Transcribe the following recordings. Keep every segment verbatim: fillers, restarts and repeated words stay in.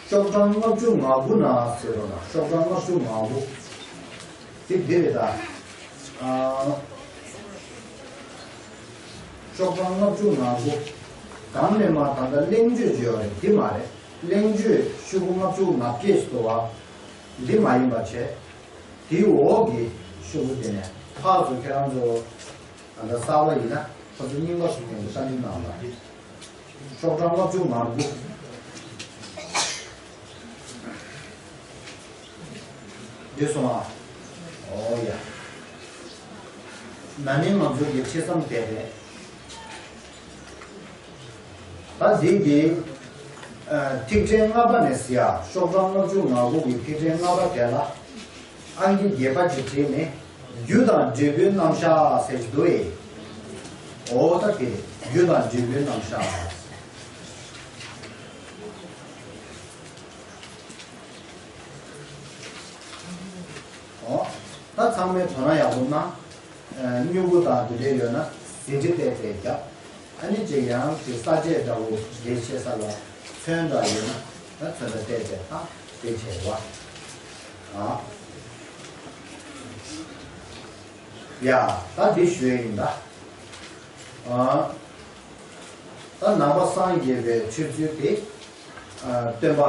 ཤོག་གྲངས་ལྔ་བཅུ་ང་དགུ་ན་ཟེར་རོ་ན། ཤོག་གྲངས་ལྔ་བཅུ་ང་དགུ་དེ་འདི་རེད་ད། ཨ། ཤོག་གྲངས་ལྔ་བཅུ་ང་དགུ། གང་ནས་མ་ད་ལྟ་གླེང་བརྗོད་བརྗོད་པ་རེད། འདི་མ་རེད། གླེང་བརྗོད་ཤོག་གུ་ལྔ་བཅུ་ང་བརྒྱད་ཞིག་འདུག་བ། འདི་མ་ཡིན་པ་བྱས། དེའི་འོག་གི་ཤོག་གུ་དེ་ནས་ཕར་ཚུར་ཁྱེད་རང་ཚོ་ད་ལྟ་གསར་པ་ཡིན་ན་ཁོ་ཚོ་རྙིང་པ་ཞིག་ཡོང་གི་བསམ་གྱི་གནང་ལ། ཤོག་གྲངས་ལྔ་བཅུ་ང་དགུ། འདི་སོང་ཨ། ཨོ་ཡ། ན་ནིང་ང་ཚོ་གི་ཁྲིད་མཚམས་དེ་རེད། ད་འདི་གི་ཨ། ཐིག་ཕྲེང་ལྔ་པ་ནས་ཟེར་ཡ། ཤོག་གྲངས་ལྔ་བཅུ་ང་དགུ་གི་ཐིག་ཕྲེང་ལྔ་པ་དེ་ལ་ཨང་ཀི་བརྒྱད་པ་ཅིག་བྲིས་ནས། རྒྱུ་དང་འབྲས་བུའི་རྣམ་གཞག་ཟེར་གྱི་འདུག་ཨེ། འོ་ད་དེ་རེད། རྒྱུ་དང་འབྲས་བུའི་རྣམ་གཞག་འོ། ད་ཚང་མས་དོ་སྣང་ཡག་པོ་གནང་། ཨ། སྨྱུ་གུ་དང་དེ་འདྲ་ཡོད་ན་ཟིན་བྲིས་བལྟས་བལྟས་རྒྱབ། ཨ་ནི་ཅིག་ཡང་ཅིག་ས་བཅད་འདྲ་བོ་འགྲེལ་བཤད་ས་ལ་ཚོན་འདྲ་ཡོད་ན་ད་ཚོན་འདྲ་བལྟས་བལྟས་དང་དེ་བྱས་པ། ཨ། ཡ། ད་འདི་ཞུ་ཡ་ཡིན་ད། ཨ། ད་ནང་པ་སངས་རྒྱས་པའི་ཆོས་ཚུལ་དེ། ཨ། སྟོན་པ་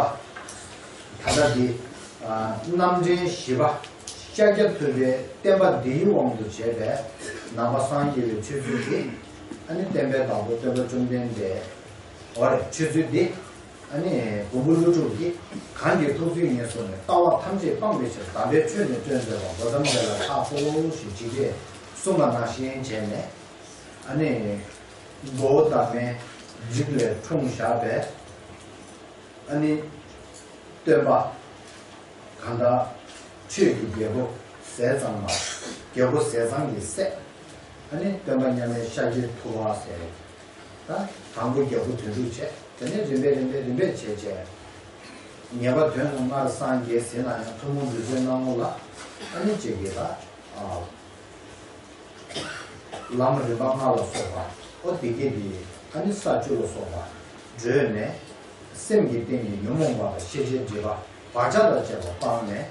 ད་ལྟ་འདི། ཨ། རྣམ་འདྲེན་བཞི་པ་ཤཱཀྱ་ཐུབ་པའི་བསྟན་པ་འདིའི་དབང་དུ་བྱས་པའི་ནང་པ་སངས་རྒྱས་པའི་ཆོས་ཚུལ་དེ། ཨ་ནི་བསྟན་པའི་བདག་པོ་སྟོན་པ་བཅོམ་ལྡན་འདས། འོ་རེད། ཆོས་ཚུལ་འདི། ཨ་ནི་མགོན་པོ་ཀླུ་སྒྲུབ་ཀྱིས། གང་གིས་ཐུགས་བརྩེ་ཉེར་བཟུང་ནས། ལྟ་བ་ཐམས་ཅད་སྤངས་པའི་ཕྱིར། དམ་པའི་ཆོས་ནི་སྟོན་མཛད་པ། མགོན་པོ་དམ་ལ་ཕྱག་འཚལ་ལོ་ཞེས་ཇི་སྐད་གསུངས་པ་ནང་བཞིན་བྱས་ནས། ཨ་ནི་མགོ་བོ་བདག་མེད་འཇིགས་ལས་འཁྲུངས་བཞག་པའི། ཨ་ནི་སྟོན་པ་གང་ལྟར་ཆོས་ཀྱི་རྒྱལ་པོ་ཟས་གཙང་མ། རྒྱལ་པོ་ཟས་གཙང་གི་སྲས། ཨ་ནི་སྟོན་པ་མཉམ་མེད་ཤཱཀྱ་ཐུབ་པ་ཟེར། ད་དང་པོ་རྒྱལ་པོ་དོན་གྲུབ་བྱས། དེ་ནས་རིམ་པས་རིམ་པས་རིམ་པས་བྱས་བྱས། ཉེས་པ་དོན་དུ་སྔར་སངས་རྒྱས་ཟིན་ན་ཡང་ཐུན་མོང་བདུད་རྩིའི་སྣང་ངོ་ལ། ཨ་ནི་ཅིག་གིས་ད། ཨ། ལམ་རིམ་པ་ལྔ་ལ་སོགས་པ། ཨོ་དེ་སྐད་དེ། ཨ་ནི་ས་བཅུ་ལ་སོགས་པ་བགྲོད་ནས། སེམས་ཀྱི་སྟེང་གི་ཉོན་མོངས་པ་དང་ཤེས་བྱའི་སྒྲིབ་པ་བག་ཆགས་དང་བཅས་པ་སྤངས་ནས།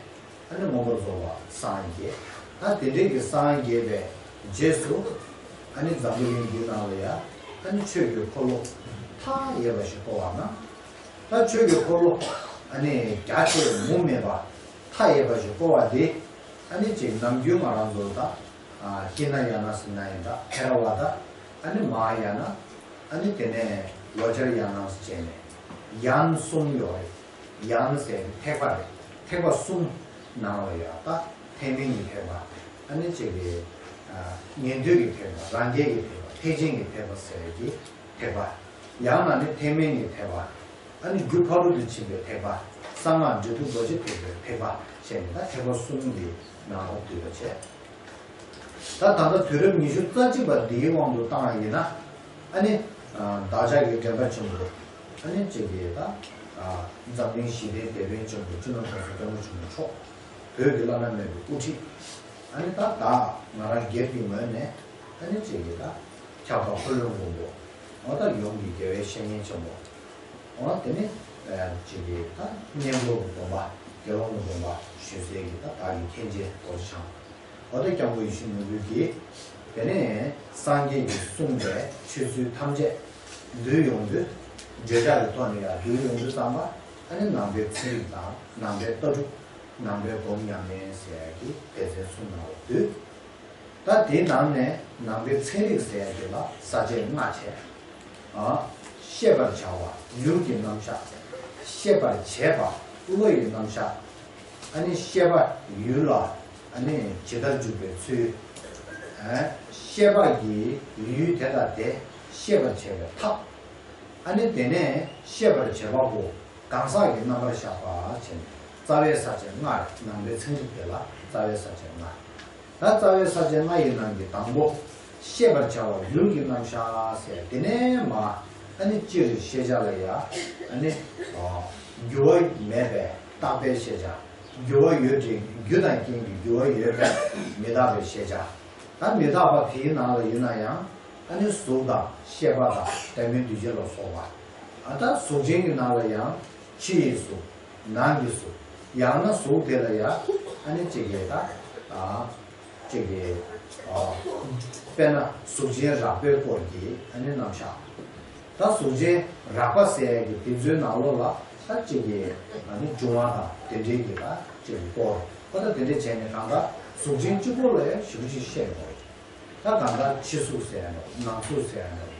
ཨ་ནི་མངོན་པར་རྫོགས་པར་སངས་རྒྱས། ད་དེ་འདྲའི་གི་སངས་རྒྱས་པའི་རྗེས་སུ། ཨ་ནི་འཛམ་བུ་གླིང་འདི་ནང་ལ་ཡ། ཨ་ནི་ཆོས་ཀྱི་འཁོར་ལོ་མཐའ་ཡས་པ་ཞིག་བསྐོར་བ་ན། ད་ཆོས་ཀྱི་འཁོར་ལོ། ཨ་ནི་རྒྱ་ཆེ་མུ་མེད་པ་མཐའ་ཡས་པ་ཞིག་བསྐོར་བ་དེ། ཨ་ནི་ཅིག་ནམ་རྒྱུན་ང་རང་ཚོ་ད། ཨ། ཧི་ན་ཡ་ན་ཟེར་ན་ཡིན་ད། ཐེ་ར་ཝ་ད། ཨ་ནི་མ་ཧཱ་ཡ་ན། ཨ་ནི་དེ་ནས་ལོ་ཙཱ་ར་ཡ་ན་ཟེར་བྱས་ནས་ཡན་གསུམ་ཡོད་རེད། ཡན་ཟེར་ཐེག་པ་རེད། ཐེག་པ་གསུམ་ནང་ལ་ཡ་ད་ཐེག་དམན་གྱི་ཐེག་པ། ཨ་ནི་ཅིག་གི། ཨ། ཉན་ཐོས་ཀྱི་ཐེག་པ། རང་རྒྱལ་གྱི་ཐེག་པ། ཐེག་ཆེན་གྱི་ཐེག་པ་ཟེར་གྱི་ཐེག་པ། ཡང་ན་ནི་ཐེག་དམན་གྱི་ཐེག་པ། ཨ་ནི་རྒྱུ་ཕ་རོལ་ཏུ་ཕྱིན་པའི་ཐེག་པ། གསང་སྔགས་འབྲས་བུ་རྡོ་རྗེ་ཐེག་པའི་ཐེག་པ་བྱས་ནས་ད་ཐེག་པ་གསུམ་གྱི་ནང་ལ་འདུས་པ་བྱས། ད་ད་ལྟ་དུས་རབས་ཉི་ཤུ་རྩ་གཅིག་པ་འདིའི་དབང་དུ་བཏང་བ་ཡིན་ན། ཨ་ནི། ཨ། བདག་ཅག་གི་དྲན་པ་ཆེན་པོ། ཨ་ནི་ཅིག་གིས་ད། ཨ། འཛམ་གླིང་ཞི་བདེའི་དེད་དཔོན་ཆེན་པོ་སྤྱི་ནོར་༸གོང་ས་༸སྐྱབས་མགོན་ཆེན་པོ་མཆོག་བོད་ཀྱི་བླ་ན་མེད་པའི་དབུ་ཁྲིད། ཨ་ནི་ད་བདག་ང་རང་སྒེར་གྱི་ངོས་ནས། ཨ་ནི་ཅིག་གིས་ད་ཁྱབ་བདག་འཁོར་ལོའི་མགོན་པོ། འོ་ད་ཡོངས་ཀྱི་དགེ་བའི་བཤེས་གཉེན་ཆེན་པོ། འོ་དེ་ནི། ཨ། ཅིག་གིས་ད་གཉན་པོ་གི་སྡོམ་པ། དགེ་སློང་གི་སྡོམ་པ་ཞུ་སའི་གི་ད་བདག་གི་མཁན་ཆེན་རྡོ་རྗེ་འཆང་། འོ་ད་སྐྱབས་མགོན་ཡིད་བཞིན་ནོར་བུ་གིས། དེ་ནས་སངས་རྒྱས་ཀྱིས་གསུངས་པའི་ཆོས་ཚུལ་ཐམས་ཅད་བསྡུས་ཡོང་དུས། བརྗོད་བྱ་གི་ཐོག་ནས་ཡང་བསྡུས་ཡོང་དུས་ཙམ་པ། ཨ་ནི་ནང་པའི་ཚན་རིག་དང་། ནང་པའི་ལྟ་གྲུབ། ནང་པའི་སྒོམ་ཉམས་ལེན་ཟེར་ཡ་གི་སྡེ་ཚན་གསུམ་ནང་ལ་འདུས། ད་དེའི་ནང་ནས་ནང་པའི་ཚན་རིག་ཟེར་ཡ་དེ་ལ་ས་བཅད་ལྔ་བྱས། ཨ། ཤེས་པར་བྱ་བ་ཡུལ་གྱི་རྣམ་གཞག། ཤེས་པར་བྱེད་པ་བློ་ཡི་རྣམ་གཞག། ཨ་ནི་ཤེས་པ་ཡུལ་ལ། ཨ་ནི་ཇི་ལྟར་འཇུག་པའི་ཚུལ། ཨ། ཤེས་པ་ཡི་ཡུལ་དེ་དང་དེ་ཤེས་པར་བྱེད་པའི་ཐབས། ཨ་ནི་དེ་ནས་ཤེས་པར་བྱེད་པ་པོ་གང་ཟག་གི་རྣམ་པར་གཞག་པ་བྱས་ནས་རྩ་བའི་ས་བཅད་ལྔ་རེད། ནང་པའི་ཚན་རིག་དེ་ལ་རྩ་བའི་ས་བཅད་ལྔ། ད་རྩ་བའི་ས་བཅད་ལྔ་ཡི་ནང་གི་དང་པོ། ཤེས་པར་བྱ་བ་ཡུལ་གྱི་རྣམ་གཞག་ཟེར། དེ་ནས་མ། ཨ་ནི་སྤྱིར་ཤེས་བྱ་ལ་ཡ། ཨ་ནི། ཨ། འགྱུར་བ་མེད་པའི་རྟག་པའི་ཤེས་བྱ། འགྱུར་བ་ཡོད་ཅིང་རྒྱུ་དང་རྐྱེན་གྱི་འགྱུར་བ་ཡོད་པའི་མི་རྟག་པའི་ཤེས་བྱ། ད་མི་རྟག་པ་དེའི་ནང་ལ་ཡིན་ན་ཡང་། ཨ་ནི་གཟུགས་དང་ཤེས་པ་དང་ལྡན་མིན་འདུས་བྱས་ལ་སོགས་པ། ཨ། ད་གཟུགས་ཅན་གྱི་ནང་ལ་ཡང་ཕྱི་ཡི་གཟུགས། ནང་གི་གཟུགས། ཡང་ན་གཟུགས་དེ་ལ་ཡ་ཨ་ནི་གཅིག་གི་ད་ཨ་གཅིག་གི་ཨ་དཔེར་ན་གཟུགས་ཅན་རགས་པའི་སྐོར་གྱི་ཨ་ནི་རྣམ་གཞག་ད་གཟུགས་ཅན་རགས་པ་ཟེར་ཡ་གི་དེ་ཚོའི་ནང་ལོགས་ལ་ད་གཅིག་གི་ཨ་ནི་འབྱུང་བ་དང་དེ་འབྲེལ་གྱི་ད་གཅིག་གི་སྐོར་ཨོ་ད་དེ་འདྲས་བྱས་ནས་གང་ལྟར་གཟུགས་ཅན་གཅིག་པོ་ལ་ཡང་ཞེ་པོ་ཅིག་བཤད་མི་འོས། ད་གང་ལྟར་ཕྱི་གཟུགས་ཟེར་ཡ་འདྲ་བོ་ནང་གཟུགས་ཟེར་ཡ་འདྲ་བོ་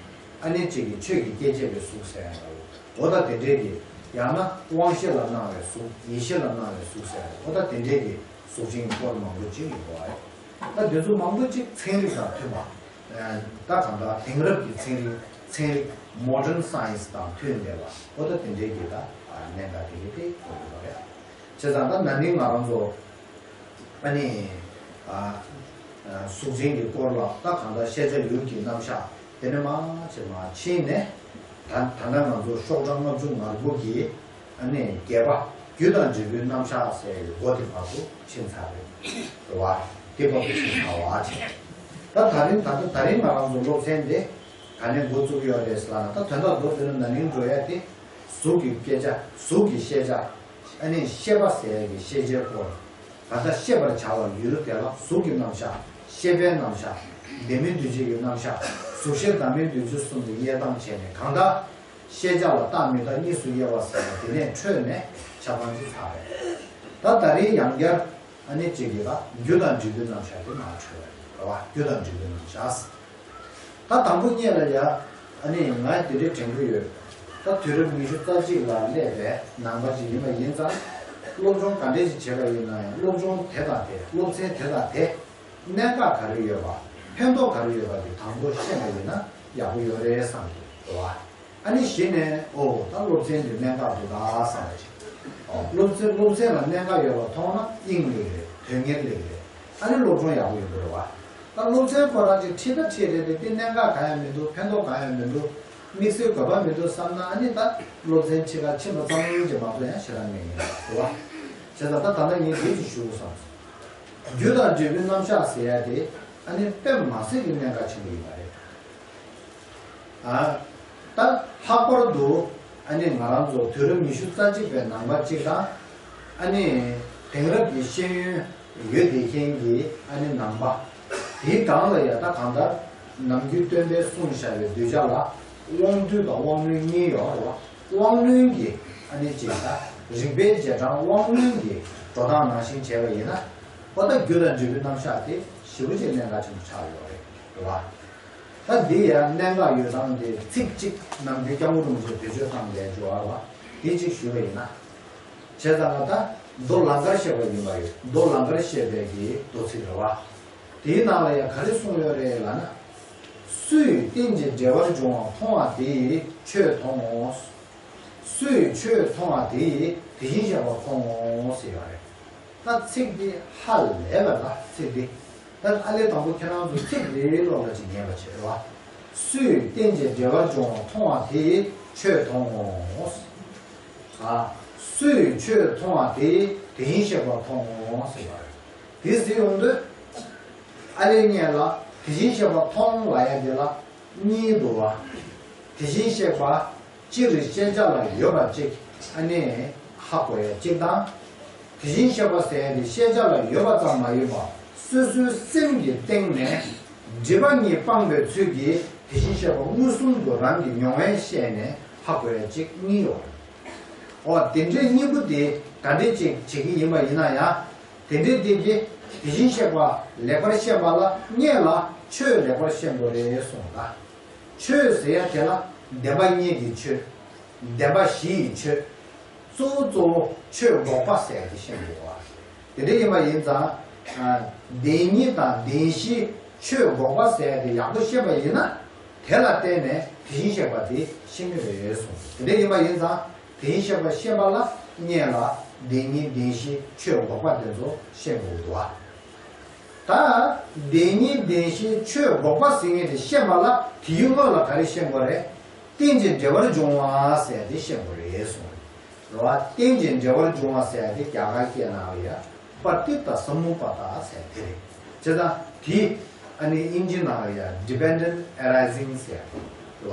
ཨ་ནི་གཅིག་གི་ཆོས་ཀྱི་སྐྱེ་མཆེད་པའི་གཟུགས་ཟེར་ཡ་འདྲ་བོ་ཨོ་ད་དེ་འདྲས་ཀྱི་ཡང་ན་དབང་ཤེས་ལ་སྣང་བའི་གཟུགས་ཡིད་ཤེས་ལ་སྣང་བའི་གཟུགས་ཟེར་ཡ་ཨོ་ད་དེ་འདྲས་ཀྱི་གཟུགས་ཅན་གྱི་སྐོར་མང་པོ་ཅིག་ཡོད་པ་རེད། ད་འདི་ཚོ་མང་པོ་ཅིག་ཚན་རིག་དང་མཐུན་པ། ད་གང་ལྟར་དེང་རབས་ཀྱི་ཚན་རིག་ཚན་རིག་modern science དང་མཐུན་བསྡད་པ་ཨོ་ད་དེ་འདྲས་ཀྱི་ད་གནད་འགག་དེ་གའི་དེ་ཡོད་པ་རེད། བྱས་ཙང་ད་ན་ནིང་ང་རང་ཚོ་ཨ་ནི་ཨ་གཟུགས་ཅན་གྱི་སྐོར་ལ་ད་གང་ལྟར་ཤེས་བྱ་ཡུལ་གྱི་རྣམ་གཞག་དེ་ནས་མར་བྱས་མར་ཕྱིན་ནས་ད་ད་ལྟ་ང་ཚོ་ཤོག་གྲངས་ལྔ་བཅུ་ང་དགུ་གི་ཨ་ནི་བརྒྱད་པ་རྒྱུ་དང་འབྲས་བུའི་རྣམ་གཞག་ཟེར་བའི་སྒོ་དེ་བར་དུ་ཕྱིན་ཚར་རེད་བ། དེ་བར་དུ་ཕྱིན་ཚར་བ་བྱས། ད་ད་རིང་ད་ལྟ་ད་རིང་ང་རང་ཚོ་སློབ་ཚན་དེ་ག་ནས་འགོ་བཙུགས་ཡོད་རེད་ཟེར་ལབ་ན་ད་དོན་དག་མདོར་བསྡུས་ན་ན་ནིང་འགྲོ་ཡ་དེ་གཟུགས་ཀྱི་སྐད་ཆ་གཟུགས་ཀྱི་ཤེས་བྱ་ཨ་ནི་ཤེས་པ་ཟེར་ཡ་གི་ཤེས་བྱའི་སྐོར། ད་ལྟ་ཤེས་པར་བྱ་བ་ཡུལ་དེ་ལ་གཟུགས་ཀྱི་རྣམ་གཞག་ཤེས་པའི་རྣམ་གཞག་ལྡན་མིན་འདུས་བྱས་ཀྱི་རྣམ་གཞག་གཟུགས་ཤེས་བདག་མེད་འདུས་བྱས་གསུམ་གྱི་དབྱེ་སྟངས་བྱས་ནས་གང་ལྟར་ཤེས་བྱ་ལ་རྟག་མི་རྟག་གཉིས་སུ་དབྱེ་བ་ཟེར་བ་དེ་ནས་འཕྲོས་ནས་ཆ་ཚང་ཅིག་ཚར་རེད། ད་ད་རིང་ཡང་བསྐྱར་ཨ་ནི་གཅིག་གིས་ད་རྒྱུ་དང་འབྲས་བུའི་རྣམ་གཞག་དེ་མར་འཕྲོས་པ་རེད་བ། རྒྱུ་དང་འབྲས་བུའི་རྣམ་གཞག་ད་དང་པོ་སྔོན་ལ་ཡ་ཨ་ནི་ང་དེ་འདྲའི་དྲན་གྱི་ཡོད། ད་དུས་རབས་ཉི་ཤུ་རྩ་གཅིག་ལ་སླེབས་པའི་ནང་པ་ཅིག་ཡིན་པ་ཡིན་ཙང་སློབ་སྦྱོང་ག་འདྲས་ཅིག་བྱས་པ་ཡིན་ན་ཡང་སློབ་སྦྱོང་དེ་དང་དེ་སློབ་ཚན་དེ་དང་དེ་གནད་འགག་ག་རེ་ཡོད་པ་ཕན་ཐོགས་ག་རེ་ཡོད་པ་དེ་དང་པོ་ཤེས་པ་ཡིན་ན་ཡག་པོ་ཡོད་རེད་བསམ་གྱི་འདུག་བ། ཨ་ནི་གཞི་ནས་ཨོ་ད་སློབ་ཚན་འདི་གནད་འགག་འདུག་ད་བསམ་པ་ཅིག་ཨོ་སློབ་ཚན་སློབ་ཚན་ལ་གནད་འགག་ཡོད་པ་མཐོང་ན་དབྱིངས་ལེགས་རེད། དོན་གཉེར་ལེགས་རེད། ཨ་ནི་སློབ་སྦྱོང་ཡག་པོ་ཡོང་གི་རེད་བ། ད་སློབ་ཚན་ཁོ་རང་ཅིག་ཁྲིད་ད་ཁྲིད་རེད་དེ་དེ་གནད་འགག་གང་ཡང་མི་འདུག་ཕན་ཐོགས་གང་ཡང་མི་འདུག་དམིགས་བསལ་དགོས་པ་མི་འདུག་བསམ་ན་ཨ་ནི་ད་སློབ་ཚན་ཁྲིད་ག་ཕྱིན་པ་ཙམ་གྱིས་མ་གཏོགས་ཡང་ཞེ་དྲག་མེད་ངེས་རེད་བ། བྱས་ཙང་ད་ད་ལྟ་ངས་འདི་ཅིག་ཞུ་དགོས་བསམ་སོང་། རྒྱུ་དང་འབྲས་བུའི་རྣམ་གཞག་ཟེར་ཡ་དེ་ཨ་ནི་དཔེ་མ་སྲིད་ཀྱི་གནད་འགག་ཆེན་པོ་ཡིན་པ་རེད། ཨ། ད་ལྷག་པར་དུ་ཨ་ནི་ང་རང་ཚོ་དུས་རབས་ཉི་ཤུ་རྩ་གཅིག་པའི་ནང་པ་གཅིག་དང་། ཨ་ནི་དེང་རབས་ཀྱི་ཤེས་ཡོན་ཡོད་བསྡད་མཁན་གྱི་ཨ་ནི་ནང་པ། དེའི་སྒང་ལ་ཡ་ད་གང་ལྟར་ནམ་རྒྱུན་སྟོན་པས་གསུངས་བཞག་པའི་གདུལ་བྱ་ལ་དབང་རྟུལ་དང་དབང་རྣོན་གཉིས་ཡོད་རེད་བ། དབང་རྣོན་གྱི་ཨ་ནི་གཅིག་ད་རིགས་པའི་རྗེས་འབྲང་དབང་རྣོན་གྱི་འགྲོ་སྟངས་ནང་བཞིན་བྱས་པ་ཡིན་ན། ཨོ་ད་རྒྱུ་དང་འབྲས་བུའི་རྣམ་གཞག་དེ་ཞེ་པོ་ཅིག་གནད་འགག་ཆེན་པོ་ཆགས་ཡོད་རེད་བ། ད་འདི་ཡང་གནད་འགག་ཡོད་སྟངས་དེ་ཚིག་གཅིག་ནམ་རྒྱུན་སྐྱབས་མགོན་རིན་པོ་ཆེས་བེད་སྤྱོད་བཏང་བའི་སྦྱོར་བ་དེ་གཅིག་ཞུས་པ་ཡིན་ན། བྱས་ཙང་ང་ད་མདོ་ལང་ཀར་བཤད་པ་ཡིན་པ་ཡོད། མདོ་ལང་ཀར་བཤད་པའི་གི་མདོ་ཚིག་རེད་བ། དེའི་ནང་ལ་ཡང་ག་རེ་གསུངས་ཡོད་རེད་ལབ་ན། སུས་རྟེན་ཅིང་འབྲེལ་བར་འབྱུང་བ་མཐོང་བ་དེས་ཆོས་མཐོང་ངོ་། སུས་ཆོས་མཐོང་བ་དེས་དེ་བཞིན་གཤེགས་པ་མཐོང་ངོ་ཟེར་ཡོད་རེད། ད་ཚིག་འདི་ཧ་ལས་པ་ད་ཚིག་འདི། ད་ཨ་ལས་དང་པོ་ཁྱེད་རང་ཚོ་ཚིག་འདི་ཀློག་ལ་ཅིག་ཉན་པ་བྱེད་རོགས། སུས་རྟེན་ཅིང་འབྲེལ་བར་འབྱུང་བ་མཐོང་བ་དེས་ཆོས་མཐོང་ངོ་། ཨ། སུས་ཆོས་མཐོང་བ་དེས་དེ་བཞིན་གཤེགས་པ་མཐོང་ངོ་ཟེར་བ་རེད། དེ་ཟེར་ཡོང་དུས། ཨ་ལས་སྔོན་ལ་དེ་བཞིན་གཤེགས་པ་མཐོང་ལབ་ཡ་དེ་ལ། གཉིས་འདུག་བ། དེ་བཞིན་གཤེགས་པ་སྤྱིར་ཤེས་བྱ་ལ་ཡོད་པ་གཅིག་ཨ་ནི་ཧ་གོ་ཡ་གཅིག་དང་། དེ་བཞིན་གཤེགས་པ་ཟེར་ཡ་དེ་ཤེས་བྱ་ལ་ཡོད་པ་ཙམ་མ་ཡིན་པར་སོ་སོའི་སེམས་ཀྱི་སྟེང་ནས་སྒྲིབ་པ་གཉིས་སྤངས་པའི་ཚུལ་གྱིས་དེ་བཞིན་གཤེགས་པ་མངོན་སུམ་དུ་རང་གི་མྱོང་བས་ཤེས་ནས་ཧ་གོ་ཡ་གཅིག་གཉིས་ཡོད། འོ་དེ་འདྲའི་གཉིས་པོ་དེ་ག་འདྲས་ཅིག་བྱེད་ཀྱི་ཡིན་པ་ཡིན་ན་ཡང་། དེ་འདྲའི་སྟེང་གི་དེ་བཞིན་གཤེགས་པ་ལེགས་པར་ཤེས་པ་ལ་སྔོན་ལ་ཆོས་ལེགས་པར་ཤེས་དགོས་རེད་གསུངས་ལ། ཆོས་ཟེར་ཡ་དེ་ལ་བདེན་པ་གཉིས་ཀྱི་ཆོས། བདེན་པ་བཞི་ཡི་ཆོས། གཙོ་བོ་གཙོ་བོ་ཆོས་འགོག་པ་ཟེར་ཡ་དེ་ཤེས་དགོས་པ། དེ་འདྲ་ཡིན་པ་ཡིན་ཙང་། བདེན་གཉིས་དང་བདེན་བཞིའི་ཆོས་འགོག་པ་ཟེར་ཡ་དེ་ཡག་པོ་ཤེས་པ་ཡིན་ན། དེ་ལ་བརྟེན་ནས་དེ་བཞིན་གཤེགས་པ་དེ་ཤེས་ཀྱི་རེད་གསུངས། དེ་འདྲ་ཡིན་པ་ཡིན་ཙང་། དེ་བཞིན་གཤེགས་པ་ཤེས་པ་ལ་སྔོན་ལ་བདེན་གཉིས་བདེན་བཞིའི་ཆོས་འགོག་པ་དེ་ཚོ་ཤེས་དགོས་འདུག་བ། ད་བདེན་གཉིས་བདེན་བཞིའི་ཆོས་འགོག་པ་ཟེར་མཁན་དེ་ཤེས་པ་ལ་དེའི་སྔོན་ལ་ག་རེ་ཤེས་དགོས་རེད། རྟེན་ཅིང་འབྲེལ་བར་འབྱུང་བ་ཟེར་དེ་ཤེས་དགོས་རེད་གསུངས། རེད་བ། རྟེན་ཅིང་འབྲེལ་བར་འབྱུང་བ་ཟེར་དེ་རྒྱ་གར་སྐད་ནང་ལ་ཡ་པ་ཏི་ཏ་སམ་མུ་པ་ཏ་ཟེར་དེ་རེད། བྱས་ཙང་དེ་ཨ་ནི་དབྱིན་ཇི་ནང་ལ་ཡ་dependent arising ཟེར་རེད་བ།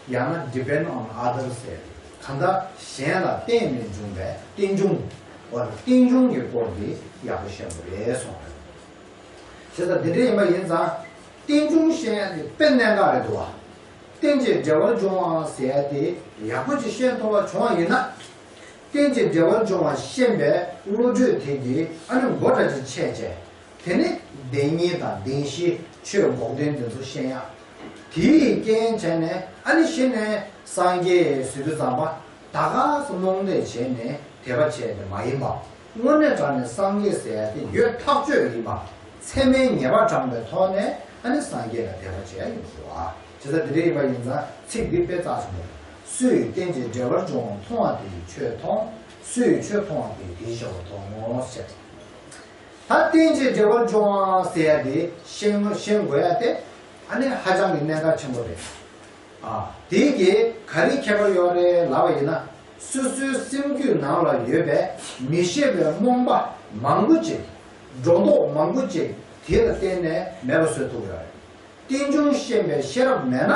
ཡང་ན་depend on others ཟེར་རེད། ད་ལྟ་གཞན་ལ་བརྟེན་ནས་འབྱུང་བའི་རྟེན་འབྱུང་། འོ་རྟེན་འབྱུང་གི་སྐོར་འདི་ཡག་པོ་ཤེས་དགོས་རེད་གསུངས་རེད། བྱས་ཙང་འདི་འདྲ་ཡིན་པ་ཡིན་ཙང་། རྟེན་འབྱུང་ཤེས་ཡ་དེ་དཔེ་གནད་འགག་རེད་འདུག་བ། རྟེན་ཅིང་འབྲེལ་བར་འབྱུང་བ་ཟེར་ཡ་དེ་ཡག་པོ་ཅིག་ཤེས་ཐུབ་པ་བྱུང་བ་ཡིན་ན། རྟེན་ཅིང་འབྲེལ་བར་འབྱུང་བ་ཤེས་པའི་བློ་གྲོས་དེ་གིས་ཨ་ནི་མགོ་འདྲ་ཅིག་ཕྱེ་བྱས། དེ་ནི་བདེན་གཉིས་དང་བདེན་བཞི་ཆོས་འགོག་བདེན་དེ་ཚོ་ཤེས་ཡ། དེའི་རྐྱེན་བྱས་ནས་ཨ་ནི་གཞི་ནས་སངས་རྒྱས་ཟེར་དུས་ཙམ་པ་ད་ག་སེ་རྨོངས་དད་བྱས་ནས་དད་པ་བྱས་ཏེ་མ་ཡིན་པ། དངོས་གནས་དྲང་གནས་སངས་རྒྱས་ཟེར་ཡ་དེ་ཡོད་ཐག་ཆོད་ཡིན་པ། ཚད་མའི་ངེས་པ་དྲངས་པའི་ཐོག་ནས་ཨ་ནི་སངས་རྒྱས་ལ་དད་པ་བྱེད་ཡ་ཡིན་དགོས་པ། བྱས་ཙང་དེ་འདྲ་ཡིན་པ་ཡིན་ཙང་ཚིག་འདི་དཔེ་རྩ་ཆེན་པོ་རེད། སུ་ཡིས་རྟེན་ཅིང་འབྲེལ་བར་འབྱུང་བ་མཐོང་བ་དེ་ཡིས་ཆོས་མཐོང་། སུ་ཡིས་ཆོས་མཐོང་བ་དེ་ཡིས་དེའི་ཤེས་པ་མཐོང་ངོ་ཟེར། ད་རྟེན་ཅིང་འབྲེལ་བར་འབྱུང་བ་ཟེར་ཡ་དེ་ཤེས་ཤེས་དགོས་ཡ་དེ་ཨ་ནི་ཧ་ཅང་གི་གནད་འགག་ཆེན་པོ་རེད། ཨ། དེ་གིས་ག་རེ་ཁྱད་པར་ཡོད་རེད་ལབ་པ་ཡིན་ན། སོ་སོའི་སེམས་རྒྱུད་ནང་ལ་ཡོད་པའི་མི་ཤེས་པའི་རྨོངས་པ་མང་པོ་ཅིག་སྒྲོ་འདོགས་མང་པོ་ཅིག་དེ་ལ་བརྟེན་ནས་མེད་པ་བཟོ་ཐུབ་ཡོད་རེད། རྟེན་འབྱུང་ཤེས་པའི་ཤེས་རབ་མེད་ན།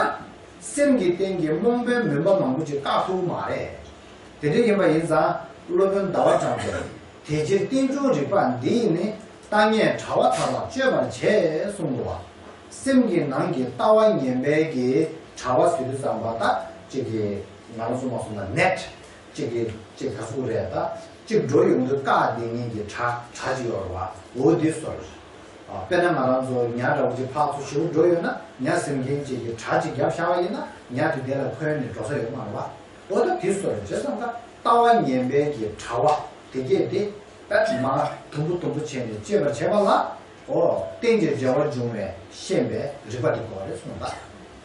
སེམས་ཀྱི་རྟེན་གྱི་རྨོངས་པའི་མུན་པ་མང་པོ་ཅིག་བཀག་ཐུབ་མ་རེད། དེ་འདྲ་ཡིན་པ་ཡིན་ཙང་སློབ་དཔོན་ཟླ་བ་གྲགས་པས་དེ་ཕྱིར་རྟེན་འབྱུང་རིག་པ་འདིས་ནི། ལྟ་ངན་དྲ་བ་མཐའ་དག་གཅོད་པར་བྱེད་གསུངས་འདུག་བ། སེམས་ཀྱི་ནང་གི་ལྟ་བ་ངན་པའི་གི་དྲ་བ་ཟེར་དུས་ཙམ་པ་ད་ཅིག་གི་ང་རང་ཚོ་མ་སོང་ན་ནེཊ་ཅིག་གི་ཅིག་ག་ཟེར་རེད། ད་ཅིག་འགྲོ་ཡོང་དུས་བཀག་བསྡད་མཁན་གྱི་དྲ་དྲ་ཅིག་ཡོད་རེད་བ། འོ་འདི་བཟོ་རེད། ཨ། དཔེར་ན་ང་རང་ཚོ་ཉ་འདྲ་བོ་ཅིག་ཕར་ཚུར་ཞེ་པོ་འགྲོ་ཡོད་ན་ཉ་ཟིན་མཁན་ཅིག་གི་དྲ་ཅིག་བརྒྱབ་བཞག་པ་ཡིན་ན་ཉ་དེ་དེ་ལ་འཁོན་ནས་འགྲོ་ས་ཡོད་མ་རེད་བ། འོ་ད་དེ་བཟོ་རེད། བྱས་ཙང་ད་ལྟ་བ་ངན་པའི་གི་དྲ་བ་དེ་གས་དེ་པད་མ་དུམ་བུ་དུམ་བུ་བྱས་ནས་གཅོད་པར་བྱེད་པ་ལ། འོ། རྟེན་ཅིང་འབྲེལ་བར་འབྱུང་བའི་ཤེས་པའི་རིག་པ་དེ་དགོས་རེད་གསུངས་པ།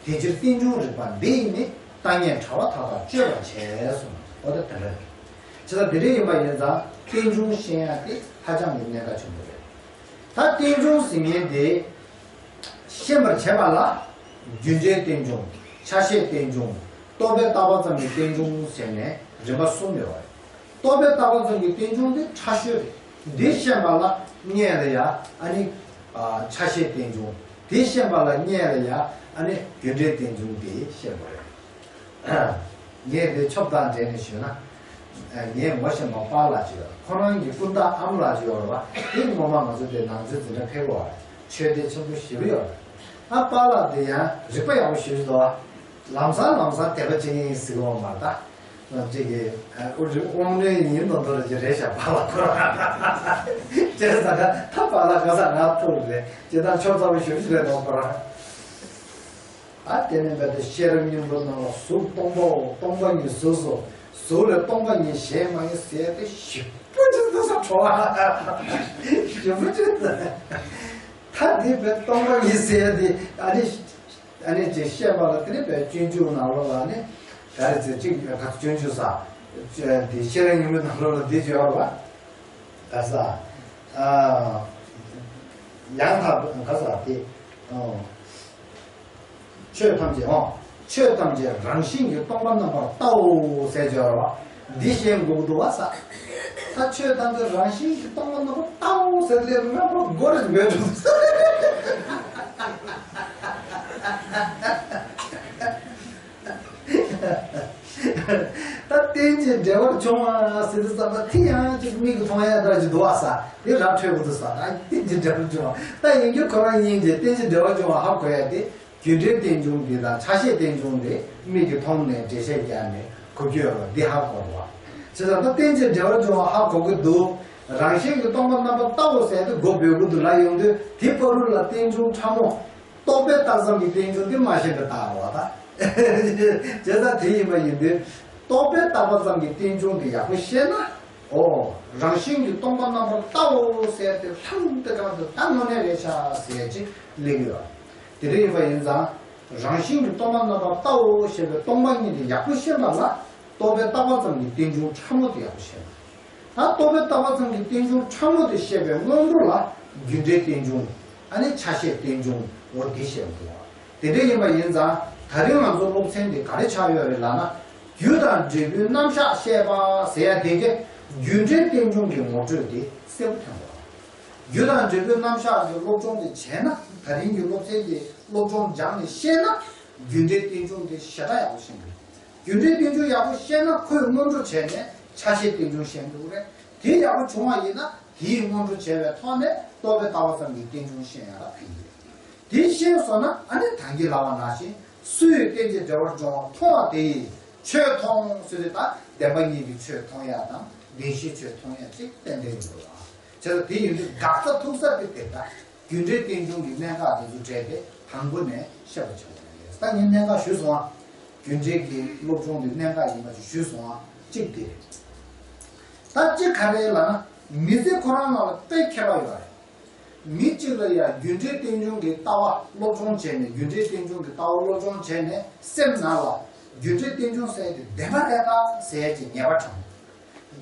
དེ་ཕྱིར་རྟེན་འབྱུང་རིག་པ་འདི་ཡིས་ནི། ལྟ་ངན་དྲ་བ་མཐའ་དག་གཅོད་པར་བྱེད་གསུངས། འོ་ད་དེ་འདྲ་རེད། བྱས་ཙང་དེ་འདྲ་ཡིན་པ་ཡིན་ཙང་རྟེན་འབྱུང་ཤེས་ཡ་དེ་ཧ་ཅང་གི་གནད་འགག་ཆེན་པོ་རེད། ད་རྟེན་འབྱུང་ཟེར་མཁན་དེ་ཤེས་པར་བྱེད་པ་ལ། རྒྱུ་འབྲས་རྟེན་འབྱུང་། ཆ་ཤས་རྟེན་འབྱུང་། རྟོག་པས་བཏགས་པ་ཙམ་གྱི་རྟེན་འབྱུང་ཟེར་ནས་རིམ་པ་གསུམ་ཡོད་པ་རེད། རྟོག་པས་བཏགས་པ་ཙམ་གྱི་རྟེན་འབྱུང་དེ་ཕྲ་ཤོས་རེད། འདི་ཤེས་པ་ལ་སྔོན་ལ་ཡ་ཨ་ནི། ཨ། ཆ་ཤས་རྟེན་འབྱུང་། དེ་ཤེས་པ་ལ་སྔོན་ལ་ཡ་ཨ་ནི་རྒྱུ་འབྲས་རྟེན་འབྱུང་དེ་ཤེས་དགོས་རེད། ངས་དེ་ཆོབ་དང་འབྲེལ་ནས་ཞུས་ན། ཨ། ངས་ངོ་ཤེས་པ་པཱ་ལགས་ཅིག་ཡོད། ཁོ་རང་གི་སྐུ་ཟླ་ཨ་མ་ལགས་ཅིག་ཡོད་རེད་བ། དེ་སྔོན་མ་ང་ཚོ་དེ་ནང་ཆོས་འཛིན་གྲྭ་ཕེབས་པ་རེད། ཆོས་དད་ཆེན་པོ་ཞེ་པོ་ཡོད་རེད། ཨ། པཱ་ལགས་དེ་ཡང་རིག་པ་ཡག་པོ་ཞེ་པོ་ཞིག་འདུག་བ། ལམ་སང་ལམ་སང་དད་པ་བྱེད་མཁན་ཡིན་ཟེར་གི་ཡོད་མ་རེད་ད། ཅིག་གིས་ཨ། དབུ་ཁྲིད་དབུ་མའི་ཉིན་མདོ་མདོ་ར་ཅིག་རེད་ཤག་པཱ་ལགས་ཁོ་རང་། བྱས་ཙང་ད་པཱ་ལགས་ཁ་སང་ང་ཐུག་རེད། ཇི་ལྟར་ཆོས་ཚ་པོ་ཞེ་པོ་ཞིག་རེད་འདུག་ཁོ་རང་། ཨ། དེ་ནས་འབད་དེ་ཤེས་རབ་སྙིང་པོ་ནང་ལ་གཟུགས་སྟོང་པའོ། སྟོང་པ་ཉིད་གཟུགས་སོ། གཟུགས་ལས་སྟོང་པ་ཉིད་གཞན་མ་ཡིན་ཟེར་ཏེ་ཞིབ་པོ་ཅིག་འདུག་ས་ཁྲོ་བ་ཞིབ་པོ་ཅིག་འདུག་ད་འདི་བས་སྟོང་པ་ཉིད་ཟེར་ཏེ་ཨ་ནི་ཨ་ནི་ཅིག་བཤད་པ་ལ་དེ་ནི་བས་སྤྱོད་འཇུག་ནང་ལོགས་ལ་ནི་ག་རེ་ཟེར་ཅིག་ག་སྤྱོད་འཇུག་ས་འདི་ཤེས་རབ་སྙིང་པོའི་ནང་ལོགས་ལ་འདི་བརྗོད་པ་ག་ས་ཨ་ཡང་དག་ག་ས་དེ་ཨོ། ཆོས་ཐམས་ཅད་འོ། ཆོས་ཐམས་ཅད་རང་བཞིན་གྱིས་སྟོང་པ་རྣམ་པར་བལྟའོ་ཟེར་བརྗོད་རོགས། འདི་ཤེས་དགོས་འདུག་བ་ས། ད་ཆོས་ཐམས་ཅད་རང་བཞིན་གྱིས་སྟོང་པ་རྣམ་པར་བལྟའོ་ཟེར་ལས་རྣམ་པར་མགོ་རེ་མོས་འདུག་ད་རྟེན་ཅིང་འབྲེལ་བར་འབྱུང་བ་ཟེར་དུས་ཙམ་པ་དེ་ཡང་ཅིག་མིག་གིས་མཐོང་ཡ་འདྲ་ཅིག་འདུག་བ་ས། དེ་ར་འཕྲོད་དགོས་འདུག་ས། ད་རྟེན་ཅིང་འབྲེལ་བར་འབྱུང་བ་ད་ཡིན་རྒྱུ་ཁོ་རང་ཡིན་གྱི་རྟེན་ཅིང་འབྲེལ་བར་འབྱུང་བ་ཧ་གོ་ཡ་དེ། རྒྱུ་འབྲས་རྟེན་འབྱུང་འདི་དང་ཆ་ཤས་རྟེན་འབྱུང་འདི་མིག་གིས་མཐོང་ནས་འགྲེལ་བཤད་རྒྱག་ནས་གོ་རྒྱུ་ཡོད་པ་འདི་ཧ་གོ་བ། བྱས་ཙང་ད་རྟེན་ཅིང་འབྲེལ་བར་འབྱུང་བ་ཧ་གོ་གི་འདུག་རང་བཞིན་གྱིས་སྟོང་པ་རྣམ་པར་བལྟའོ་ཟེར་དུས་མགོ་འབོད་དགོས་འདུག་ལབ་ཡོང་དུས་དེ་བར་དུ་ལ་རྟེན་འབྱུང་ཕྲ་མོ། རྟོག་པས་བཏགས་ཙམ་གྱི་རྟེན་འབྱུང་འདི་མ་ཤེས་པའི་རྟགས་རེད་བ་ད། བྱས་ཙང་དེ་ཡིན་པ་ཡིན་དུས་རྟོག་པས་བཏགས་པ་ཙམ་གྱི་རྟེན་འབྱུང་འདི་ཡག་པོ་ཤེས་ན། ཨོ། རང་བཞིན་གྱིས་སྟོང་པ་རྣམ་པར་བལྟའོ་ཟེར་ཏེ་ལྷང་ཏེ་གང་དུ་ད་དངོས་གནས་རེད་ཤག་ཟེར་ཅིག་སླེབས་ཡོད། དེ་འདྲ་ཡིན་པ་ཡིན་ཙང་། རང་བཞིན་གྱིས་སྟོང་པ་རྣམ་པར་བལྟའོ་ཞེས་པའི་སྟོང་པ་ཉིད་དེ་ཡག་པོ་ཤེས་པ་ལ་རྟོག་པས་བཏགས་པ་ཙམ་གྱི་རྟེན་འབྱུང་ཕྲ་མོ་དེ་ཡག་པོ་ཤེས་པ། ད་རྟོག་པས་བཏགས་པ་ཙམ་གྱི་རྟེན་འབྱུང་ཕྲ་མོ་དེ་ཤེས་པའི་སྔོན་འགྲོ་ལ་རྒྱུ་འབྲས་རྟེན་འབྱུང་། ཨ་ནི་ཆ་ཤས་རྟེན་འབྱུང་འོ་དེ་ཤེས་དགོས། དེ་འདྲ་ཡིན་པ་ཡིན་ཙང་ད་རིང་ང་ཚོ་སློབ་ཚན་འདི་ག་རེ་ཆགས་ཡོད་རེད་ལབ་ན། རྒྱུ་དང་འབྲས་བུའི་རྣམ་གཞག་བཤད་པ་ཟེར་ཡ་དེ་གས་རྒྱུ་འབྲས་རྟེན་འབྱུང་གི་ངོ་སྤྲོད་དེ་གསལ་པོ་ཐོན་པ། རྒྱུ་དང་འབྲས་བུའི་རྣམ་གཞག་གི་སློབ་སྦྱོང་དེ་བྱས་ན་ད་རིང་གི་སློབ་ཚན་དེ་སློབ་སྦྱོང་སྦྱངས་ནས་ཤེས་ན་རྒྱུ་འབྲས་རྟེན་འབྱུང་དེ་ཞེ་དྲག་ཡག་པོ་ཤེས་ཀྱི་རེད། རྒྱུ་འབྲས་རྟེན་འབྱུང་ཡག་པོ་ཤེས་ན་ཁོས་སྔོན་འགྲོ་བྱས་ནས་ཆ་ཤས་རྟེན་འབྱུང་ཤེས་འགྲོ་གི་རེད། དེ་ཡག་པོ་བྱུང་བ་ཡིན་ན་དེའི་སྔོན་འགྲོ་བྱས་པའི་ཐོག་ནས་རྟོགས་པའི་ལྟ་བ་ཙམ་གྱིས་རྟེན་འབྱུང་ཤེས་ཡག་ལ་ཕན་གྱི་རེད། དེ་ཤེས་སོང་ན་ཨ་ནི་ད་གིན་ལབ་པ་ནང་བཞིན་སུ་ཡིས་རྟེན་ཅིང་འབྲེལ་བར་འབྱུང་བ་མཐོང་བ་དེ་ཡིས་ཆོས་མཐོང་ཟེར་ཏེ། ད་བདེན་པ་གཉིས་ཀྱི་ཆོས་མཐོང་ཡག་དང་བདེན་བཞིའི་ཆོས་མཐོང་ཡག་ཅིག་ཏན་ཏན་ཡོད་རེད། བྱས་ཙང་དེ་ཡིན་དུས་དགག་རྩ་ཐུག་ས་དེ་དེ་ལྟ། རྒྱུ་འབྲས་རྟེན་འབྱུང་གི་གནད་འགག་དེ་ཚོ་འབྲེལ་ཏེ་དང་པོ་ནས་བཤད་པ་བྱ་བ་རེད། ད་ངས་གནད་འགག་ཞུས་སོང་ཨ། རྒྱུ་འབྲས་ཀྱི་སློབ་སྦྱོང་དེ་གནད་འགག་ཡིན་པ་ཅིག་ཞུས་སོང་ཨ། གཅིག་དེ་རེད། ད་གཅིག་ག་རེ་ལབ་ན། མི་ཚེ་ཁོ་རང་ནང་ལ་དཔེ་ཁྱད་པར་ཡོད་རེད། མི་གཅིག་ལ་ཡང་རྒྱུ་འབྲས་རྟེན་འབྱུང་གི་ལྟ་བ་སློབ་སྦྱོང་བྱས་ནས། རྒྱུ་འབྲས་རྟེན་འབྱུང་གི་ལྟ་བ་སློབ་སྦྱོང་བྱས་ནས་སེམས་ནང་ལ་རྒྱུ་འབྲས་རྟེན་འབྱུང་ཟེར་ཡག་དེ་བདེན་པ་རེད་ད་ཟེར་ཡག་ཅིག་ངེས་པ་དྲངས།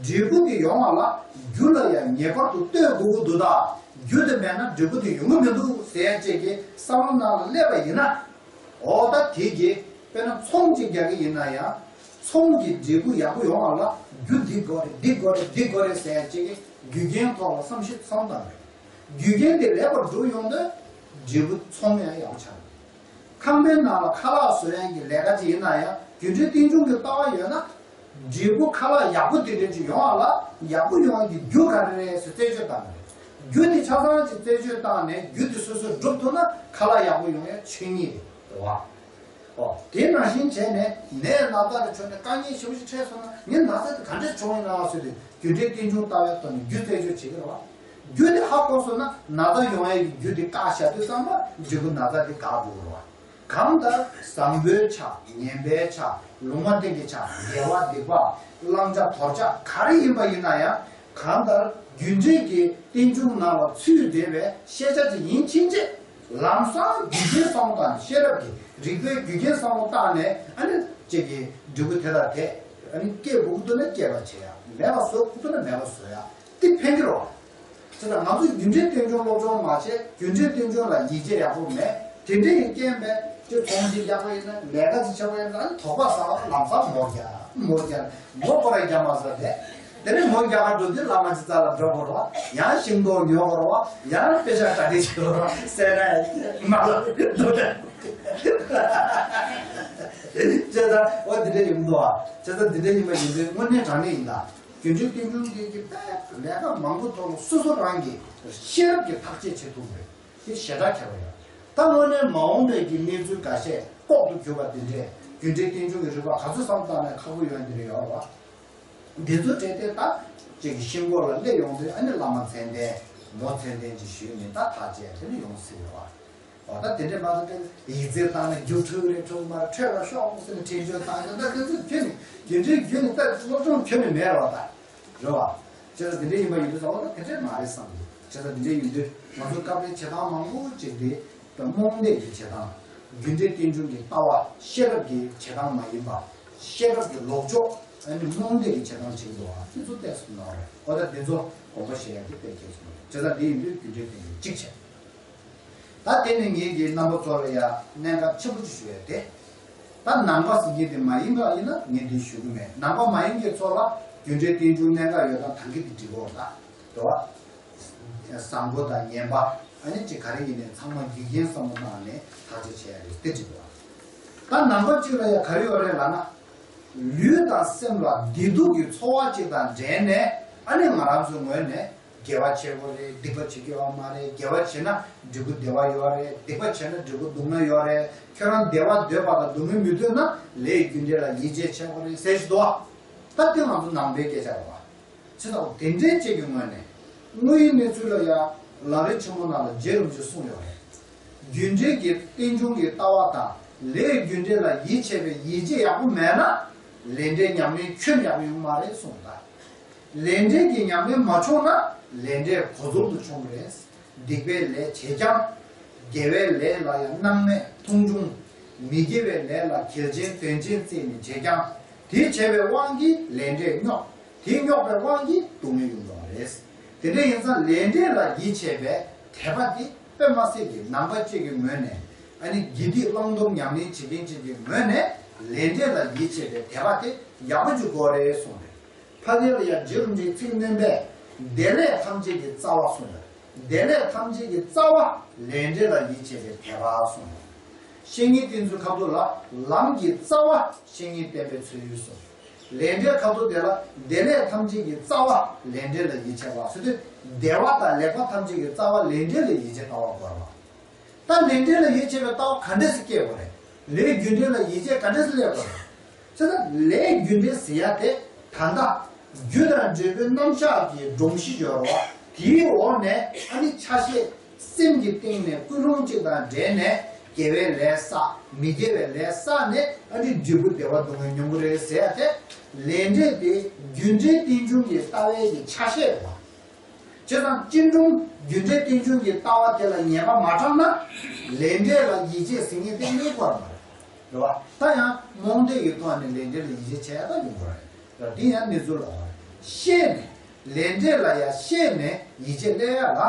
འབྲས་བུ་དེ་ཡོང་བ་ལ་རྒྱུ་ལ་ཡང་ངེས་པར་དུ་ལྟོས་དགོས་ཀྱི་འདུག་ད་རྒྱུ་དེ་མེད་ན་འབྲས་བུ་དེ་ཡོང་གི་མི་འདུག་ཟེར་ཡག་ཅིག་གི་བསམ་བློ་ནང་ལ་སླེབས་པ་ཡིན་ན། འོ་ད་དེ་གི་དཔེར་ན་ཚོང་ཅིག་རྒྱག་གི་ཡིན་ན་ཡང་། ཚོང་གི་འབྲས་བུ་ཡག་པོ་ཡོང་བ་ལ་རྒྱུ་འདི་དགོས་རེད། འདི་དགོས་རེད། འདི་དགོས་རེད་ཟེར་ཡག་ཅིག་གི་རྒྱུ་རྐྱེན་ཐོག་ལ་བསམ་ཤེས་བསམ་བཏང་རེད། རྒྱུ་རྐྱེན་དེ་ལེགས་པར་འགྲུབ་ཡོང་དུས་འབྲས་བུ་ཚོང་ཡང་ཡག་པོ་ཆགས་རེད། ཁང་པའི་ནང་ལ་ཁ་ལག་བཟོ་ཡག་གི་ལས་ཀ་ཅིག་ཡིན་ན་ཡང་རྒྱུ་འབྲས་རྟེན་འབྱུང་གི་ལྟ་བ་ཡོད་ན། འབྲས་བུ་ཁ་ལག་ཡག་པོ་དེ་འདྲ་ཅིག་ཡོང་བ་ལ་ཡག་པོ་ཡོང་ཡག་གི་རྒྱུ་ག་རེ་རེད་ཟེར་རྩད་གཅོད་བཏང་རེད། རྒྱུ་དེ་ཆ་ཚང་ཅིག་རྩད་གཅོད་བཏང་ནས་རྒྱུ་དེ་སོ་སོས་སྒྲུབ་ཐུབ་ན་ཁ་ལག་ཡག་པོ་ཡོང་ཡག་ཆོས་ཉིད་རེད། རེད་བ། ཨོ། དེ་ནང་བཞིན་བྱས་ནས་ནད་ན་ཚ་རེ་བྱུང་ནས་དཀའ་ངལ་ཞེ་པོ་ཞིག་འཕྲད་སོང་ན། ངའི་ན་ཚ་དེ་ག་འདྲས་བྱུང་ཡིན་ན་ཟེར་ཏེ་རྒྱུ་འབྲས་རྟེན་འབྱུང་ལྟ་བའི་ཐོག་ནས་རྒྱུ་རྩད་གཅོད་བྱེད་ཀྱི་རེད་བ། རྒྱུ་དེ་ཧ་གོ་སོང་ན་ན་ཚ་ཡོང་ཡག་གི་རྒྱུ་དེ་བཀག་བཞག་དུས་ཙམ་པ་འབྲས་བུ་ན་ཚ་དེ་འགག་འགྲོ་གི་རེད་བ། གང་ལྟར་བཟང་པོའི་ཆ། ངན་པའི་ཆ། ལུང་མ་བསྟན་གྱི་ཆ། དགེ་བ་སྡིག་པ། བླང་བྱ་དོར་བྱ་ག་རེ་ཡིན་པ་ཡིན་ན་ཡང་། གང་ལྟར་རྒྱུ་འབྲས་ཀྱི་རྟེན་འབྱུང་ནང་ལ་ཚུད་བསྡད་པའི་ཤེས་བྱ་ཅིག་ཡིན་ཕྱིན་ཆད། ལམ་སང་རྒྱུ་རྐྱེན་བསམ་བློ་བཏང་ནས། ཤེས་རབ་ཀྱིས་རིགས་པའི་རྒྱུ་རྐྱེན་བསམ་བློ་བཏང་ནས་ཨ་ནི་ཅིག་གི་འབྲས་བུ་དེ་དང་དེ་ཨ་ནི་སྐྱེ་དགོས་ཀྱི་འདུག་ན་སྐྱེ་བར་བྱེད་ཡག་མེད་པ་བཟོ་དགོས་ཀྱི་འདུག་ན་མེད་པ་བཟོ་ཡག་དེ་ཕན་གྱི་རེད་བ། བྱས་ཙང་ང་ཚོ་རྒྱུ་འབྲས་རྟེན་འབྱུང་སློབ་སྦྱོང་མ་བྱས། རྒྱུ་འབྲས་རྟེན་འབྱུང་ལ་ཡིད་ཆེས་ཡག་པོ་མེད། དེ་འདྲ་ཡི་རྐྱེན་པས་ཅིག་ཚོང་ཅིག་རྒྱག་པ་ཡིན་ན། ལས་ཀ་ཅིག་བྱེད་པ་ཡིན་ན། ཨ་ནི་དོགས་པ་ཟ་བ་ལམ་སང་མོ་རྒྱག་མོ་རྒྱག་མོ་ཁོ་རང་རྒྱག་མ་ཟ་བས། དེ་ནས་མོ་རྒྱག་ག་འགྲོ་དུས་བླ་མ་ཅིག་རྩ་ལ་འགྲོ་དགོས་རེད་བ། ཡང་ཤིང་ཏོག་ཉོ་དགོས་རེད་བ། ཡང་དཔེ་ཆ་གྲ་སྒྲིག་བྱེད་དགོས་རེད་བ། ཟེར་ན་མ་ལ་འགྲོ་དྲན། བྱས་ཙང་འོ་འདི་འདྲ་ཡིན་འདུག་བ། བྱས་ཙང་འདི་འདྲ་ཡིན་པ་ཡིན་དུས་དངོས་གནས་དྲང་གནས་ཡིན་ད། རྒྱུ་འབྲས་རྟེན་འབྱུང་གི་གི་དཔེ་ལས་ཀ་མང་པོ་ཐོག་ལ་སོ་སོ་རང་གི་ཤེས་རབ་ཀྱིས་ཐག་གཅོད་བྱེད་ཐུབ་རེད། དེ་ཞེ་དྲག་ཁྱད་པར་ཡོད། ད་དངོས་གནས་མ་འོངས་པའི་གི་གནས་ཚུལ་འགའ་ཤས་ལྐོག་ཏུ་གྱུར་པ་འདི་འདྲས། རྒྱུ་འབྲས་རྟེན་འབྱུང་གི་རིགས་པ་ག་ཚོད་བསམ་བཏང་ནས་ཁག་པོ་ཡོད་འདི་རེད་ཡོད་རེད་བ། འདི་ཚོ་བྲལ་ཏེ་ད་ཅིག་གི་ཤིང་སྒོ་ལ་སླེབས་ཡོང་དུས་ཨ་ནི་བླ་མ་མཚན་ལྡན་མོ་མཚན་ལྡན་ཅིག་ཞུས་ནས་ད་ཐག་བཅད་དེ་ནི་ཡོང་སྲིད་རེད་བ། འོ་ད་དེ་འདྲས་མ་གཏོགས་ཡིག་རྩིས་བཏང་ན་རྒྱུ་འཕྲོད་རེད་འཕྲོད་མ་རེད། འཕྲོད་ལ་ཤོག་ཟེར་ནས་འཕྲིན་བཅོལ་བཏང་ཡོད་ན་དེ་ཚོ་ཁྱོན་ནས་རྒྱུ་འབྲས་རྒྱུ་ནས་ད་སློབ་སྦྱོང་ཁྱོན་ནས་མེད་རེད་བ་ད། རེད་བ། བྱས་ཙང་དེ་འདྲས་ཡིན་པ་ཡིན་དུས་ཙང་འོ་ད་དེ་འདྲས་མ་རེད་བསམ་གྱི། བྱས་ཙང་དེ་འདྲས་ཡིན་དུས་ང་ཚོ་སྐབས་རེ་བྱེད་སྟངས་མང་པོ་ཅིག་དེ་རྨོངས་དད་ཀྱི་བྱེད་སྟངས། རྒྱུ་འབྲས་རྟེན་འབྱུང་གི་ལྟ་བ་ཤེས་རབ་ཀྱི་བྱེད་སྟངས་མ་ཡིན་པ། ཤེས་རབ་ཀྱི་ལོག་ཕྱོགས་ཨ་ནི་རྨོངས་དད་ཀྱི་བྱེད་སྟངས་ཅིག་འདུག་བ། དེ་ཚོ་ཏོག་ཙམ་ནོར་རེད། འོ་ད་དེ་ཚོ་དགོངས་པ་བཞེས་ཡག་གི་དཔེ་ཁྱད་ཚོ་མ་རེད། བྱས་ཙང་དེ་ཡིན་དུས་རྒྱུ་འབྲས་རྟེན་འབྱུང་གཅིག་བྱས། ད་དེ་ནི་ངེད་ཀྱིས་རྣམ་པ་ཚོ་ལ་ཡང་གནད་འགག་ཆེན་པོ་ཅིག་ཞུ་ཡ་དེ། ད་ནང་པ་ཟེར་མཁན་དེ་མ་ཡིན་པ་ཡིན་ན་ངས་འདི་ཞུ་གི་མེད། ནང་པ་མ་ཡིན་མཁན་ཚོ་ལ་རྒྱུ་འབྲས་རྟེན་འབྱུང་གནད་འགག་ཡོད་ན་ད་གིན་དེ་འགྲིག་གོ། ད་རེད་བ། བཟང་པོ་དང་ངན་པ་ཨ་ནི་ཅིག་ག་རེ་ཡིན་ནའི་ཚང་མ་རྒྱུ་རྐྱེན་བསམ་བློ་བཏང་ནས་ཐག་གཅོད་བྱེད་ཡ་རེད། དེ་འགྲིག་གོ། ད་ནང་པ་གཅིག་ལ་ཡང་ག་རེ་ཡོད་རེད་ལབ་ན། ལུས་དང་སེམས་ལ་བདེ་སྡུག་གི་ཚོར་བ་ཅིག་དང་འབྲེལ་ནས་ཨ་ནི་ང་རང་ཚོའི་ངོས་ནས། དགེ་བ་བྱེད་དགོས་རེད། སྡིག་པ་བྱེད་དགོས་པ་མ་རེད། དགེ་བ་བྱེད་ན་འབྲས་བུ་བདེ་བ་ཡོད་རེད། སྡིག་པ་བྱེད་ན་འབྲས་བུ་སྡུག་བསྔལ་ཡོད་རེད། ཁྱོད་རང་བདེ་བ་འདོད་པ་དང་སྡུག་བསྔལ་མི་འདོད་ན་ལས་རྒྱུ་འབྲས་ལ་ཡིད་ཆེས་བྱེད་དགོས་རེད་ཟེར་ཞིག་འདུག་བ། ད་དེ་ང་ཚོ་ནང་པའི་སྐད་ཆ་རེད་བ། བྱས་ཙང་དེ་འདྲའི་ཅིག་གི་ངོས་ནས་དངོས་ཡོད་གནས་ཚུལ་ལ་ཡང་ལམ་རིམ་ཆེན་མོ་ནང་ལ་རྗེ་རིན་པོ་ཆེས་གསུངས་ཡོད་རེད། རྒྱུ་འབྲས་ཀྱི་རྟེན་འབྱུང་གི་ལྟ་བ་དང་ལས་རྒྱུ་འབྲས་ལ་ཡིད་ཆེས་པའི་ཡིད་ཆེས་ཡག་པོ་མེད་ན་ལས་འབྲས་ཉམས་ལེན་ཁྱོན་ནས་ཡག་པོ་ཡོང་གི་མ་རེད་གསུངས་ད། ལས་འབྲས་ཀྱི་ཉམས་ལེན་མ་བྱུང་ན་ལས་འབྲས་གོ་ཟུར་དུ་མཆོང་གི་རེད། སྡིག་པའི་ལས་བྱས་ཀྱང་། དགེ་བའི་ལས་ལ་ཡང་སྣང་མེད་མཐོང་ཆུང་། མི་དགེ་བའི་ལས་ལ་གལ་ཆེན་དོན་ཆེན་བརྩིས་ནས་བྱས་ཀྱང་། དེ་བྱས་པའི་དབང་གིས་ལས་འབྲས་རྙོག་དེ་རྙོག་པའི་དབང་གིས་སྡུག་བསྔལ་ཡོང་བ་རེད། དེ་འདྲ་ཡིན་ཙང་ལས་འབྲས་ལ་ཡིད་ཆེས་པའི་དད་པ་དེ་དཔེ་མ་སྲིད་ཀྱི་ནང་པ་གཅིག་གི་ངོས་ནས་ཨ་ནི་དགེ་སྡིག་བླང་དོར་ཉམས་ལེན་བྱེད་མཁན་གཅིག་གི་ངོས་ནས་ལས་འབྲས་ལ་ཡིད་ཆེས་པའི་དད་པ་དེ་ཡག་པོ་ཅིག་དགོས་རེད་གསུངས་རེད། ཕ་གི་ལ་ཡང་རྗེ་རིན་པོ་ཆེའི་ཚིག་སྣོན་པས། བདེ་ལེགས་ཐམས་ཅད་ཀྱི་རྩ་བ་གསུངས་པས། བདེ་ལེགས་ཐམས་ཅད་ཀྱི་རྩ་བ་ལས་འབྲས་ལ་ཡིད་ཆེས་པའི་དད་པ་གསུངས་པས། བཤེས་གཉེན་བསྟེན་ཚུལ་ཁ་ཐུག་ལ་ལམ་གྱི་རྩ་བ་བཤེས་གཉེན་བསྟེན་པའི་ཚུལ་ཡོད་གསུངས། ལས་འབྲས་ཁ་ཐུག་དེ་ལ་བདེ་ལེགས་ཐམས་ཅད་ཀྱི་རྩ་བ་ལས་འབྲས་ལ་ཡིད་ཆེས་པ་ཟེར་དུས་བདེ་བ་དང་ལེགས་པ་ཐམས་ཅད་ཀྱི་རྩ་བ་ལས་འབྲས་ལ་ཡིད་ཆེས་ལྟ་བ་དགོས་པ། ད་ལས་འབྲས་ལ་ཡིད་ཆེས་པའི་ལྟ་བ་ག་འདྲས་སེ་སྐྱེ་དགོས་རེད། ལས་རྒྱུ་འབྲས་ལ་ཡིད་ཆེས་ག་འདྲས་སེ་སླེབས་དགོས་རེད། ཟེར་ན་ལས་རྒྱུ་འབྲས་ཟེར་ཡ་དེ་ད་ལྟ་རྒྱུ་དང་འབྲས་བུའི་རྣམ་གཞག་གི་སྒྲོམ་གཞི་ཡོད་རེད་བ། དེའི་འོག་ནས་ཨ་ནི་ཆ་ཤས་སེམས་ཀྱི་སྟེང་ནས་ཀུན་སློང་གཅིག་དང་འབྲེལ་ནས་དགེ་བའི་ལས་བསགས་མི་དགེ་བའི་ལས་བསགས་ནས་ཨ་ནི་འབྲས་བུ་བདེ་བ་སྡུག་བསྔལ་མྱོང་གི་རེད་ཟེར་ཡ་དེ་ལས་འབྲས་དེ་རྒྱུ་འབྲས་རྟེན་འབྱུང་གི་ལྟ་བའི་གི་ཆ་ཤས་རེད་བ། བྱས་ཙང་སྤྱི་སྒྲོམ་རྒྱུ་འབྲས་རྟེན་འབྱུང་གི་ལྟ་བ་དེ་ལ་ངེས་པ་མ་དྲངས་ན་ལས་འབྲས་ལ་ཡིད་ཆེས་ཟེར་མཁན་དེ་གནས་དགོས་པ་མ་རེད། རེད་བ། ད་ཡང་རྨོངས་དད་ཀྱི་ཐོག་ནས་ལས་འབྲས་ལ་ཡིད་ཆེས་བྱས་ད་ཡོང་གི་རེད། འདི་ཡང་གནས་ཚུལ་ལ་བ་རེད། ཤེས་ནས་ལས་འབྲས་ལ་ཡང་ཤེས་ནས་ཡིད་ཆེས་སླེབས་ཡ་ལ་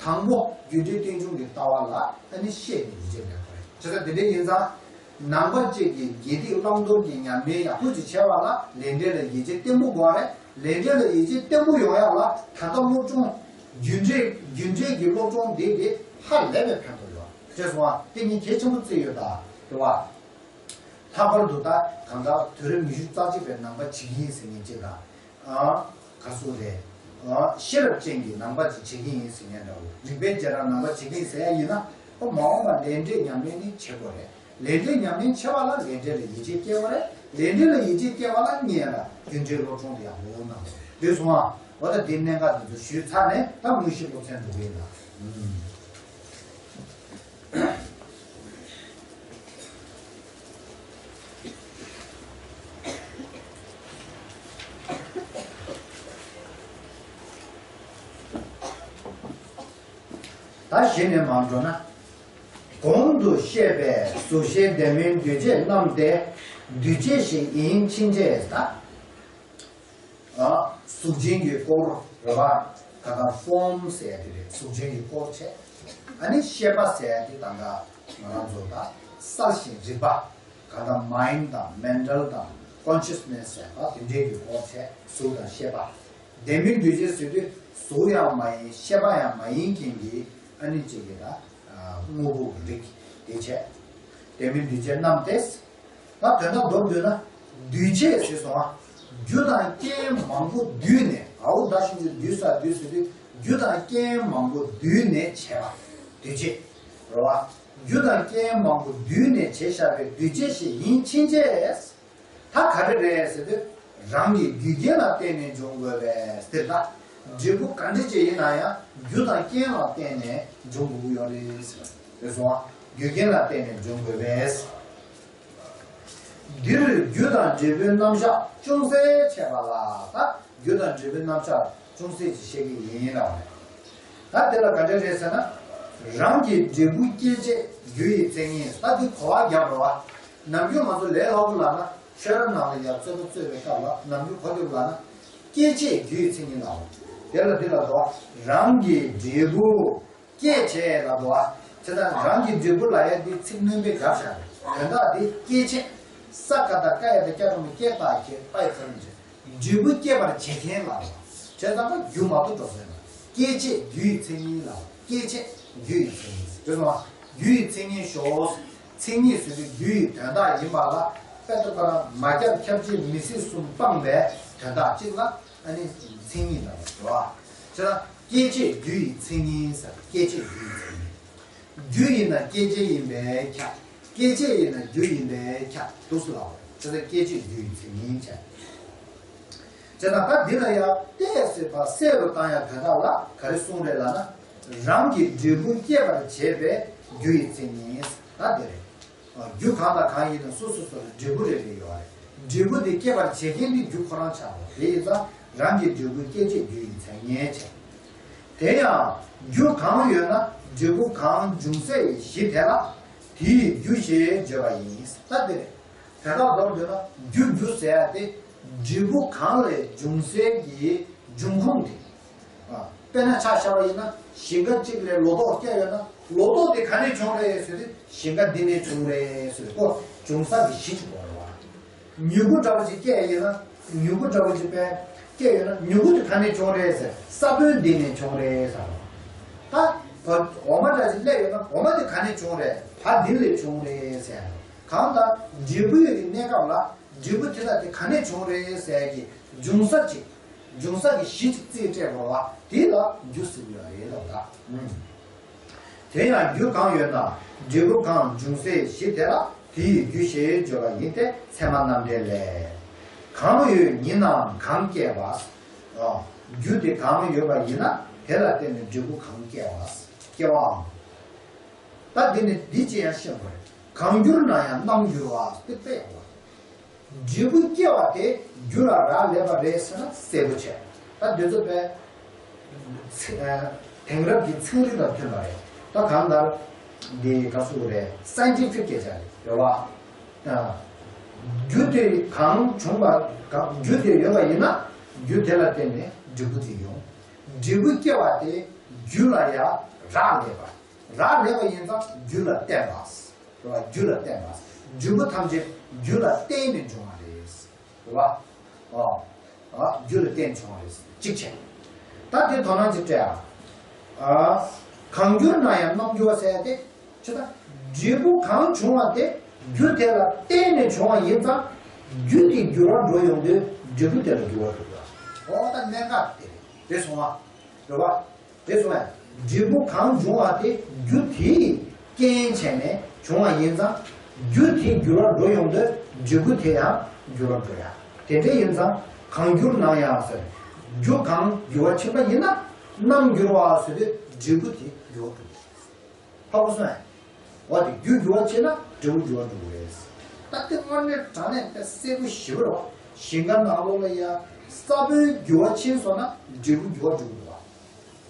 དང་པོ་རྒྱུ་འབྲས་རྟེན་འབྱུང་གི་ལྟ་བ་ལ་ཨ་ནི་ཤེས་ནས་ཡིད་ཆེས་སླེབས་དགོས་རེད། བྱས་ཙང་དེ་འདྲ་ཡིན་ཙང་། ནང་པ་གཅིག་གིས་དགེ་སྡིག་བླང་དོར་གྱི་ཉམས་ལེན་ཡག་པོ་ཅིག་བྱས་པ་ལ་ལས་འབྲས་ལ་ཡིད་ཆེས་བརྟན་པོ་དགོས་རེད། ལས་འབྲས་ལ་ཡིད་ཆེས་བརྟན་པོ་ཡོང་ཡག་ལ་ད་ལྟ་སློབ་སྦྱོང་རྒྱུ་འབྲས་རྒྱུ་འབྲས་ཀྱི་སློབ་སྦྱོང་འདི་གིས་ཧ་ལས་པའི་ཕན་ཐོགས་ཡོད་རེད་སོང་བ། དེ་ནི་གལ་ཆེན་པོ་བརྩི་ཡོད་ད་རེད་བ། ལྷག་པར་དུ་ད་གང་ལྟར་དུས་རབས་ཉི་ཤུ་རྩ་གཅིག་པའི་ནང་པ་བྱེད་ཀྱི་ཡིན་ཟེར་མཁན་ཅིག་དང་། ཨ། ག་སུ་རེད། ཨ། ཤེས་རབ་ཅན་གྱི་ནང་པ་ཅིག་བྱེད་ཀྱི་ཡིན་ཟེར་མཁན་འདྲ་བོ། རིག་པའི་རྗེས་འབྲང་ནང་པ་བྱེད་ཀྱི་ཡིན་ཟེར་ཡ་ཡིན་ན། ཨོ་མ་འོངས་པ་ལས་འབྲས་ཉམས་ལེན་ནི་བྱེད་དགོས་རེད། ལས་འབྲས་ཉམས་ལེན་བྱེད་པ་ལ་ལས་འབྲས་ལ་ཡིད་ཆེས་སྐྱེ་བ་རེད། ལས་འབྲས་ལ་ཡིད་ཆེས་སྐྱེ་བ་ལ་ངས་ལ་རྒྱུ་འབྲས་སློབ་སྦྱོང་དེ་ཡག་པོ་གནང་དགོས་རེད་སོང་ཨ། འོ་ད་འདི་གནད་འགག་འདི་ཚོ་ཞུས་ཚར་ནས་ད་དངོས་གཞི་སློབ་ཚན་འགྲོ་གི་ཡིན་ལ། ཨུམ། ད་གཞི་ནས་མར་འགྲོ་ན། གོང་དུ་བཤད་པའི་གཟུགས་ཅན་ལྡན་མིན་འདུས་བྱས་རྣམས་ཏེ། འདུས་བྱས་ཤིག་ཡིན་ཕྱིན་ཆད་ད། ཨ། གཟུགས་ཅན་གྱི་སྐོར་རེད་པ། ད་ལྟ་ཕོརམ་ཟེར་ཡ་དེ་རེད། གཟུགས་ཅན་གྱི་སྐོར་བྱས། ཨ་ནི་ཤེས་པ་ཟེར་ཡ་དེ་ད་ལྟ་ང་རང་ཚོ་ད་གསལ་ཞིང་རིག་པ། ད་ལྟ་མའིན་དང་མེན་ཊལ་དང་ཀོན་ཤི་ཡས་ནེ་སི་ཟེར་བ་དེ་འདྲའི་གི་སྐོར་བྱས། གཟུགས་དང་ཤེས་པ། ལྡན་མིན་འདུས་བྱས་ཟེར་དུས་གཟུགས་ཡང་མ་ཡིན་ཤེས་པ་ཡང་མ་ཡིན་མཁན་གྱི་ཨ་ནི་གཅིག་གི་ད་དངོས་པོ་རིགས་དེ་བྱས། ལྡན་མིན་འདུས་བྱས་རྣམས་ཏེ། ད་དོན་དག་མདོར་བསྡུས་ན། འདུས་བྱས་ཟེར་སོང་ང་། རྒྱུ་དང་རྐྱེན་མང་པོ་བསྡུས་ནས། འ་འོག་ད་ཤིན་ཏུ་འདུས་ས་འདུས་ཟེར་དུས་རྒྱུ་དང་རྐྱེན་མང་པོ་བསྡུས་ནས་བྱས་པ་འདུས་བྱས་རེད་བ། རྒྱུ་དང་རྐྱེན་མང་པོ་བསྡུས་ནས་བྱས་བཞག་པའི་འདུས་བྱས་ཤིག་ཡིན་ཕྱིན་ཆད། ད་ག་རེ་རེད་ཟེར་དུས་རང་གི་རྒྱུ་རྐྱེན་ལ་བརྟེན་ནས་འབྱུང་དགོས་པས་ཟེར། ད་འབྲས་བུ་ག་འདྲ་ཅིག་ཡིན་ན་ཡང་རྒྱུ་དང་རྐྱེན་ལ་བརྟེན་ནས་འབྱུང་དགོས་ཀྱི་ཡོད་རེད་ཟེར། རེད་སོང་ང་། རྒྱུ་རྐྱེན་ལ་བརྟེན་ནས་འབྱུང་དགོས་པས། འདིར་རྒྱུ་དང་འབྲས་བུའི་རྣམ་གཞག་ཅུང་ཟད་འཆད་པ་ལ། ད་རྒྱུ་དང་འབྲས་བུའི་རྣམ་གཞག་ཅུང་ཟད་ཅིག་བཤད་ཀྱི་ཡིན་ལ། ད་དེ་ལ་ག་འདྲ་རེད་ཟེར་ན། རང་གི་འབྲས་བུ་སྐྱེད་བྱེད་རྒྱུ་ཡི་མཚན་ཉིད། ད་འདི་གོ་བ་རྒྱབ་རོགས་ཨ། ནམ་རྒྱུན་ང་ཚོ་ལས་སླ་པོ་ལབ་ན་ཆོས་ར་ནང་ལ་ཡར་རྩོད་པ་རྩོད་པའི་སྐབས་ལ་ནམ་རྒྱུན་གོ་རྒྱབ་ལབ་ན། སྐྱེད་བྱེད་རྒྱུ་ཡི་མཚན་ཉིད་ལ། དེ་ལ་འདི་ལ་དོ། རང་གི་འབྲས་བུ་སྐྱེད་བྱེད་ལ་དོ། བྱས་ཙང་རང་གི་འབྲས་བུ་ལ་ཡ་འདི་ཚིག་སྣོན་པའི་རྒྱབ་བཞག་རེད། དོན་དག་འདི་སྐྱེད་བྱེད། ས་ཀ་བཏགས་སྐ་ཡ་བཏགས་སྐྱ་འགྲེང་བུ་སྐྱེ་ད་སྐྱེད་པའི་མཚན་ཉིད་བྱས། འབྲས་བུ་སྐྱེད་པར་བྱེད་མཁན་ལ་རོ། བྱས་ཙང་ཀ་རྒྱུ་མ་གཏོགས་འགྲོ་ཟེར་ན། སྐྱེད་བྱེད་རྒྱུ་ཡི་མཚན་ཉིད་ལ། སྐྱེད་བྱེད་རྒྱུ་ཡི་མཚན་ཉིད། དེ་སོང་རྒྱུ་ཡི་མཚན་ཉིད་ཞོག་མཚན་ཉིད་ཟེར་དུས་རྒྱུ་ཡི་དོན་དག་ཡིན་པ་ལ་དཔེ་ལྟ་བུ་ལ་མ་ཁྱབ་ཁྱབ་བྱེད་མི་སྲིད་གསུམ་སྤངས་པའི་དོན་དག་གཅིག་ལ་ཨ་ནི་མཚན་ཉིད་ལ་རོ། བྱས་ཙང་སྐྱེད་བྱེད་རྒྱུ་ཡི་མཚན་ཉིད་ཟེར། སྐྱེད་བྱེད་རྒྱུ་ཡི་མཚན་ཉིད། རྒྱུ་ཡིན་ན་སྐྱེད་བྱེད་ཡིན་པས་ཁྱབ། སྐྱེད་བྱེད་ཡིན་ན་རྒྱུ་ཡིན་པས་ཁྱབ། འདུག་སེ་ལབ་པ་རེད། དེ་ལ་སྐྱེད་བྱེད་རྒྱུ་ཡི་མཚན་ཉིད་བྱས། བྱས་ཙང་ད་འདི་ལ་ཡང་ཏོག་ཙམ་ཕར་གསལ་རུ་བཏང་ཡ་དོན་དག་ལ་ག་རེ་གསུངས་རེད་ལབ་ན། རང་གི་འབྲས་བུ་སྐྱེད་པར་བྱེད་པའི་རྒྱུ་ཡི་མཚན་ཉིད། ད་འདི་རེད། རྒྱུ་གང་དང་གང་ཡིན་ན་སོ་སོ་སོ་ལ་འབྲས་བུ་རེ་རེ་ཡོད་རེད། འབྲས་བུ་དེ་སྐྱེད་པར་བྱེད་མཁན་དེ་རྒྱུ་ཁོ་རང་ཆགས་རོགས། དེ་ཡིན་ཙང་རང་གི་འབྲས་བུ་སྐྱེད་བྱེད་རྒྱུ་ཡི་མཚན་ཉིད་བྱས། དེ་ཡང་རྒྱུ་གང་ཡོད་ན་འབྲས་བུ་གང་འབྱུང་ས་ཡི་གཞི་དེ་ལ་དེ་ཡི་རྒྱུ་ཞེས་བརྗོད་པ་ཡིན། ད་དེ་རེད། དེ་དག་མདོར་བསྡུས་ན་རྒྱུ་རྒྱུ་ཟེར་ཡ་དེ་འབྲས་བུ་གང་ལས་འབྱུང་སའི་གི་འབྱུང་ཁུངས་དེ། དཔེར་ན་ཆ་བཞག་པ་ཡིན་ན་ཞིང་ཁ་གཅིག་ལས་ལོ་ཏོག་སྐྱེས་ཡོད་ན་ལོ་ཏོག་དེ་ག་ནས་བྱུང་རེད་ཟེར་དུས་ཞིང་ཁ་འདི་ནས་བྱུང་རེད་ཟེར་དུས་ཁོ་འབྱུང་ས་གི་གཞི་གཅིག་དགོས་རེད་བ། མྱུ་གུ་འདྲ་བོ་ཅིག་སྐྱེས་ཡིན་ན་མྱུ་གུ་འདྲ་བོ་ཅིག་དཔེ་སྐྱེས་ཡོད་ན་མྱུ་གུ་དེ་ག་ནས་བྱུང་རེད་ཟེར་ས་བོན་འདི་ནས་བྱུང་རེད་ཟེར་བ། ད་ འོ་མ་འདྲ་ཞིག་སླེབས་ཡོད་ན་འོ་མ་དེ་ག་ནས་བྱུང་རེད། བ་འདི་ལས་བྱུང་རེད་ཟེར། གང་ལྟར་འབྲས་བུ་ཡོད་ཀྱི་གནས་སྐབས་ལ་འབྲས་བུ་དེ་དག་དེ་ག་ནས་བྱུང་རེད་ཟེར་གྱི་འབྱུང་ས་ཅིག་འབྱུང་ས་གི་གཞི་ཅིག་རྩིས་སྤྲད་དགོས་པ་དེ་ལ་རྒྱུ་ཟེར་གྱི་ཡོད་རེད་ལབ་ད། དེ་ཡང་རྒྱུ་གང་ཡོད་ན་འབྲས་བུ་གང་འབྱུང་སའི་གཞི་དེ་ལ་དེ་ཡི་རྒྱུ་ཞེས་བརྗོད་པ་ཡིན་ཏེ་ཚད་མ་རྣམ་འགྲེལ་ལས། གང་ཡོད་ཉིད་རྣམས་གང་སྐྱེ་བ། རྒྱུ་དེ་གང་ཡོད་པ་ཡིན་ན་དེ་ལ་བརྟེན་ནས་འབྲས་བུ་གང་སྐྱེ་བ། སྐྱེ་བའམ། ད་འདི་ནི་འདི་ཅི་ཡང་ཤེས་དགོས་རེད། གང་འགྱུར་ན་ཡང་རྣམ་འགྱུར་བ་དེ་དཔེ་ཡག་པོ། འབྲས་བུ་སྐྱེ་བ་དེ་རྒྱུ་ལ་རག་ལས་པ་རེད་ཟེར་ན་གསལ་པོ་བྱས། ད་འདི་ཚོ་དཔེ་ཚེ་ཨ་དེང་རབས་ཀྱི་ཚན་རིག་དང་མཐུན་པ་རེད། ད་གང་ལྟར་འདི་ག་སུ་རེད། སའེན་ཊི་ཕིག་སྐད་ཆ་རེད་རེད་བ། ཨ་རྒྱུ་དེ་གང་བྱུང་བ་གང་རྒྱུ་དེ་ཡོད་པ་ཡིན་ན་རྒྱུ་དེ་ལ་བརྟེན་ནས་འབྲས་བུ་དེ་ཡོང་། འབྲས་བུ་སྐྱེ་བ་དེ་རྒྱུ་ལ་ཡང་རག་ལས་པ། རག་ལས་པ་ཡིན་ཙང་རྒྱུ་ལ་བརྟེན་པ། རེད་བ། རྒྱུ་ལ་བརྟེན་པ། འབྲས་བུ་ཐམས་ཅད་རྒྱུ་ལ་བརྟེན་ནས་འབྱུང་བ་རེད། རེད་བ། ཨོ། ཨ་རྒྱུ་ལ་བརྟེན་བྱུང་བ་རེད། གཅིག་བྱས། ད་དེ་དོ་སྣང་ཅིག་སྤྲད་ཨ། ཨ། གང་འགྱུར་ན་ཡང་རྣམ་འགྱུར་བ་ཟེར་ཏེ། ཆུ་ད། འབྲས་བུ་གང་བྱུང་བ་དེ་རྒྱུ་དེ་ལ་བརྟེན་ནས་བྱུང་བ་ཡིན་ཙང་རྒྱུ་དེ་འགྱུར་བར་འགྲོ་ཡོང་དུས་འབྲས་བུ་དེ་ལ་འགྱུར་བ་འགྲོ་དགོས། ཨོ་ད་གནད་འགག་དེ་རེད། རེད་སོང་བ། རེད་བ། དེ་སོང་བས། འབྲས་བུ་གང་འབྱུང་བ་དེ་རྒྱུ་དེས་རྐྱེན་བྱས་ནས་བྱུང་བ་ཡིན་ཙང་། རྒྱུ་དེ་འགྱུར་བར་འགྲོ་ཡོང་དུས་འབྲས་བུ་དེ་ཡང་འགྱུར་བར་འགྲོ་ཡ། དེ་འདྲ་ཡིན་ཙང་གང་འགྱུར་ན་ཡང་ཟེར། རྒྱུ་གང་འགྱུར་བར་ཕྱིན་པ་ཡིན་ན་རྣམ་འགྱུར་བ་ཟེར་དུས་འབྲས་བུ་དེ་འགྱུར་བར་འགྲོ། ཧ་གོ་སོང་ངས། འོ་དེ་རྒྱུ་འགྱུར་བ་ཕྱིན་ན་འབྲས་བུ་འགྱུར་བ་འགྲོ་གི་རེད། ད་དེ་དངོས་གནས་དྲང་གནས་དཔེ་གསལ་པོ་ཞེ་པོ་རེད་བ། ཞིང་ཁ་ནང་ལོགས་ལ་ཡ་ས་བོན་འགྱུར་བ་ཕྱིན་སོང་ན་འབྲས་བུ་འགྱུར་བ་འགྲོ་གི་འདུག་བ།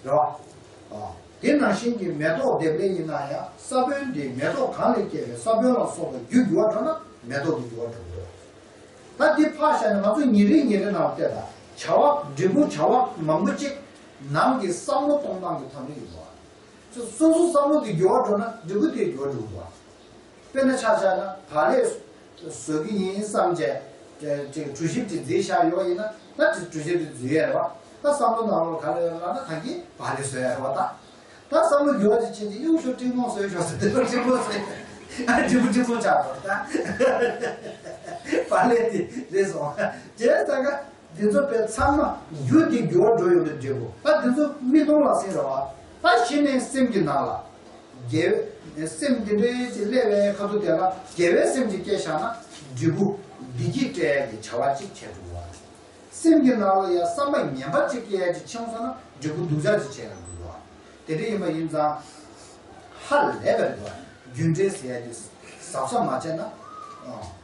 རེད་བ། ཨ། དེ་ནང་བཞིན་གྱི་མེ་ཏོག་འདེབས་ལས་ཡིན་ན་ཡང་ས་བོན་དེ་མེ་ཏོག་གང་ལས་སྐྱེས་པའི་ས་བོན་ལ་སོགས་པའི་རྒྱུ་འགྱུར་བ་འགྲོ་ན་མེ་ཏོག་དེ་འགྱུར་བ་འགྲོ་གི་རེད། ད་འདི་ཕར་བཞག་ནས་ང་ཚོ་ཉིན་རེ་ཉིན་རེ་ནང་བལྟས་ལ་བྱ་བ་འབྲས་བུ་བྱ་བ་མང་པོ་གཅིག་ནང་གི་བསམ་བློ་གཏོང་སྟངས་ཀྱི་ཐོག་ནས་ཡིན་པ། སོ་སོ་བསམ་བློ་དེ་འགྱུར་བ་འགྲོ་ན་འབྲས་བུ་དེ་འགྱུར་བ་འགྲོ་གི་འདུག་བ། དཔེར་ན་ཆ་བཞག་ན་བག་ལེབ་བཟོ་གི་ཡིན་བསམ་བྱས་ཅིག་གྲུ་ཞིབ་ཅིག་བརྫིས་བཞག་ཡོད་པ་ཡིན་ན་ད་གྲུ་ཞིབ་དེ་བརྫིས་ཡོད་རེད་བ། ད་བསམ་བློ་ནང་ལོགས་ག་རེ་ཡོད་ལབ་ན་ད་གིན་བག་ལེབ་བཟོ་ཡ་རེད་བ། ད་ད་བསམ་བློ་འགྱུར་བ་ཅིག་ཕྱིན་ཅིག་གཡུག་ཤོག་སྤྲིན་ཕུང་བཟོས་ཤོག་ཟེར་དེ་ལ་སྤྲིན་ཕུང་བཟོས་ཨ་འབྲས་བུ་སྤྲིན་ཕུང་ཆགས་འགྲོ་ད་བག་ལེབ་དེ་རེད་སོང་བྱས་ཙང་ཀ། འདི་ཚོ་དཔེ་ཚང་མ་རྒྱུ་དེ་འགྱུར་བ་འགྲོ་ཡོང་དུས་འབྲས་བུ། ད་འདི་ཚོ་མིག་མཐོང་ལ་ཟིན་རེད་བ། ད་གཞི་ནས་སེམས་ཀྱི་ནང་ལ། དགེ་བའི་སེམས་འདི་འདྲའི་ཅིག་སླེབས་པའི་ཁ་ཐུག་དེ་ལ་དགེ་བའི་སེམས་ཅིག་སྐྱེས་བཞག་ན་འབྲས་བུ་བདེ་སྐྱིད་སྤྲད་ཡ་གི་བྱ་བ་ཅིག་བྱས་འདུག་བ། སེམས་ཀྱི་ནང་ལ་ཡ་བསམ་པ་ངན་པ་ཅིག་སྐྱེ་ཡ་ཅིག་ཕྱིན་སོང་ན་འབྲས་བུ་སྡུག་ཅག་ཅིག་བྱས་ཡོང་འདུག་བ། དེ་འདྲ་ཡིན་པ་ཡིན་ཙང་ཧ་ལས་པ་རེད་བ། རྒྱུ་འབྲས་ཟེར་ཡ་དེ་གཟབ་གཟབ་མ་བྱས་ན་ཨ་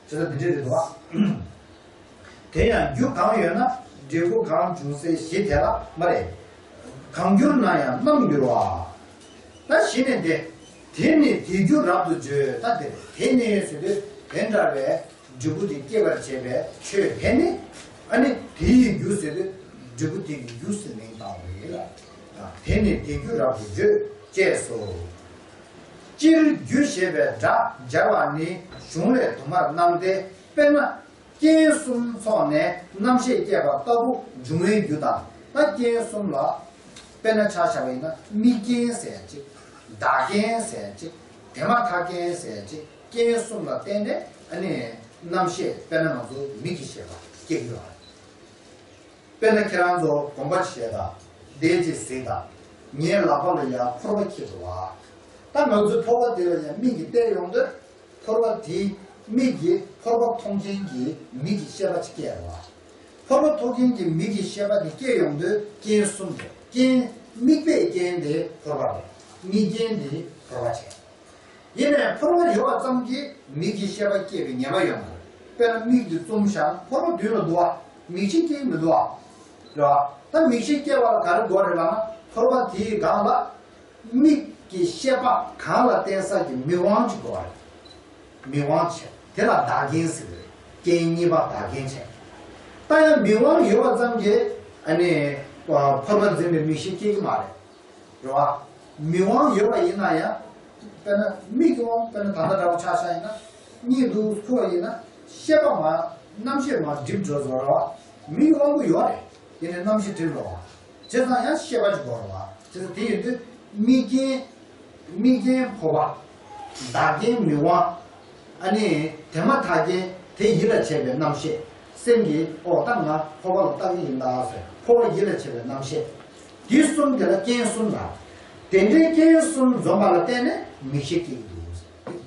དེ་ལ་འདི་འདྲ་རེད་བ། དེ་ཡང་རྒྱུ་གང་ཡོད་ན་འབྲས་བུ་གང་འབྱུང་སའི་གཞི་དེ་ལ་མ་རེད། གང་འགྱུར་ན་ཡང་རྣམ་འགྱུར་བ། ད་གཞི་ནས་དེ། དེ་ནི་དེ་རྒྱུ་རབ་ཏུ་བརྗོད། ད་དེ་དེ་ནི་ཟེར་དུས་དེ་འདྲ་བའི་འབྲས་བུ་དེ་སྐྱེད་པར་བྱེད་པའི་ཆོས་དེ་ནི། ཨ་ནི་དེ་ཡི་རྒྱུ་ཟེར་དུས་འབྲས་བུ་དེ་གི་རྒྱུ་ཟེར་མིང་བཏགས་པ་རེད་ལ། དེ་ནི་དེ་རྒྱུ་རབ་ཏུ་བརྗོད་ཅེས་སོ། སྤྱིར་རྒྱུ་ཞེས་པའི་སྒྲ་སྦྱར་བ་ནི་གཞུང་ལས་དུ་མར་སྣང་སྟེ། དཔེར་ན། རྐྱེན་གསུམ་ཚོགས་ནས་རྣམ་ཤེས་སྐྱེས་པ་ལྟ་བུ་འབྱུང་བའི་རྒྱུ་དང་། ད་རྐྱེན་གསུམ་ལ། དཔེར་ན་ཆ་བཞག་པ་ཡིན་ན་དམིགས་རྐྱེན་ཟེར་ཅིག་བདག་རྐྱེན་ཟེར་ཅིག་དེ་མ་ཐག་རྐྱེན་ཟེར་ཅིག་རྐྱེན་གསུམ་ལ་བརྟེན་ནས་ཨ་ནི་རྣམ་ཤེས་དཔེར་ན་ང་ཚོ་མིག་གི་ཤེས་པ་སྐྱེ་གི་ཡོད་རེད། དཔེར་ན་ཁྱེད་རང་ཚོ་གོམ་པ་བྱས་དང་། བདེ་ཅིག་གཟིགས་དང་། ངའི་ལག་པ་ལ་ཡང་ཕོར་པ་འཁྱེར་འདུག་བ། ད་ང་ཚོའི་ཕོར་པ་དེ་ལ་ཡང་མིག་གིས་བལྟས་ཡོང་དུས། ཕོར་པ་དེའི་མིག་གིས་ཕོར་པ་མཐོང་མཁན་གྱི་མིག་གི་ཤེས་པ་ཅིག་སྐྱེས་རེད་བ། ཕོར་པ་མཐོང་མཁན་གྱི་མིག་གི་ཤེས་པ་དེ་སྐྱེས་ཡོང་དུས་རྐྱེན་གསུམ་རེད། རྐྱེན་དམིགས་པའི་རྐྱེན་དེ་ཕོར་པ་རེད། དམིགས་རྐྱེན་དེ་ཕོར་པ་བྱས། ཡིན་ནའི་ཕོར་པ་ཡོད་པ་ཙམ་གྱིས་མིག་གི་ཤེས་པ་སྐྱེས་པའི་ཉེན་ཁ་ཡོད་མ་རེད། དཔེར་ན་མིག་འདི་བཙུམས་བཞག་ན་ཕོར་པ་མདུན་ལ་འདུག་བ། མིག་ཤེས་སྐྱེ་གི་མི་འདུག་བ། རེད་བ། ད་མིག་ཤེས་སྐྱེ་བ་ལ་ག་རེ་དགོས་རེད་ལབ་ན་ཕོར་པ་དེའི་སྒང་ལ་མིག་གི་ཤེས་པ་གང་ལ་བརྟེན་ས་ཀྱི་མིག་དབང་ཅིག་དགོས་རེད། མིག་དབང་བྱས། དེ་ལ་བདག་རྐྱེན་ཟེར་གི་རེད། རྐྱེན་གཉིས་པ་བདག་རྐྱེན་བྱས། ད་ཡང་མིག་དབང་ཡོད་པ་ཙམ་གྱིས་ཨ་ནི་ཕོར་པ་འཛིན་པའི་མིག་ཤེས་སྐྱེ་གི་མ་རེད། རེད་བ། མིག་དབང་ཡོད་པ་ཡིན་ན་ཡང་། དཔེར་ན་མིག་གི་དབང་དཔེར་ན་ད་ལྟ་འདྲ་བོ་ཆ་བཞག་ཡིན་ན། གཉིད་འདུག་ཁུག་པ་ཡིན་ན་ཤེས་པ་མ་རྣམ་ཤེས་མར་འགྲིབ་འགྲོ་བཟོ་རེད་བ། མིག་དབང་པོ་ཡོད་རེད། ཡིན་ནའི་རྣམ་ཤེས་འགྲིབ་འགྲོ་བ། བྱས་ཙང་ཡང་ཤེས་པ་ཅིག་དགོས་རེད་བ། བྱས་ཙང་དེ་ཡིན་དུས། དམིགས་རྐྱེན། དམིགས་རྐྱེན་འཕོ་བ། བདག་རྐྱེན་མིག་དབང་། ཨ་ནི་དེ་མ་ཐག་རྐྱེན་དེ་ཡིད་ལ་བྱེད་པའི་རྣམ་ཤེས། སེམས་ཀྱི་ཨོ་ད་ང་འཕོ་བ་ལ་ལྟ་གི་ཡིན་ད་ཟེར་འཕོ་བ་ཡིད་ལ་བྱེད་པའི་རྣམ་ཤེས། དེ་གསུམ་དེ་ལ་རྐྱེན་གསུམ་ལ། དེ་འདྲའི་རྐྱེན་གསུམ་འཛོམས་པ་ལ་བརྟེན་ནས་མིག་ཤེས་སྐྱེ་གི་འདུག་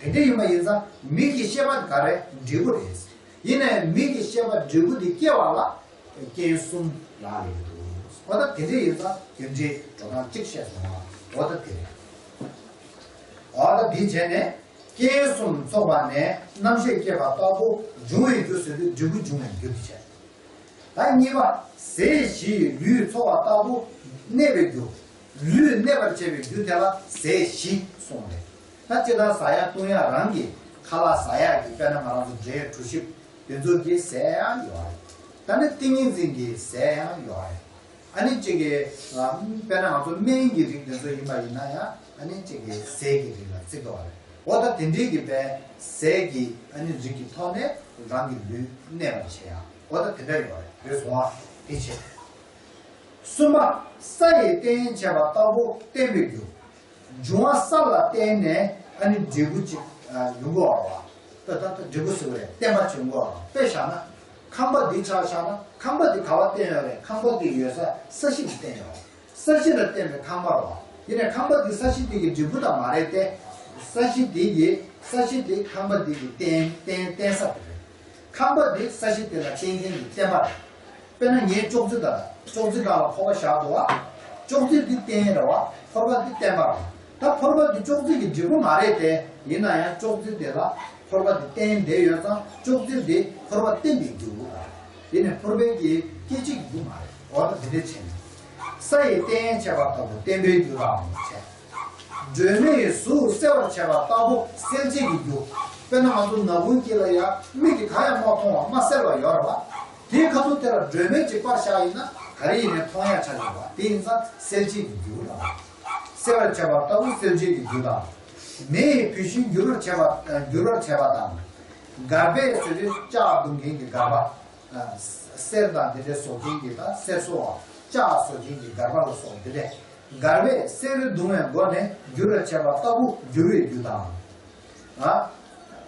དེ་འདྲ་ཡིན་པ་ཡིན་ཙང་མིག་གི་ཤེས་པ་ག་རེ་འབྲས་བུ་རེད། ཡིན་ནའི་མིག་གི་ཤེས་པ་འབྲས་བུ་དེ་སྐྱེ་བ་ལ་རྐྱེན་གསུམ་ལ་ལས་འདུག་འོ་ད་དེ་འདྲ་ཡིན་ཙང་རྒྱུ་འབྲས་འགྲོ་སྟངས་གཅིག་བཤད་སོང་བ། འོ་ད་དེ་རེད། འོ་ད་འདི་བྱས་ནས་རྐྱེན་གསུམ་ཚོགས་པ་ནས་རྣམ་ཤེས་སྐྱེས་པ་ལྟ་བུ་འབྱུང་བའི་རྒྱུ་ཟེར་དུས་འབྲས་བུ་འབྱུང་བའི་རྒྱུ་དེ་བྱས། ད་གཉིས་པ། ཟས་བཞིས་ལུས་འཚོ་བ་ལྟ་བུ་གནས་པའི་རྒྱུ། ལུས་གནས་པར་བྱེད་པའི་རྒྱུ་དེ་ལ་ཟས་བཞི་གསུངས་རེད། ད་སྤྱིར་བཏང་ཟ་ཡག་བཏུང་ཡག་རང་གི་ཁ་ལག་ཟ་ཡག་གི་དཔེར་ན་ང་རང་ཚོ་འབྲས་གྲོ་ཞིབ་དེ་ཚོ་གི་ཟས་ཡང་ཡོད་རེད། ད་ནི་ཏིང་ངེ་འཛིན་གྱི་ཟས་ཡང་ཡོད་རེད། ཨ་ནི་གཅིག་གི་དཔེར་ན་ང་ཚོ་སྨན་གྱི་རིགས་དེ་ཚོ་ཡིན་པ་ཡིན་ན་ཡང་ཨ་ནི་གཅིག་གི་ཟས་ཀྱི་རིགས་ལ་བརྩི་དགོས་པ་རེད། འོ་ད་དེ་འདྲའི་གི་པའི་ཟས་ཀྱི་ཨ་ནི་རིགས་ཀྱི་ཐོག་ནས་རང་གི་ལུས་གནས་པར་བྱེད་ཡག་འོ་ད་དེ་འདྲ་ཡོད་རེད། རེད་སོང་ཨ། དེ་བྱས། གསུམ་པ། ས་ཡི་རྟེན་བྱས་པ་ལྟ་བུ་བརྟེན་པའི་རྒྱུ། འབྱུང་བ་ས་ལ་བརྟེན་ནས་ཨ་ནི་འབྲས་བུ་གཅིག་ཡོང་གི་ཡོད་རེད་བ། ད་ད་ད་འབྲས་བུ་ཟེར་བ་རེད། བརྟེན་པ་བྱུང་གི་ཡོད་རེད། དཔེ་བཞག་ན་ཁང་པ་འདི་ཆ་བཞག་ན་ཁང་པ་འདི་ག་བ་བརྟེན་ཡོད་རེད། ཁང་པ་འདི་ཡོད་ས་ས་གཞི་ལ་བརྟེན་ཡོད་རེད། ས་གཞི་ལ་བརྟེན་པའི་ཁང་པ་རེད་བ། ཡིན་ནའི་ཁང་པ་འདི་ས་གཞི་འདི་གི་འབྲས་བུ་དང་མ་རེད་དེ། ས་གཞི་འདི་གི་ས་གཞི་འདི་ཁང་པ་འདི་གི་རྟེན་རྟེན་རྟེན་ས་དེ་རེད། ཁང་པ་འདི་ས་གཞི་དེ་ལ་བརྟེན་མཁན་གྱི་བརྟེན་པ་རེད། དཔེར་ན་ངའི་ཅོག་ཙེ་དང་ཅོག་ཙེ་སྒང་ལ་ཕོར་པ་བཞག་འདུག་བ། ཅོག་ཙེ་འདི་རྟེན་རེད་བ། ཕོར་པ་འདི་བརྟེན་པ་རེད། ད་ཕོར་པ་འདི་ཅོག་ཙེ་གི་འབྲས་བུ་མ་རེད་དེ། ཡིན་ན་ཡང་ཅོག་ཙེ་དེ་ལ་ཕོར་པ་འདི་བརྟེན་བསྡད་ཡོད་ཙང་ཅོག་ཙེ་འདི་ཕོར་པ་བརྟེན་པའི་རྒྱུ་རེད། ཡིན་ནའི་ཕོར་པའི་གི་སྐད་ཅིག་རྒྱུ་མ་རེད། འོ་ད་འདི་འདྲ་བྱས་ནས། ས་ཡི་རྟེན་བྱས་པ་ལྟ་བུ་བརྟེན་པའི་རྒྱུ་རང་བྱས། སྒྲོན་མེ་ཡི་གཟུགས་གསལ་བར་བྱེད་པ་ལྟ་བུ་གསལ་བྱེད་ཀྱི་རྒྱུ། དཔེར་ན་ང་ཚོ་ནག་ཁུང་དཀྱིལ་ལ་ཡ་མིག་གིས་གང་ཡང་མ་མཐོང་བ་མ་གསལ་བ་ཡོད་རེད་བ། དེའི་ཁ་ཐུག་དེ་ལ་སྒྲོན་མེ་གཅིག་སྤར་བཞག་ཡིན་ན་ག་རེ་ཡིན་ནའི་མཐོང་ཡ་ཆགས་ཡོད་པ་དེ་ཡིན་ཙང་གསལ་བྱེད་ཀྱི་རྒྱུ་ལ། གསལ་བར་བྱེད་པ་ལྟ་བུ་གསལ་བྱེད་ཀྱི་རྒྱུ་དང་། མེ་ཡི་བུད་ཤིང་འགྱུར་བར་བྱེད་པ་འགྱུར་བར་བྱེད་པ་དང་། སྒར་པས་ཟེར་དུས་ལྕགས་རྡུང་མཁན་གྱི་སྒར་པ། གསེར་དང་དེ་འདྲའི་བཟོ་མཁན་གྱི་དང་གསེར་བཟོ་བ་ལྕགས་བཟོ་མཁན་གྱི་སྒར་པ་ལ་སོགས་དེ་འདྲས། སྒར་པས་གསེར་རྡུང་བའི་སྒོ་ནས་འགྱུར་བར་བྱེད་པ་ལྟ་བུ་འགྱུར་བའི་རྒྱུ་དང་།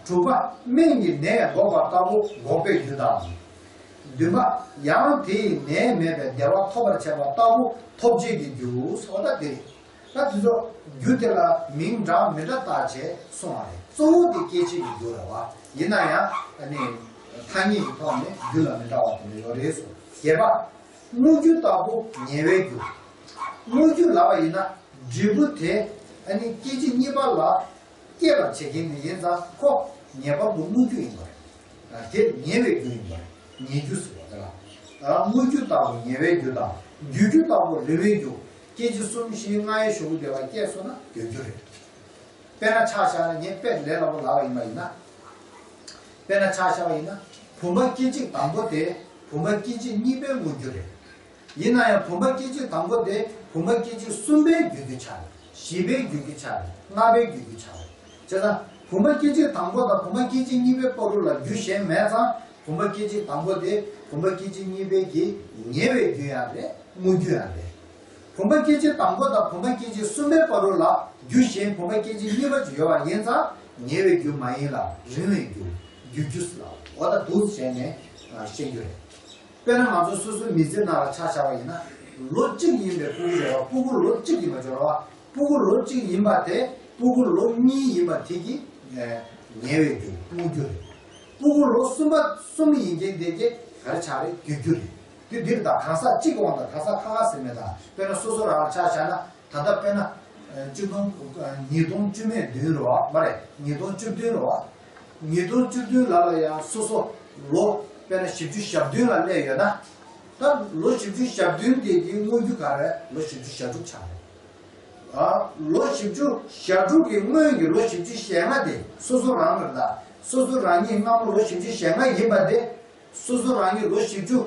དྲུག་པ། སྨན་གྱི་ནད་འགོག་པ་ལྟ་བུ་འགོག་པའི་རྒྱུ་དང་། བདུན་པ། ཡང་དེ་ཡི་ནད་མེད་པའི་བདེ་བ་ཐོབ་པར་བྱེད་པ་ལྟ་བུ་ཐོབ་བྱེད་ཀྱི་རྒྱུ་སོགས་ད་དེ་རེད། ད་དེ་ཚོ་རྒྱུ་དེ་ལ་མིང་འདྲ་མི་འདྲ་བཏགས་བྱས་གསུངས་པ་རེད། གཙོ་བོ་དེ་སྐྱེད་བྱེད་ཀྱི་རྒྱུ་རེད་བ། ཡིན་ན་ཡང་ཨ་ནི་ཐ་སྙད་ཀྱི་ཐོག་ནས་རྒྱུ་ལ་མི་འདྲ་བ་དེ་འདྲ་ཡོད་རེད་གསུངས། བརྒྱད་པ། དངོས་རྒྱུ་ལྟ་བུ་ཉེ་བའི་རྒྱུ། དངོས་རྒྱུ་ལབ་པ་ཡིན་ན་འབྲས་བུ་དེ་ཨ་ནི་སྐྱེད་བྱེད་གཉིས་པ་ལ་སྐྱེད་པར་བྱེད་མཁན་དེ་ཡིན་ཙང་ཁོ་ངེས་པར་དུ་དངོས་རྒྱུ་ཡིན་པ་རེད། དེ་ཉེ་བའི་རྒྱུ་ཡིན་པ་རེད། ཉེ་རྒྱུ་ཟེར་བ་དེ་ལ། དངོས་རྒྱུ་ལྟ་བུ་ཉེ་བའི་རྒྱུ་དང་བརྒྱུད་རྒྱུ་ལྟ་བུ་རིང་བའི་རྒྱུ། སྐྱེད་བྱེད་གསུམ་བཞི་ལྔའི་གཞུག་གུ་དེ་ལ་སྐྱེས་སོང་ན་བརྒྱུད་རྒྱུ་རེད། དཔེར་ན་ཆ་བཞག་ན་ངས་དཔེ་ལས་སླ་པོ་ལབ་པ་ཡིན་པ་ཡིན་ན། དཔེར་ན་ཆ་བཞག་པ་ཡིན་ན་བུམ་པ་སྐྱེད་བྱེད་དང་པོ་དེ་བུམ་པ་སྐྱེད་བྱེད་གཉིས་པའི་དངོས་རྒྱུ་རེད། ཡིན་ན་ཡང་བུམ་པ་སྐྱེད་བྱེད་དང་པོ་དེ་བུམ་པ་སྐྱེད་བྱེད་གསུམ་པའི་བརྒྱུད་རྒྱུ་ཆགས་རེད། བཞི་པའི་བརྒྱུད་རྒྱུ་ཆགས་རེད། ལྔ་པའི་བརྒྱུད་རྒྱུ་ཆགས་རེད། བྱས་ཙང་བུམ་པ་སྐྱེད་བྱེད་དང་པོ་དང་བུམ་པ་སྐྱེད་བྱེད་གཉིས་པའི་བར་དུ་ལ་རྒྱུ་གཞན་མེད་ཙང་བུམ་པ་སྐྱེད་བྱེད་དང་པོ་དེ་བུམ་པ་སྐྱེད་བྱེད་གཉིས་པའི་གི་ཉེ་བའི་རྒྱུ་ཡང་རེད། དངོས་རྒྱུ་ཡང་རེད། བུམ་པ་སྐྱེད་བྱེད་དང་པོ་དང་བུམ་པ་སྐྱེད་བྱེད་གསུམ་པའི་བར་དུ་ལ་རྒྱུ་གཞན་བུམ་པ་སྐྱེད་བྱེད་གཉིས་པ་ཅིག་ཡོད་པ་ཡིན་ཙང་ཉེ་བའི་རྒྱུ་མ་ཡིན་ལ་རིང་བའི་རྒྱུ་བརྒྱུད་རྒྱུ་ལ་འོ་ད་འདུག་བྱས་ནས་ཤེས་རྒྱུ་རེད། དཔེར་ན་ང་ཚོ་སོ་སོའི་མི་ཚེ་ནང་ལ་ཆ་བཞག་པ་ཡིན་ན་ལོ་གཅིག་ཡིན་པའི་ཕྲུ་གུ་ཡོད་པ་ཕྲུ་གུ་ལོ་གཅིག་ཡིན་པ་ཅིག་ཡོད་པ། ཕྲུ་གུ་ལོ་གཅིག་ཡིན་པ་དེ་ཕྲུ་གུ་ལོ་གཉིས་ཡིན་པ་དེ་གི་ཉེ་བའི་རྒྱུ་དངོས་རྒྱུ་རེད། ཕྲུ་གུ་ལོ་གསུམ་པ་གསུམ་ཡིན་མཁན་དེ་གི་ག་རེ་ཆགས་རེད་བརྒྱུད་རྒྱུ་རེད། དེ་འདིར་དང་གང་ཟག་གཅིག་དབང་དང་གང་ཟག་ཁ་ཁ་ཟེར་མེད་དང་དཔེར་ན་སོ་སོ་རང་ལ་ཆ་བཞག་ན་ད་ལྟ་དཔེར་ན་ཆིག་སྟོང་ཉིས་སྟོང་བཅུ་མེད་བདུན་རེད་བ་མ་རེད་ཉིས་སྟོང་བཅུ་བདུན་རེད་བ། ཉིས་སྟོང་བཅུ་བདུན་ལ་ལ་ཡང་སོ་སོ་ལོ་དཔེར་ན་བཞི་བཅུ་ཞེ་བདུན་ལ་སླེབས་ཡོད་ན། ད་ལོ་བཞི་བཅུ་ཞེ་བདུན་དེ་གི་དངོས་རྒྱུ་ག་རེ་ལོ་བཞི་བཅུ་ཞེ་དྲུག་ཆགས་རེད། ཨ། ལོ་བཞི་བཅུ་ཞེ་དྲུག་གི་སྔོན་གྱི་ལོ་བཞི་བཅུ་ཞེ་ལྔ་དེ་སོ་སོ་རང་རེད་ད། སོ་སོ་རང་ཉིད་སྔ་མོ་ལོ་བཞི་བཅུ་ཞེ་ལྔ་ཡིན་པ་དེ། སོ་སོ་རང་ཉིད་ལོ་བཞི་བཅུ་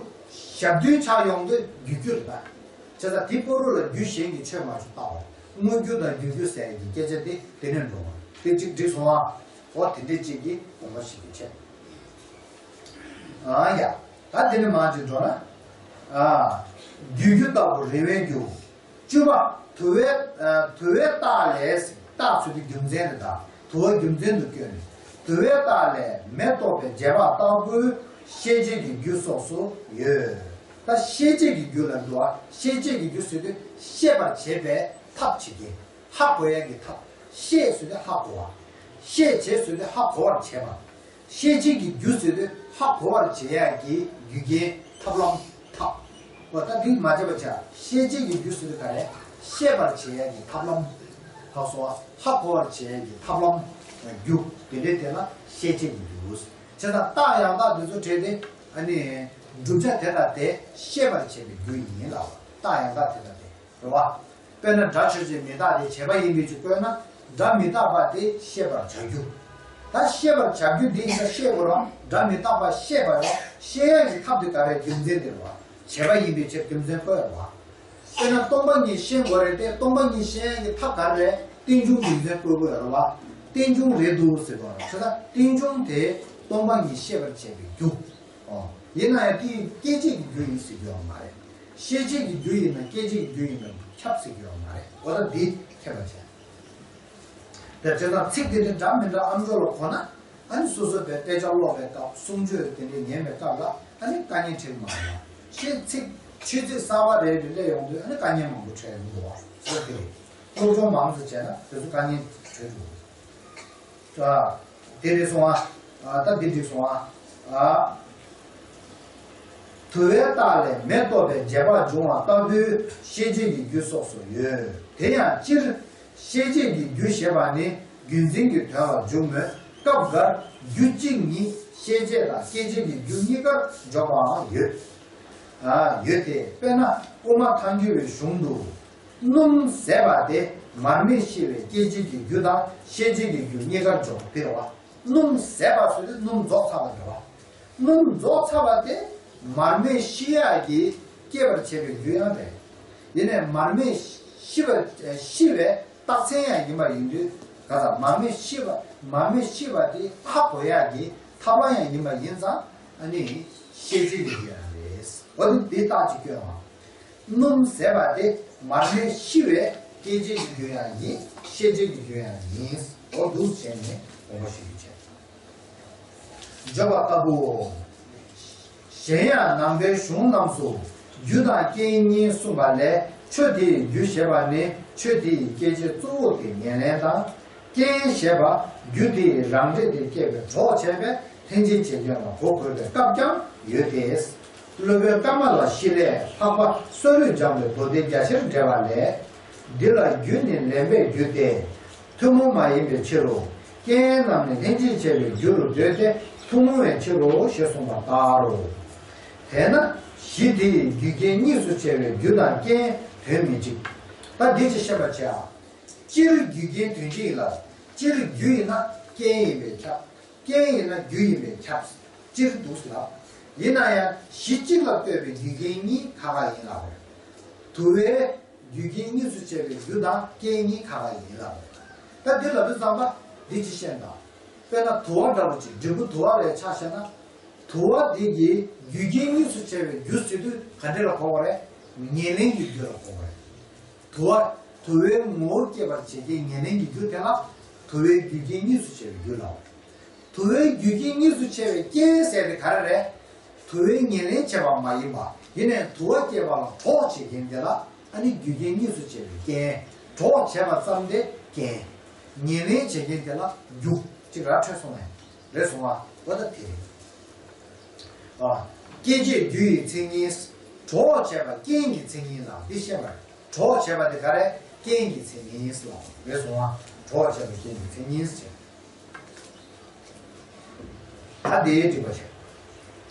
ཞེ་བདུན་ཆགས་ཡོང་དུས་བརྒྱུད་རྒྱུ་རེད་ད། བྱས་ཙང་དེ་པོ་རུ་ལ་རྒྱུ་གཞན་གྱི་ཆོས་མ་བྱུང་ལྟ་བ། དངོས་རྒྱུ་དང་བརྒྱུད་རྒྱུ་ཟེར་ཡག་གི་སྐད་ཆ་དེ་དེ་ནས་འགྲོ་བ་དེ་གཅིག་འགྲིག་སོང་ཨ། འོ་དེ་འདྲས་གཅིག་གི་དགོངས་པ་ཞིག་གི་བྱས། ཨ་ཡ། ད་དེ་ནས་མར་ཅིག་འགྲོ་ན། ཨ། བརྒྱུད་རྒྱུ་ལྟ་བུ་རིང་བའི་རྒྱུ། བཅུ་པ། དུ་བའི་ཨ་དུ་བའི་རྟགས་ལས། རྟགས་ཟེར་དུས་རྒྱུ་མཚན་རེད་ད། དུ་བ་རྒྱུ་མཚན་དུ་བཀོད་ནས། དུ་བའི་རྟགས་ལས་མེ་རྟོགས་པའི་རྗེས་དཔག་ལྟ་བུའི་ཤེས་བྱེད་ཀྱི་རྒྱུ་སོགས་སུ་ཡོད། ད་ཤེས་བྱེད་ཀྱི་རྒྱུ་ལ་འགྲོ་བ། ཤེས་བྱེད་ཀྱི་རྒྱུ་ཟེར་དུས་ཤེས་པར་བྱེད་པའི་ཐབས་བྱེད་ཀྱི། ཧ་གོ་ཡ་གི་ཐབས། ཤེས་ཟེར་དུས་ཧ་གོ་བ། ཤེས་བྱེད་ཟེར་དུས་ཧ་གོ་བར་བྱེད་པ། ཤེས་བྱེད་ཀྱི་རྒྱུ་ཟེར་དུས་ཧ་གོ་བར་བྱེད་ཡག་གི་རྒྱུ་རྐྱེན་ཐབས་ལམ་ཐབས། འོ་ད་འདི་མ་བྱས་པ་བྱ། ཤེས་བྱེད་ཀྱི་རྒྱུ་ཟེར་དུས་ག་རེ། ཤེས་པར་བྱེད་ཡག་གི་ཐབས་ལམ། ཧ་གོ་བ། ཧ་གོ་བར་བྱེད་ཡག་གི་ཐབས་ལམ། རྒྱུ་དེ་འདྲའི་དེ་ལ་ཤེས་བྱེད་ཀྱི་རྒྱུ། བྱས་ཙང་རྟགས་ཡང་དག་དེ་ཚོ་བྲལ་ཏེ། ཨ་ནི་བསྒྲུབ་བྱ་དེ་དང་དེ་ཤེས་པར་བྱེད་པའི་རྒྱུ་ཡིན་ལ། རྟགས་ཡང་དག་དེ་དང་དེ། རེད་བ། དཔེར་ན་སྒྲ་ཆོས་ཅན་མི་རྟག་སྟེ་བྱས་པ་ཡིན་པའི་ཕྱིར། བཀོད་ན་སྒྲ་མི་རྟག་པ་དེ་ཤེས་པར་བྱ་རྒྱུ། ད་ཤེས་པར་བྱ་རྒྱུ་འདི་ཡིན་ན་ཤེས་དགོས་ར། སྒྲ་མི་རྟག་པ་ཤེས་པར་ཤེས་ཡག་གི་ཐབས་དེ་ག་རེ། རྒྱུ་མཚན་དེ་རེད་བ། བྱས་པ་ཡིན་པའི་ཕྱིར་རྒྱུ་མཚན་བཀོད་རེད་བ། དཔེར་ན་སྟོང་པ་ཉིད་ཤེས་དགོས་རེད་དེ། སྟོང་པ་ཉིད་ཤེས་ཡག་གི་ཐབས་ག་རེ། རྟེན་འབྱུང་རྒྱུ་མཚན་བཀོད་དགོས་རེད་བ། རྟེན་འབྱུང་རེད་འདུག་ཟེར་དགོས་ར། བྱས་ཙང་རྟེན་འབྱུང་དེ་སྟོང་པ་ཉིད་ཤེས་པར་བྱེད་པའི་རྒྱུ། ཨོ། ཡིན་ན་ཡང་དེ་སྐྱེད་བྱེད་ཀྱི་རྒྱུ་ཡིན་ཟེར་རྒྱུ་ཡང་མ་རེད། ཤེས་བྱེད་ཀྱི་རྒྱུ་ཡིན་ན་སྐྱེད་བྱེད་ཀྱི་རྒྱུ་ཡིན་པ་ཁྱབ་ཟེར་རྒྱུ་ཡང་མ་རེད། འོ་ད་འདི་མཁྱེན་པ་བྱས། དེ་བྱས་ཙང་ཚིག་དེ་འདྲ་འདྲ་མི་འདྲ་ཨམ་ཅོག་ལ་གོ་ན། ཨ་ནི་སོ་སོ་པའི་དཔེ་ཆ་ཀློག་པའི་སྐབས། གསུང་ཆོས་དེ་འདྲ་ཉན་པའི་སྐབས་ལ་ཨ་ནི་དཀའ་ངལ་འཕྲད་མ་རེད། ཤེས་ཚིག་ཆོས་ཚིག་གསར་པ་རེ་རེ་སླེབས་ཡོང་དུས་ཨ་ནི་དཀའ་ངལ་མང་པོ་འཕྲད་འདུག་བ། སོ་དེ་རེད། སློབ་སྦྱོང་མང་ཙམ་བྱས་ན་དེ་ཚོ་དཀའ་ངལ་འཕྲད་འདུག་ཨ། དེ་རེད་སོང་ཨ། ཨ། ད་འདི་འགྲིག་སོང་ཨ། ཨ། དུ་བའི་རྟགས་ལས་མེ་རྟོགས་པའི་རྗེས་དཔག་འབྱུང་བ་ལྟ་བུའི་ཤེས་བྱེད་ཀྱི་རྒྱུ་སོགས་སུ་ཡོད། དེ་ཡང་སྤྱིར་ཤེས་བྱེད་ཀྱི་རྒྱུ་ཞེས་པ་ནི་རྒྱུ་མཚན་གྱི་དོན་ལ་འཇུག་མོད། སྐབས་འགར་རྒྱུ་གཅིག་ཉིད་ཤེས་བྱེད་དང་སྐྱེད་བྱེད་ཀྱི་རྒྱུ་གཉིས་ཀར་འཇོག་པའང་ཡོད། ཨ། ཡོད་དེ། དཔེར་ན་དབུ་མ་ཐལ་འགྱུར་བའི་གཞུང་དུ། སྣུམ་ཟད་པ་དེ་མར་མེ་ཤི་བའི་སྐྱེད་བྱེད་ཀྱི་རྒྱུ་དང་ཤེས་བྱེད་ཀྱི་རྒྱུ་གཉིས་ཀར་འཇོག་པ་དེ་རེད་བ། སྣུམ་ཟད་པ་ཟེར་དུས་སྣུམ་རྫོགས་ཚར་བ་རེད་བ། སྣུམ་རྫོགས་ཚར་བ་དེ་མར་མེ་ཤི་ཡག་གི་སྐྱེད་པར་བྱེད་པའི་རྒྱུ་ཡང་རེད། ཡིན་ནའི་མར་མེ་ཤི་བ། ཤི་བའི་རྟགས་མཚན་ཡང་ཡིན་པ་ཡིན་དུས། ག་ས་མར་མེ་ཤི་བ། མར་མེ་ཤི་བ་དེ་ཧ་གོ་ཡག་གི་ཐབས་ལམ་ཡང་ཡིན་པ་ཡིན་ཙང་། ཨ་ནི་ཤེས་བྱེད་ཀྱི་རྒྱུ་ཡང་རེད། འོ་དེ་འདི་རྟགས་ཅིག་སྐྱོན་བ། སྣུམ་ཟད་པ་དེ་མར་མེ་ཤི་བའི་སྐྱེད་བྱེད་ཀྱི་རྒྱུ་ཡང་ཡིན། ཤེས་བྱེད་ཀྱི་རྒྱུ་ཡང་ཡིན། འོ་འདུག་བྱས་ནས་དགོངས་པ་ཞུ་རྒྱུ་བྱས། བརྗོད་པ་ལྟ་བུའོ། གཞན་ཡང་ནང་པའི་གཞུང་རྣམས་སུ་རྒྱུ་དང་རྐྱེན་གཉིས་གསུངས་པ་ལས། ཆོས་དེའི་རྒྱུ་ཞེས་པ་ནི་ཆོས་དེ་ཡི་སྐྱེད་བྱེད་གཙོ་བོ་དེ་ཉེར་ལེན་དང་། རྐྱེན་ཞེས་པ་རྒྱུ་དེ་ཡི་རང་འབྲས་དེ་སྐྱེད་པའི་གྲོགས་བྱས་པས། ལྷན་ཅིག་བྱེད་རྐྱེན་ལ་གོ་དགོས་པའི་སྐབས་ཀྱང་ཡོད་དེ། སློབ་དཔོན་ཀ་མ་ལ་ཤཱི་ལས་འཕགས་པ་བསོད་རིགས་སྦྱངས་པའི་མདོ་སྡེ་རྒྱ་ཆེར་འགྲེལ་བ་ལས། འདི་ལ་རྒྱུ་ནི་ལེན་པའི་རྒྱུ་སྟེ། ཐུན་མོང་མ་ཡིན་པའི་ཕྱིར་རོ། རྐྱེན་རྣམས་ནི་ལྷན་ཅིག་བྱས་པའི་རྒྱུ་རུ་འདོད་དེ་ཐུན་མོང་བའི་ཕྱིར་རོ་ཞེས་གསུངས་པ་ལྟར་རོ། དེས་ན་གཞི་དེ་ཡི་རྒྱུ་རྐྱེན་གཉིས་སུ་ཕྱེ་བའི་རྒྱུ་དང་རྐྱེན་དོན་མི་གཅིག་ད་འདི་ཅིག་ཤེས་པར་བྱ། སྤྱིར་རྒྱུ་རྐྱེན་དོན་གཅིག་ལ། སྤྱིར་རྒྱུ་ཡིན་ན་རྐྱེན་ཡིན་པས་ཁྱབ། རྐྱེན་ཡིན་ན་རྒྱུ་ཡིན་པས་ཁྱབ། སྤྱིར་འདུག་ཟེར་ལ། ཡིན་ན་ཡང་གཞི་གཅིག་ལ་ལྟོས་པའི་རྒྱུ་རྐྱེན་གཉིས་ཁ་ཁ་ཡིན་ལ། དུ་བའི་རྒྱུ་རྐྱེན་གཉིས་སུ་ཕྱེ་བའི་རྒྱུ་དང་རྐྱེན་གཉིས་ཁ་ཁ་ཡིན་ལ། ད་འདི་ལ་དུས་ཙམ་པ་འདི་ཅི་ཤེས་དང་། དཔེར་ན་དུ་བ་འདྲ་བོ་ཅིག་འབྲས་བུ་དུ་བ་རེ་ཆ་བཞག་ན། དུ་བ་འདི་གི་རྒྱུ་རྐྱེན་གཉིས་སུ་ཕྱེ་བའི་རྒྱུ་ཟེར་དུས་ག་འདྲ་ལ་གོ་བ་རེད། ཉེར་ལེན་གྱི་རྒྱུ་ལ་གོ་བ་རེད། དུ་བ། དུ་བའི་ངོ་བོ་སྐྱེད་པར་བྱེད་ཀྱི་ཉེར་ལེན་གྱི་རྒྱུ་དེ་ལ་དུ་བའི་རྒྱུ་རྐྱེན་གཉིས་སུ་ཕྱེ་བའི་རྒྱུ་ལའོ། དུ་བའི་རྒྱུ་རྐྱེན་གཉིས་སུ་ཕྱེ་བའི་རྐྱེན་ཟེར་དེ་ག་རེ་རེད། དུ་བའི་ཉེར་ལེན་བྱེད་པ་མ་ཡིན་པ། ཡིན་ནའི་དུ་བ་སྐྱེད་པ་ལ་གྲོགས་བྱེད་མཁན་དེ་ལ་ཨ་ནི་རྒྱུ་རྐྱེན་གཉིས་སུ་ཕྱེ་བའི་རྐྱེན། གྲོགས་བྱེད་པ་ཙམ་དེ་རྐྱེན། ཉེར་ལེན་བྱེད་མཁན་དེ་ལ་རྒྱུ། ཅིག་ར་འཕྲོད་སོང་ངས། རེད་སོང་བ། འོ་ད་དེ་རེད། ཨ། སྐྱེད་བྱེད་རྒྱུ་ཡི་མཚན་ཉིད། གྲོགས་བྱས་པ་རྐྱེན་གྱི་མཚན་ཉིད་ལ་འདི་བཤད་པ་རེད། གྲོགས་བྱས་པ་དེ་ག་རེ། རྐྱེན་གྱི་མཚན་ཉིད་ལ། རེད་སོང་བ། གྲོགས་བྱས་པ་རྐྱེན་གྱི་མཚན་ཉིད་བྱས། ད་དེའི་འགྲིག་པ་བྱས།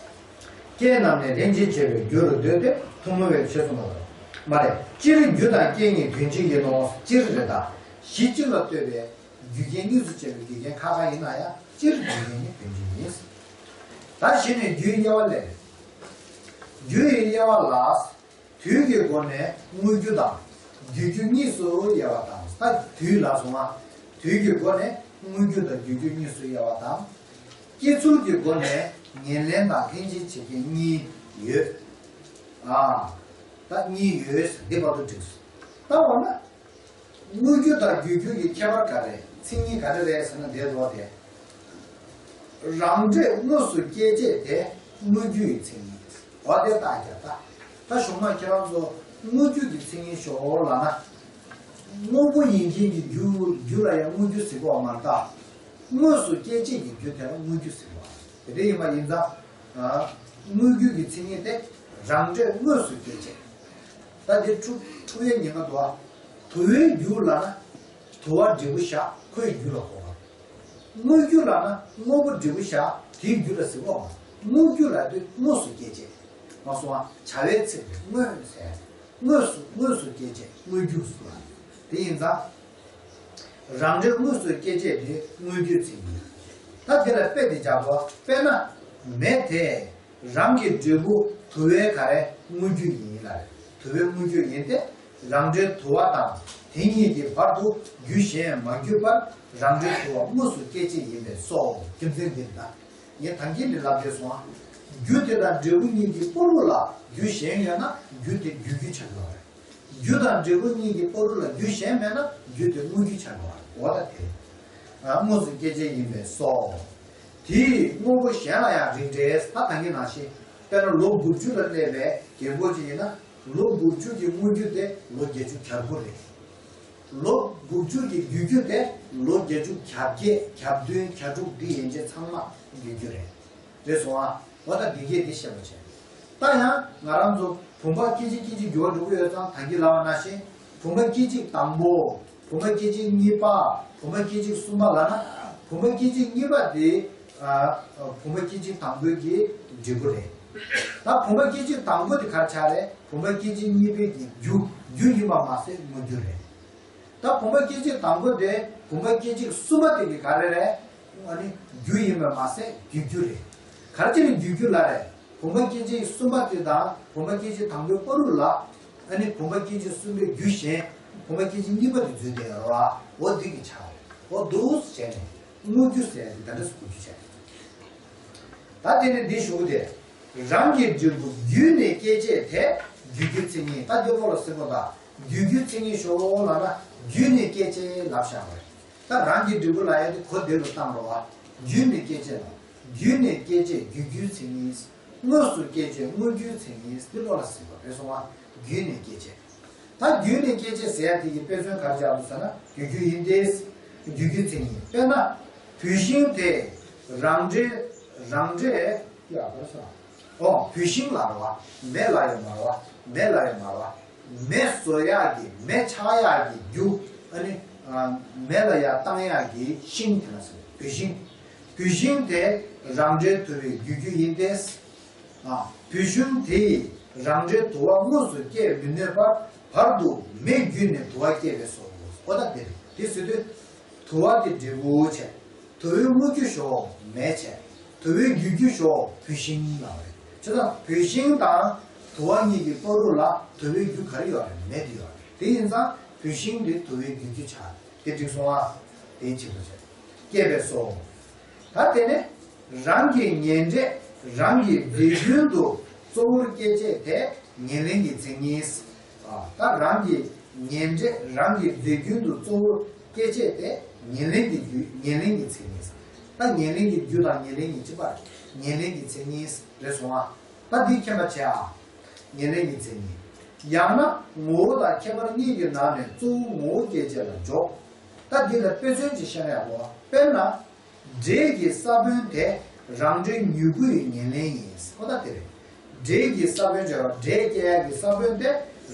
རྐྱེན་རྣམས་ནི་ལྷན་ཅིག་བྱས་པའི་རྒྱུ་རུ་འདོད་དེ་ཐུན་མོང་བའི་ཕྱིར་གསུངས་པ་དང་། མ་རེད། སྤྱིར་རྒྱུ་དང་རྐྱེན་གཉིས་དོན་གཅིག་ཡིན་ནོ། སྤྱིར་རེད་ད། གཞི་གཅིག་ལ་ལྟོས་པའི་རྒྱུ་རྐྱེན་གཉིས་སུ་ཕྱེ་བའི་རྒྱུ་རྐྱེན་ཁ་ཁ་ཡིན་ན་ཡང་སྤྱིར་རྒྱུ་རྐྱེན་ནི་དོན་གཅིག་ཡིན། ད་གཞི་ནས་རྒྱུའི་དབྱེ་བ་ལས། རྒྱུ་ཡི་དབྱེ་བ་ལ། དུས་ཀྱི་སྒོ་ནས་དངོས་རྒྱུ་དང་བརྒྱུད་རྒྱུ་གཉིས་སུ་དབྱེ་བ་དང་། ད་དུས་ལ་སོང་ང་། དུས་ཀྱི་སྒོ་ནས་དངོས་རྒྱུ་དང་བརྒྱུད་རྒྱུ་གཉིས་སུ་དབྱེ་བ་དང་། སྐྱེ་ཚུལ་གྱི་སྒོ་ནས་ཉེར་ལེན་དང་ལྷན་ཅིག་བྱེད་རྐྱེན་གཉིས་ཡོད། ཨ། ད་གཉིས་ཡོད། འདི་བར་དུ་འགྲིགས། ད་འོ་ན། དངོས་རྒྱུ་དང་བརྗོད་རྒྱུ་གི་ཁྱད་པར་ག་རེ། མཚན་ཉིད་ག་རེ་རེད་ཟེར་ན། དེ་ལོ་དེ། རང་འབྲས་དངོས་སུ་སྐྱེད་བྱེད་དེ་དངོས་རྒྱུ་ཡི་མཚན་ཉིད། འོ་དེ་ལྟ་རྒྱ་ད། ད་གཞུག་མ་ཁྱེད་རང་ཚོ་དངོས་རྒྱུ་གི་མཚན་ཉིད་ཞོག་ལབ་ན། དངོས་པོ་ཡིན་མཁན་གྱི་རྒྱུ། རྒྱུ་ལ་ཡང་དངོས་རྒྱུ་ཟེར་གོ་མ་ལྟ། དངོས་སུ་སྐྱེད་བྱེད་ཀྱི་རྒྱུ་དེ་ལ་དངོས་རྒྱུ་ཟེར་བ། དེ་འདྲ་ཡིན་པ་ཡིན་ཙང་། དངོས་རྒྱུ་གི་མཚན་ཉིད་དེ་རང་འབྲས་དངོས་སུ་སྐྱེད་བྱེད། ད་དེ་འཁྲུལ་འཁྲུལ་བའི་ཉེན་ཁ་འདུག་ཨ། དུ་བའི་རྒྱུ་ལབ་ན། དུ་བ་འབྲས་བུ་བཞག་ཁོའི་རྒྱུ་ལ་གོ་བ། དངོས་རྒྱུ་ལབ་ན་དངོས་པོ་འབྲས་བུ་བཞག་དེའི་རྒྱུ་ལ་ཟེར་གོ་མ། དངོས་རྒྱུ་ལབ་དུས་དངོས་སུ་སྐྱེད་བྱེད། མ་སོང་ཨ། བྱ་བའི་ཚིག་དེ་དངོས་ཟེར། དངོས་སུ་དངོས་སུ་སྐྱེད་བྱེད་དངོས་རྒྱུ་ཟེར་བ། དེ་ཡིན་ཙང་། རང་འབྲས་དངོས་སུ་སྐྱེད་བྱེད་དེ་དངོས་རྒྱུའི་མཚན་ཉིད། ད་དེ་ལ་དཔེ་དེ་སྦྱར་དགོས། དཔེར་ན། མེ་དེ་རང་གི་འབྲས་བུ་དུ་བའི་ག་རེ་དངོས་རྒྱུ་ཡིན་ལ་རེད། དུ་བའི་དངོས་རྒྱུ་ཡིན་ཏེ། རང་འབྲས་དུ་བ་དང་དེ་གཉིས་ཀྱི་བར་དུ་རྒྱུ་གཞན་མ་གྱུར་པར་རང་འབྲས་དུ་བ་དངོས་སུ་སྐྱེད་བྱེད་ཡིན་པས་སོ། རྒྱུ་མཚན་འདི་ལ་ངས་ད་གིན་ནས་ལབ་བསྡད་སོང་ཨ། རྒྱུ་དེ་དང་འབྲས་བུ་གཉིས་ཀྱི་བར་དུ་ལ་རྒྱུ་གཞན་ཡོད་ན་རྒྱུ་དེ་བརྗོད་རྒྱུ་ཆགས་ཡོད་རེད། རྒྱུ་དང་འབྲས་བུ་གཉིས་ཀྱི་བར་དུ་ལ་རྒྱུ་གཞན་མེད་ན་རྒྱུ་དེ་དངོས་རྒྱུ་ཆགས་འགྲོ་བ་རེད། འོ་ད་དེ། ཨ། དངོས་སུ་སྐྱེད་བྱེད་ཡིན་པས་སོ། དེས་དངོས་པོ་གཞན་ལ་ཡང་རིགས་འགྲེ། ད་ད་གིན་ནང་བཞིན། དཔེར་ན་ལོ་དགུ་བཅུ་ལ་སླེབས་པའི་རྒན་རྒོན་ཅིག་ཡིན་ན། ལོ་དགུ་བཅུ་གི་དངོས་རྒྱུ་དེ་ལོ་བརྒྱད་ཅུ་གྱ་དགུ་རེད། ལོ་དགུ་བཅུ་གི་བརྗོད་རྒྱུ་དེ་ལོ་བརྒྱད་ཅུ་གྱ་བརྒྱད་གྱ་བདུན་གྱ་དྲུག་འདི་ཡན་ཆད་ཚང་མ་བརྗོད་རྒྱུ་རེད། རེད་སོང་ཨ། འོ་ད་འདི་གས་འདི་བཤད་པ་བྱས། ད་ཡང་ང་རང་ཚོ་བུམ་པ་སྐད་ཅིག་སྐད་ཅིག་འགྱུར་བ་འགྲོ་གི་ཡོད་ཙང་། ད་གིན་ལབ་པ་ནང་བཞིན། བུམ་པ་སྐད་ཅིག་དང་པོ། བུམ་པ་སྐད་ཅིག་གཉིས་པ། བུམ་པ་སྐད་ཅིག་གསུམ་པ་ལབ་ན། བུམ་པ་སྐད་ཅིག་གཉིས་པ་དེ། ཨ། བུམ་པ་སྐད་ཅིག་དང་པོའི་གི་འབྲས་བུ་རེད། ད་བུམ་པ་སྐད་ཅིག་དང་པོ་དེ་ག་རེ་ཆགས་རེད། བུམ་པ་སྐད་ཅིག་གཉིས་པའི་གི་རྒྱུ། རྒྱུ་ཡིན་པ་མ་ཟད་དངོས་རྒྱུ་རེད། ད་བུམ་པ་སྐད་ཅིག་དང་པོ་དེ་བུམ་པ་སྐད་ཅིག་གསུམ་པ་དེ་གི་ག་རེ་རེད། ཨ་ནི་རྒྱུ་ཡིན་པ་མ་ཟད་བརྗོད་རྒྱུ་རེད། ག་རེ་བྱས་ནས་བརྗོད་རྒྱུ་ལ་རེད། བུམ་པ་སྐད་ཅིག་གསུམ་པ་དེ་དང་བུམ་པ་སྐད་ཅིག་དང་པོའི་བར་དུ་ལ། ཨ་ནི་བུམ་པ་སྐད་ཅིག་གསུམ་པའི་རྒྱུ་གཞན། བུམ་པ་སྐད་ཅིག་གཉིས་པ་དེ་འཛུལ་བསྡད་ཡོད་རེད་བ། འོ་འདི་གི་ཆ་རེད། འོ་འདུག་བྱས་ནས་དངོས་རྒྱུ་ཟེར་ཡ་དེ་ད་འདྲ་སུ་གོ་རྒྱུ་བྱས། ད་དེ་ནས་འདི་ཞུ་གི་དེ། རང་གི་འབྲས་བུ་བརྒྱུད་ནས་སྐྱེད་བྱེད་དེ་བརྗོད་རྒྱུའི་མཚན་ཉིད། ད་འདི་ལོགས་ལ་ཟེར་དགོས། ད་བརྗོད་རྒྱུའི་མཚན་ཉིད་ཞོག་ལབ་ན་བརྒྱུད་ནས་སྐྱེད་བྱེད་ལབ་བཞག་པ་རེད། ད་རང་གི་འབྲས་བུ་ལབ་ཡ་དེ་གོ་བདེ་རུ་བཏང་རོགས་ཨ། བརྒྱུད་ནས་སྐྱེད་བྱེད་ལ། བརྒྱུད་ནས་སྐྱེད་བྱེད་བརྗོད་རྒྱུའི་མཚན་ཉིད། དངོས་སུ་སྐྱེད་བྱེད་དངོས་རྒྱུའི་མཚན་ཉིད། འདི་ལོགས་ལ་ཟེར་དགོས། རེད་སོང་ཨ། བརྒྱུད་ནས་སྐྱེད་བྱེད། ད་བརྒྱུད་ནས་སྐྱེད་བྱེད་ཟེར་ཡ་དེ་གི་དཔེ་མཚོན་ག་རེ་སྦྱར་འདུག་ཟེར་ན། བརྗོད་རྒྱུ་ཡིན་ཏེ། བརྗོད་རྒྱུའི་མཚན་ཉིད། དཔེར་ན། བུད་ཤིང་དེ་རང་འབྲས། རང་འབྲས། ཡ་ག་རེ་ཟེར། ཨོ། བུད་ཤིང་ལ་རེད་བ། མེ་ལ་ཡོད་མ་རེད་བ། མེ་ལ་ཡོད་མ་རེད་བ། མེ་བཟོ་ཡག་གི། མེ་ཆགས་ཡག་གི་རྒྱུ། ཨ་ནི། ཨ། མེ་ལ་ཡར་བཏང་ཡག་གི་ཤིང་དེ་ལ་ཟེར། བུད་ཤིང་། བུད་ཤིང་དེ་རང་འབྲས་དུ་བའི་བརྗོད་རྒྱུ་ཡིན་ཏེ། ཨ། བུད་ཤིང་དེས་རང་འབྲས་དུ་བ་དངོས་སུ་སྐྱེད་མི་ནུས་པར་བར་དུ་མེ་བརྒྱུད་ནས་དུ་བ་སྐྱེད་པས་སོ། ཨོ་ད་དེ་རེད། དེ་ཟེར་དུས། དུ་བ་དེ་འབྲས་བུ་བྱས། དུ་བའི་དངོས་རྒྱུ་ཞོག་མེ་བྱས། དུ་བའི་བརྒྱུད་རྒྱུ་ཞོག་བུད་ཤིང་ལ་རེད། བྱས་ཙང་བུད་ཤིང་དང་དུ་བ་གཉིས་ཀྱི་བར་དུ་ལ་དུ་བའི་རྒྱུ་ག་རེ་ཡོད་རེད། མེ་དེ་ཡོད་རེད། དེ་ཡིན་ཙང་བུད་ཤིང་དེ་དུ་བའི་བརྒྱུད་རྒྱུ་ཆགས། དེ་འགྲིག་སོང་ཨ། དེའི་ཕྱིར་དུ་བྱས། སྐྱེད་པས་སོ། ད་དེ་ནས་རང་གི་ཉེ་འབྲས་རང་གི་རྫས་རྒྱུན་དུ་གཙོ་བོར་སྐྱེད་བྱེད་དེ་ཉེར་ལེན་གྱི་མཚན་ཉིད། ཨ། ད་རང་གི་ཉེ་འབྲས་རང་གི་རྫས་རྒྱུན་དུ་གཙོ་བོར་སྐྱེད་བྱེད་དེ་ཉེར་ལེན་གྱི་རྒྱུ། ཉེར་ལེན་གྱི་མཚན་ཉིད། ད་ཉེར་ལེན་གྱི་རྒྱུ་དང་ཉེར་ལེན་གྱི་སྤྱི་པ། ཉེར་ལེན་གྱི་མཚན་ཉིད་རེད་སོང་ཨ། ད་འདི་མཁྱེན་པ་བྱས་ཨ། ཉེར་ལེན་གྱི་མཚན་ཉིད། ཡང་ན་ངོ་བོ་དང་ཁྱད་པར་གཉིས་ཀྱི་ནང་ནས་གཙོ་བོ་ངོ་བོ་སྐྱེད་བྱེད་ལ་འཇོག་ད་འདི་ལ་དཔེ་མཚོན་ཅིག་བཤད་ན་ཡག་པོ། དཔེར་ན། འབྲས་ཀྱི་ས་བོན་དེ་རང་འབྲས་མྱུ་གུ་ཡི་ཉེར་ལེན་ཡིན། ཨོ་ད་དེ་རེད། འབྲས་ཀྱི་ས་བོན་བྱས་པ། འབྲས་སྐྱེ་ཡག་གི་ས་བོན་དེ་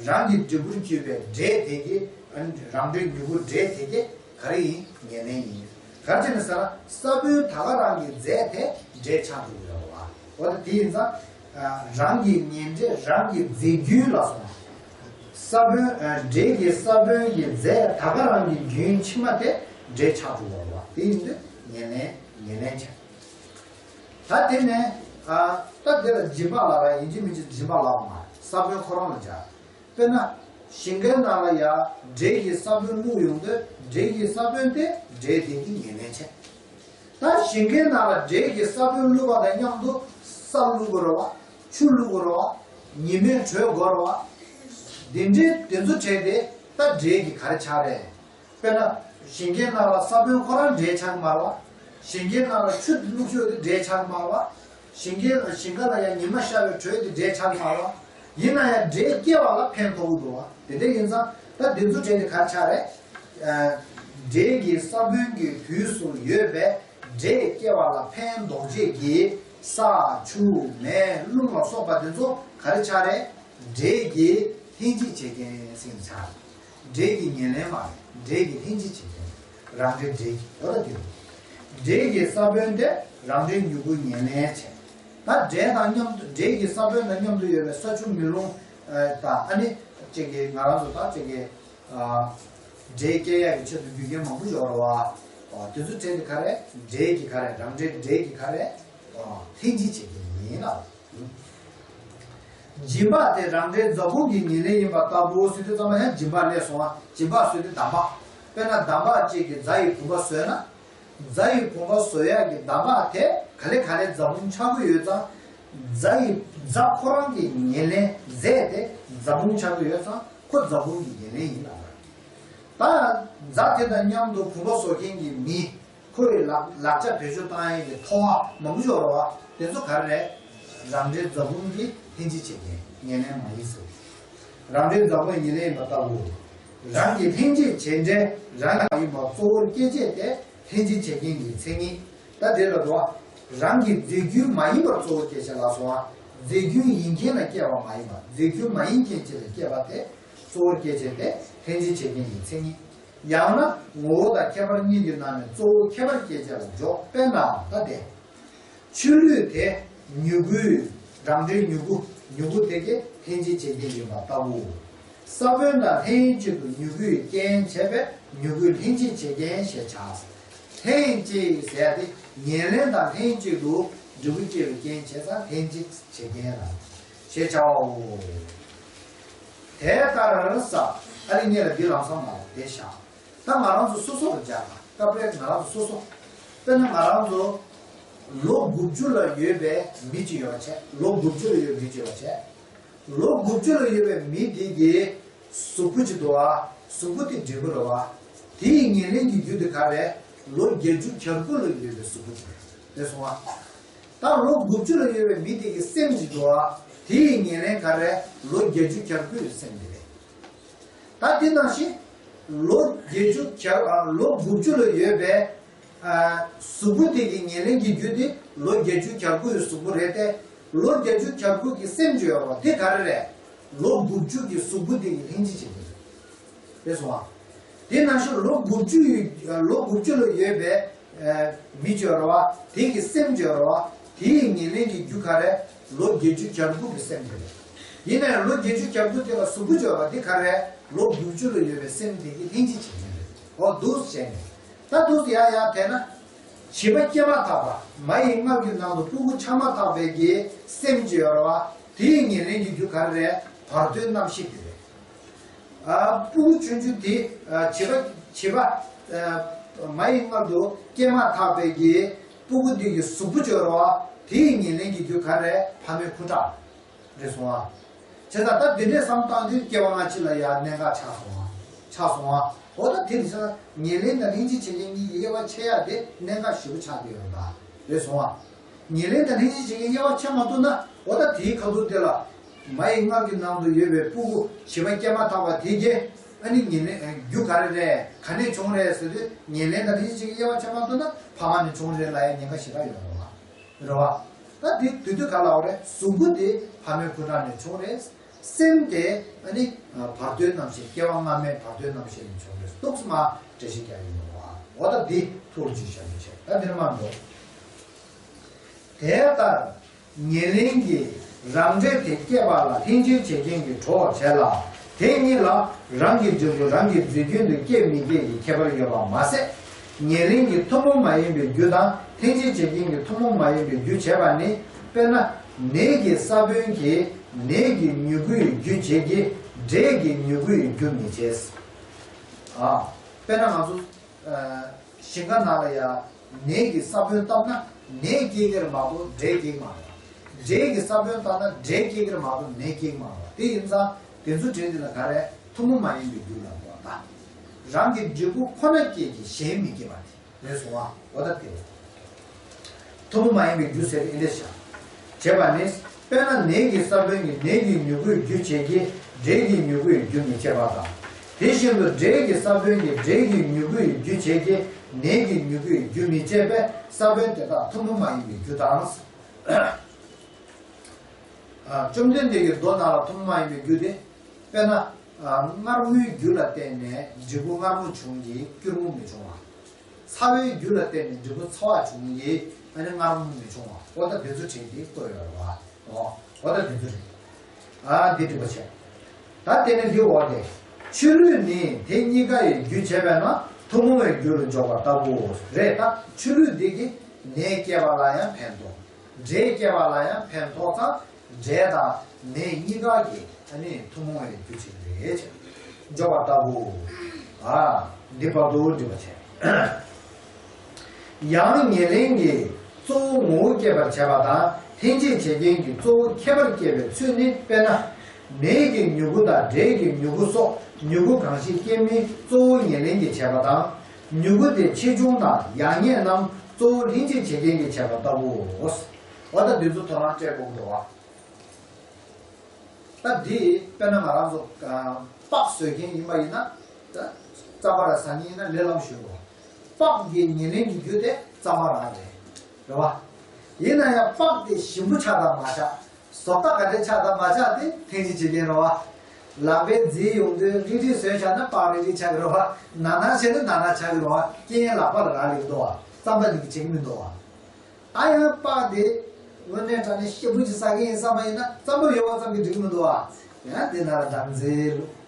རང་གི་འབྲས་བུར་གྱུར་པའི་འབྲས་དེ་གི། ཨ་ནི་རང་འབྲས་མྱུ་གུ་འབྲས་དེ་གི་ག་རེ་ཡིན། ཉེར་ལེན་ཡིན། ག་རེ་བྱས་ནས་ཟེར་ན་ས་བོན་ད་ག་རང་གི་རྫས་དེ་འབྲས་ཆགས་འགྲོ་གི་རེད་བ། འོ་ད་དེ་ཡིན་ཙང་། ཨ། རང་གི་ཉེ་འབྲས་རང་གི་རྫས་རྒྱུན་ལ་སོང་། ས་བོན། ཨ། འབྲས་ཀྱི་ས་བོན་གྱི་རྫས་ད་ག་རང་གི་རྒྱུན་ཕྱི་མ་དེ་འབྲས་ཆགས་འགྲོ་བ་རེད་བ། དེ་ཡིན་དུས་ཉེར་ལེན། ཉེར་ལེན་བྱ། ད་དེ་ནས། ཨ། ད་དེ་ལ་སྦྱིན་པ་ལབ་ར། ཡིན་གཅིག་མིན་གཅིག་སྦྱིན་པ་ལབ་མ་རེད། ས་བོན་ཁོ་རང་ལ་སྦྱར། དཔེར་ན། ཞིང་ཁའི་ནང་ལ་ཡ་འབྲས་ཀྱི་ས་བོན་བླུགས་ཡོང་དུས་འབྲས་ཀྱི་ས་བོན་དེ་འབྲས་དེ་གི་ཉེར་ལེན་བྱས། ད་ཞིང་ཁའི་ནང་ལ་འབྲས་ཀྱི་ས་བོན་བླུགས་པ་དང་མཉམ་དུ་ས་བླུགས་དགོས་རེད་བ། ཆུ་བླུགས་དགོས་རེད་བ། ཉི་མས་དྲོད་དགོས་རེད་བ། དེ་འདྲའི་དེ་ཚོ་བྱས་ཏེ་ད་ ད་འབྲས་ཀྱི་ག་རེ་ཆགས་རེད། དཔེར་ན། ཞིང་ཁའི་ནང་ལ་ས་བོན་ཁོ་རང་འབྲས་ཆགས་མ་རེད་བ། ཞིང་ཁའི་ནང་ལ་ཆུ་བླུགས་ཤོག་དེ་འབྲས་ཆགས་མ་རེད་བ། ཞིང་ཁའི་ཞིང་ཁ་ལ་ཡང་ཉི་མ་ཤར་བའི་དྲོད་དེ་འབྲས་ཆགས་མ་རེད་བ། ཡིན་ན་ཡང་འབྲས་སྐྱེ་བ་ལ་ཕན་ཐོགས་འདུག་བ། དེ་འདྲ་ཡིན་ཙང་ད་འདི་ཚོ་འབྲས་དེ་ག་རེ་ཆགས་རེད། ཨ། འབྲས་ཀྱི་ས་བོན་གྱི་དུས་སུ་ཡོད་པའི་འབྲས་སྐྱེ་བ་ལ་ཕན་འདོགས་བྱེད་ཀྱི་ས་ཆུ་མེ་རླུང་ལ་སོགས་པ་དེ་ཚོ་ག་རེ་ཆགས་རེད། འབྲས་ཀྱི་ལྷན་ཅིག་བྱེད་རྐྱེན་ཟེར་ནས་ཆགས། འབྲས་ཀྱི་ཉེར་ལེན་མ་རེད། འབྲས་ཀྱི་ལྷན་ཅིག་བྱེད་རྐྱེན། རང་འབྲས་འབྲས་ཀྱི་འོ་ད་དེ་རེད། འབྲས་ཀྱི་ས་བོན་དེ་རང་འབྲས་མྱུ་གུ་ཉེར་ལེན་བྱེད། ད་འབྲས་དང་མཉམ་དུ་འབྲས་ཀྱི་ས་བོན་དང་མཉམ་དུ་ཡོད་པའི་ས་ཆུ་མེ་རླུང་དང་ཨ་ནི་ཅིག་གི་ང་རང་ཚོ་ད་ཅིག་གི་འབྲས་སྐྱེ་ཡག་གི་ཆེད་དུ་རྒྱུ་རྐྱེན་མང་པོ་ཡོད་རེད་བ། དེ་ཚོ་བྲལ་ཏེ་ག་རེ་འབྲས་ཀྱི་ག་རེ་རང་འབྲས་འབྲས་ཀྱི་ག་རེ་ལྷན་ཅིག་བྱེད་རྐྱེན་ཡིན་ལ། སྦྱིན་པ་དེ་རང་འབྲས་འཛག་སྤུངས་ཀྱི་ཉེར་ལེན་ཡིན་པ་ལྟ་བུ་ཟེར་དུས་ཙམ་པ་ཡང་སྦྱིན་པ་སླེབས་སོང་བ། སྦྱིན་པ་ཟེར་དུས་འདམ་བག་དཔེར་ན་འདམ་བག་ཅིག་གིས་རྫ་ཡི་བུམ་པ་བཟོས་ན། རྫ་ཡི་བུམ་པ་བཟོ་ཡག་གི་འདམ་བག་དེ་ག་ལེ་ག་ལེ་འཛག་སྤུངས་ཆགས་ཀྱི་ཡོད་ཙང་། རྫ་ཡི་རྫ་ཁོ་རང་གི་ཉེར་ལེན་རྫས་དེ་འཛག་སྤུངས་ཆགས་ཀྱི་ཡོད་ཙང་ཁོ་འཛག་སྤུངས་ཀྱི་ཉེར་ལེན་ཡིན་ལ། ད་རྫ་དེ་དང་མཉམ་དུ་བུམ་པ་བཟོ་མཁན་གྱི་མི། ཁོའི་ལག་ལག་ཆ་བེད་སྤྱོད་བཏང་ཡས་ཀྱི་ཐོ་བ་མང་པོ་ཤོར་བ་དེ་ཚོ་ག་རེ་རེད། རང་འབྲས་འཛག་སྤུངས་ཀྱི་ལྷན་ཅིག་བྱེད་མཁན་ཉེར་ལེན་མ་ཡིན་ཟེར། རང་འབྲས་འཛག་སྤུངས་ཉེར་ལེན་ཡིན་པ་ལྟ་བུ། རང་གི་ལྷན་ཅིག་བྱེད་འབྲས་རང་ཡིན་པ་གཙོ་བོར་སྐྱེད་བྱེད་དེ་ལྷན་ཅིག་བྱེད་མཁན་གྱི་མཚན་ཉིད། ད་དེ་ལ་འགྲོ་བ། རང་གི་རྫས་རྒྱུ་མ་ཡིན་པར་གཙོ་བོར་སྐྱེད་བྱེད་ལ་སོང་བ། རྫས་རྒྱུ་ཡིན་མཁན་ལ་སྐྱེ་བ་མ་ཡིན་པ་རྫས་རྒྱུ་མ་ཡིན་མཁན་ཅིག་ལ་སྐྱེ་བ་དེ་གཙོ་བོར་སྐྱེད་བྱེད་དེ་ལྷན་ཅིག་བྱེད་མཁན་གྱི་མཚན་ཉིད། ཡང་ན་ངོ་བོ་དང་ཁྱད་པར་གཉིས་ཀྱི་ནང་ནས་གཙོ་བོ་ཁྱད་པར་སྐྱེད་བྱེད་ལ་འཇོག་དཔེར་ན་ད་དེ། ཆུ་ལུད་དེ་མྱུ་གུའི་རང་འབྲས་མྱུ་གུ། མྱུ་གུ་དེ་གའི་ལྷན་ཅིག་བྱེད་རྐྱེན་ཡིན་པ་ལྟ་བུ། ས་བོན་དང་ལྷན་ཅིག་ཏུ་མྱུ་གུའི་རྐྱེན་བྱས་པས་མྱུ་གུའི་ལྷན་ཅིག་བྱེད་རྐྱེན་ཞེས་བྱ། ལྷན་ཅིག་ཟེར་ཡ་དེ་ཉེར་ལེན་དང་ལྷན་ཅིག་ཏུ་འབྲས་བུ་སྐྱེ་བའི་རྐྱེན་བྱས་ཙང་ལྷན་ཅིག་བྱེད་རྐྱེན་ལ་ཞེས་བྱའོ། དེ་ལྟར་ས་ཨ་ནི་གཉིས་ལ་འདི་ལམ་སང་མ་ལ་དེ་བཞག་ད་ང་རང་ཚོ་སོ་སོར་སྦྱར་ན་སྐབས་རེ་ང་རང་ཚོ་སོ་སོ། དཔེར་ན་ང་རང་ཚོ་ལོ་དགུ་བཅུ་ལ་ཡོད་པའི་མི་གཅིག་ཡོད་པ་བྱས། ལོ་དགུ་བཅུ་ལ་ཡོད་པའི་མི་གཅིག་ཡོད་པ་བྱས། ལོ་དགུ་བཅུ་ལ་ཡོད་པའི་མི་དེ་གི་གཟུགས་པོ་གཅིག་འདུག་ཨ། གཟུགས་པོ་དེ་འབྲས་བུ་རེད་བ། དེ་ཡི་ཉེར་ལེན་གྱི་རྒྱུ་དེ་ག་རེད། ལོ་བརྒྱད་ཅུ་གྱ་དགུ་ལ་ཡོད་པའི་གཟུགས་པོ་དེ་རེད། རེད་སོང་ཨ། ད་ལོ་དགུ་བཅུ་ལ་ཡོད་པའི་མི་དེ་གི་སེམས་གཅིག་འདུག་ཨ། དེ་ཡི་ཉེར་ལེན་ག་རེད། ལོ་བརྒྱད་ཅུ་གྱ་དགུ་ཡི་སེམས་དེ་རེད། ད་དེ་ནང་བཞིན། ལོ་བརྒྱད་ཅུ་གྱ་ཨ། ལོ་དགུ་བཅུ་ལ་ཡོད་པའི་ཨ། གཟུགས་པོ་དེ་གི་ཉེར་ལེན་གྱི་རྒྱུ་དེ་ལོ་བརྒྱད་ཅུ་གྱ་དགུ་ཡི་གཟུགས་པོ་རེད་དེ། ལོ་བརྒྱད་ཅུ་གྱ་དགུ་གི་སེམས་ཅིག་ཡོད་རེད་བ། དེ་ག་རེ་རེད། ལོ་དགུ་བཅུ་གི་གཟུགས་པོ་དེ་གི་ལྷན་ཅིག་བྱེད་ཀྱི་རེད། རེད་སོང་ཨ། དེ་ནང་བཞིན་ལོ་དགུ་བཅུ་ཡི་ལོ་དགུ་བཅུ་ལ་ཡོད་པའི་མི་ཅིག་ཡོད་རེད་བ། དེ་གི་སེམས་ཅིག་ཡོད་རེད་བ། དེ་ཡི་ཉེར་ལེན་གྱི་རྒྱུ་ག་རེ། ལོ་བརྒྱད་ཅུ་གྱ་དགུ་གི་སེམས་དེ་རེད། ཡིན་ནའང་ལོ་བརྒྱད་ཅུ་གྱ་དགུ་དེ་ལ་གཟུགས་པོ་ཅིག་ཡོད་རེད་བ། དེ་ག་རེ། ལོ་དགུ་བཅུ་ལ་ཡོད་པའི་སེམས་དེ་གི་ལྷན་ཅིག་བྱེད་མཁན་རེད། འོ་འདུག་བྱས་ནས་ད་འདུག་ཡ་ཡ་དེ་ན། བྱིས་པ་སྐྱེས་མ་ཐག་པ་མ་ཡི་མངལ་གྱི་ནང་དུ་སྤུ་གུ་ཆགས་མ་ཐག་པའི་གི་སེམས་ཅིག་ཡོད་རེད་བ། དེ་ཡི་ཉེར་ལེན་གྱི་རྒྱུ་ག་རེ་རེད། བར་དོའི་རྣམ་ཤེས་དེ་རེད། ཨ། སྤུ་གུ་ཆུང་ཆུང་དེ་ཨ། བྱིས་པ་བྱིས་པ་ཨ། མ་ཡི་མངལ་དུ་སྐྱེས་མ་ཐག་པའི་གི་སྤུ་གུ་འདི་གི་གཟུགས་པོ་ཅིག་ཡོད་རེད་བ། དེ་ཡི་ཉེར་ལེན་གྱི་རྒྱུ་ག་རེ། ཕ་མའི་ཁུ་ཁྲག་རེད་སོང་ཨ། བྱས་ཙང་ད་འདི་འདྲས་བསམ་བཏང་དུས་སྐྱེ་བ་སྔ་ཕྱི་ལ་ཡང་གནད་འགག་ཆགས་སོང་ཨ། ཆགས་སོང་ཨ། འོ་ད་དེ་རེད་ཟེར་ན་ཉེར་ལེན་དང་ལྷན་ཅིག་བྱེད་མཁན་གཉིས་ཀྱི་དབྱེ་བ་ཕྱེ་ཡ་དེ་གནད་འགག་ཞེ་པོ་ཆགས་བསྡད་ཡོད་རེད་ད། རེད་སོང་ཨ། ཉེར་ལེན་དང་ལྷན་ཅིག་བྱེད་མཁན་དབྱེ་བ་ཕྱེ་མ་ཐུབ་ན། འོ་ད་དེའི་ཁ་ཐུག་དེ་ལ། མ་ཡི་མངལ་གྱི་ནང་དུ་ཡོད་པའི་སྤུ་གུ་བྱིས་པ་སྐྱེས་མ་ཐག་པ་དེ་གས། ཨ་ནི་ཉེར་ལེན་རྒྱུ་ག་རེ་རེད། ག་ནས་བྱུང་རེད་ཟེར་དུས། ཉེར་ལེན་དང་ལྷན་ཅིག་བྱེད་མཁན་དབྱེ་བ་ཕྱེ་མ་ཐུབ་ན་ཕ་མ་ནས་བྱུང་རེད་ལབ་ཡ་ཉེན་ཁ་ཞེ་དྲག་ཡོད་རེད་བ། རེད་བ། ད་དེ་དུས་དུས་ག་ལ་འོ་རེད། གཟུགས་པོ་དེ་ཕ་མའི་ཁུ་ཁྲག་ནས་བྱུང་རེད། སེམས་དེ་ཨ་ནི་བར་དོའི་རྣམ་ཤེས་སྐྱེ་བ་སྔ་མའི་བར་དོའི་རྣམ་ཤེས་ནས་བྱུང་རེད། ཏོག་ཙམ་འགྲེལ་བཤད་རྒྱག་ཡིན་ནོ་བ། འོ་ད་འདི་ཐུགས་ལ་ཅིག་བཞག་རྒྱུ་བྱས། ད་འདིར་མ་འགྲོ། དེ་ལྟར་ཉེར་ལེན་གྱི་རང་འབྲས་དེ་སྐྱེད་པ་ལ་ལྷན་ཅིག་བྱེད་རྐྱེན་གྱི་གྲོགས་བྱེད་ལ། དེ་གཉིས་ལ་རང་གི་འབྲས་བུ་རང་གི་རྫས་རྒྱུན་དུ་སྐྱེད་མི་སྐྱེད་ཀྱི་ཁྱད་པར་ཡོད་པ་མ་ཟད། ཉེར་ལེན་གྱི་ཐུན་མོང་མ་ཡིན་པའི་རྒྱུ་དང་ལྷན་ཅིག་བྱེད་རྐྱེན་གྱི་ཐུན་མོང་མ་ཡིན་པའི་རྒྱུ་བྱས་པ་ནི། དཔེར་ན་ནས་ཀྱི་ས་བོན་གྱིས་ནས་ཀྱི་མྱུ་གུའི་རྒྱུ་བྱེད་ཀྱི། འབྲས་ཀྱི་མྱུ་གུའི་རྒྱུ་མི་བྱེད། ཨ། དཔེར་ན་ང་ཚོ། ཨ། ཞིང་ཁ་ནང་ལ་ཡ་ནས་ཀྱི་ས་བོན་བཏབ་ན་ནས་སྐྱེ་གི་རེད་མ་གཏོགས་འབྲས་སྐྱེ་གི་མ་རེད། འབྲས་ཀྱི་ས་བོན་བཏབ་ན་འབྲས་སྐྱེ་གི་རེད་མ་གཏོགས་ནས་སྐྱེ་གི་མ་རེད། དེ་ཡིན་ཙང་དེ་ཚོ་འབྲས་འདི་ལ་ག་རེ་ཐུན་མོང་མ་ཡིན་པའི་རྒྱུ་ལ་གོ། རང་གི་འབྲས་བུ་ཁོ་ན་སྐྱེད་ཀྱི་གཞན་མི་སྐྱེད་པ་དེ་རེད་གསུངས་པ། འོ་ད་དེ་རེད། ཐུན་མོང་མ་ཡིན་པའི་རྒྱུ་ཟེར་ཏེ་འདི་འདྲ་བྱ། བྱས་པ་ནི། དཔེར་ན་ནས་ཀྱི་ས་བོན་གྱིས་ནས་ཀྱི་མྱུ་གུའི་རྒྱུ་བྱེད་ཀྱི། འབྲས་ཀྱི་མྱུ་གུའི་རྒྱུ་མི་བྱེད་པ་དང་། དེ་བཞིན་དུ་འབྲས་ཀྱི་ས་བོན་གྱིས་འབྲས་ཀྱི་མྱུ་གུའི་རྒྱུ་བྱེད་ཀྱི། ནས་ཀྱི་མྱུ་གུའི་རྒྱུ་མི་བྱེད་པས་ས་བོན་དེ་དག་ཐུན་མོང་མ་ཡིན་པའི་རྒྱུ་དང་། ཨ། བཅོམ་ལྡན་འདས་ཀྱི་མདོ་ནང་ལ་ཐུན་མོང་མ་ཡིན་པའི་རྒྱུ་དེ། དཔེར་ན། ཨ། མངར་མོའི་རྒྱུ་ལ་བརྟེན་ནས་འབྲས་བུ་མངར་མོ་བྱུང་གི་སྐྱུར་མོ་མི་བྱུང་བ། ཚ་བའི་རྒྱུ་ལ་བརྟེན་ནས་འབྲས་བུ་ཚ་བ་བྱུང་གི་ཨ་ནི་མངར་མོ་མི་བྱུང་བ། འོ་ད་དེ་ཚོ་བྲིས་ཏེ་བཀོད་ཡོད་རེད་བ། འོ། འོ་ད་དེ་ཚོ་རེད། ཨ། འདི་འགྲིག་པ་བྱས། ད་དེ་ནི་འདི་འོ་དེ། ཆུ་ལུད་ནི་དེ་གཉིས་ཀ་ཡི་རྒྱུ་བྱས་པས་ན་ཐུན་མོང་བའི་རྒྱུ་ལ་འཇོག་པ་ལྟ་བུའོ། རེད་ད། ཆུ་ལུད་འདི་གིས་ནས་སྐྱེད་པ་ལ་ཡང་ཕན་ཐོགས། འབྲས་སྐྱེད་པ་ལ་ཡང་ཕན་ཐོགས་ཙང་། འབྲས་དང་ནས་གཉིས་ཀ་གི་ཨ་ནི་ཐུན་མོང་བའི་རྒྱུ་ཅིག་རེད་ཅེས་འཇོག་པ་ལྟ་བུ། ཨ། འདི་བར་དུ་འགྲིག་པ་བྱས། ཡང་ཉེར་ལེན་གྱིས་གཙོ་བོ་ངོ་བོ་སྐྱེད་པར་བྱེད་པ་དང་། ལྷན་ཅིག་བྱེད་རྐྱེན་གྱིས་གཙོ་བོ་ཁྱད་པར་སྐྱེད་པའི་ཚུལ་ནི། དཔེར་ན། ནས་ཀྱི་མྱུ་གུ་དང་འབྲས་ཀྱི་མྱུ་གུ་སོགས་མྱུ་གུ་གང་ཞིག་སྐྱེད་མིན་གཙོ་བོ་ཉེར་ལེན་གྱིས་བྱེད་པ་དང་། མྱུ་གུ་དེ་ཆེ་ཆུང་དང་ཡག་ཉེས་རྣམས་གཙོ་བོ་ལྷན་ཅིག་བྱེད་རྐྱེན་གྱིས་བྱེད་པ་ལྟ་བུའོ། འོ་ད་འདི་ཚོ་ཐོ་རངས་སྤྲད་དགོས་འདུག་བ། ད་འདི་དཔེར་ན་ང་རང་ཚོ་ཨ་པགས་བཟོ་མཁན་ཡིན་པ་ཡིན་ན། ད་རྩམ་པ་ར་ཟ་མཁན་ཡིན་ན་ལས་སླ་པོ་ཞིག་རེད་བ། པགས་ཀྱི་ཉེར་ལེན་གྱི་རྒྱུ་དེ་རྩམ་པ་ར་རེད། རེད་བ། ཡིན་ན་ཡང་པགས་དེ་ཞིམ་པོ་ཆགས་དང་མ་ཆགས། བཟོ་ལྟ་ག་འདྲ་ཆགས་དང་མ་ཆགས་དེ་ལྷན་ཅིག་བྱེད་རྐྱེན་རེད་བ། ལག་པས་བརྫིས་ཡོང་དུས་རིལ་རིལ་བཟོས་བཞག་ན་པགས་རིལ་རིལ་ཆགས་ཀྱི་རེད་བ། ནར་ནར་བྱས་ན་ནར་ནར་ཆགས་ཀྱི་རེད་བ། རྐྱེན་ལག་པ་ལ་རག་ལས་ཀྱི་འདུག་བ། རྩམ་པ་འདི་གིས་བྱེད་ཀྱི་མི་འདུག་བ། ད་ཡང་པགས་དེ་དངོས་གནས་དྲང་གནས་ཤེད་པོ་ཅིག་ཟ་མཁན་ཡིན་བསམ་པ་ཡིན་ན་རྩམ་པ་ཡོད་པ་ཙམ་གྱིས་འགྲིག་གི་མི་འདུག་བ། ཡང་དེ་ནང་ལ་སྦྲང་རྩི་བླུགས།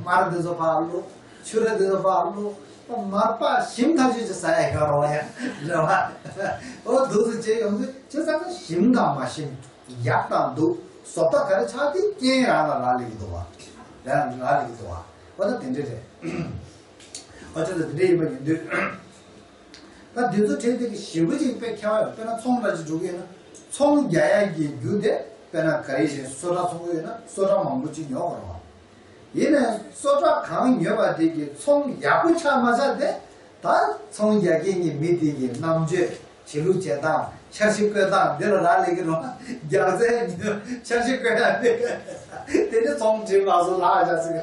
མར་འདི་ཚོ་ཕར་བླུགས། ཆུ་ར་འདི་ཚོ་ཕར་བླུགས། མར་པགས་ཞིམ་ཐག་ཆོད་ཅིག་ཟ་ཡ་ཡོད་རེད་བ། ཡང་རེད་བ། འོ་འདུག་སེ་བྱས་ཡོང་དུས་བྱས་ཙང་ན་ཞིམ་དང་མ་ཞིམ། ཡག་དང་སྡུག། བཟོ་ལྟ་ག་རེ་ཆགས་དེ་རྐྱེན་རང་ལ་རག་ལས་ཀྱི་འདུག་བ། རང་ལ་རག་ལས་ཀྱི་འདུག་བ། འོ་ད་དེ་འདྲ་རེད། འོ་བྱས་ཙང་དེ་འདྲ་ཡིན་པ་ཡིན་དུས། ད་འདི་ཚོ་བྲིས་དེ་གི་ཞིབ་པོ་ཅིག་དཔེ་ཁྱད་པར་ཡོད། དཔེར་ན་ཚོང་འདྲ་ཅིག་འགྲོ་གི་ཡོད་ན་ཚོང་རྒྱག་ཡ་གི་རྒྱུ་དེ། དཔེར་ན་ག་རེ་བཞིན་སོ་ཊ་ཚོང་གི་ཡོད་ན་སོ་ཊ་མང་པོ་ཅིག་ཉོ་དགོས་རེད་བ། ཡིན་ནའང་སོ་ཊ་གང་ཉོས་པ་དེ་གི་ཚོང་ཡག་པོ་ཆགས་མ་ཆགས་དེ། ད་ཚོང་རྒྱག་མཁན་གྱི་མི་དེ་གི་རྣམ་དཔྱོད། བྱེད་ལུགས་བྱེད་སྟངས། འཆར་གཞི་བཀོད་སྟངས་འདི་ལ་རག་ལས་ཀྱི་རེད་བ། རྒྱག་རྩལ་ཉོ། འཆར་གཞི་བཀོད་ཡ་དེ། དེ་ནི་ཚོང་འགྲིག་མ་སོང་ལགས་བྱ་ཟེར་གི་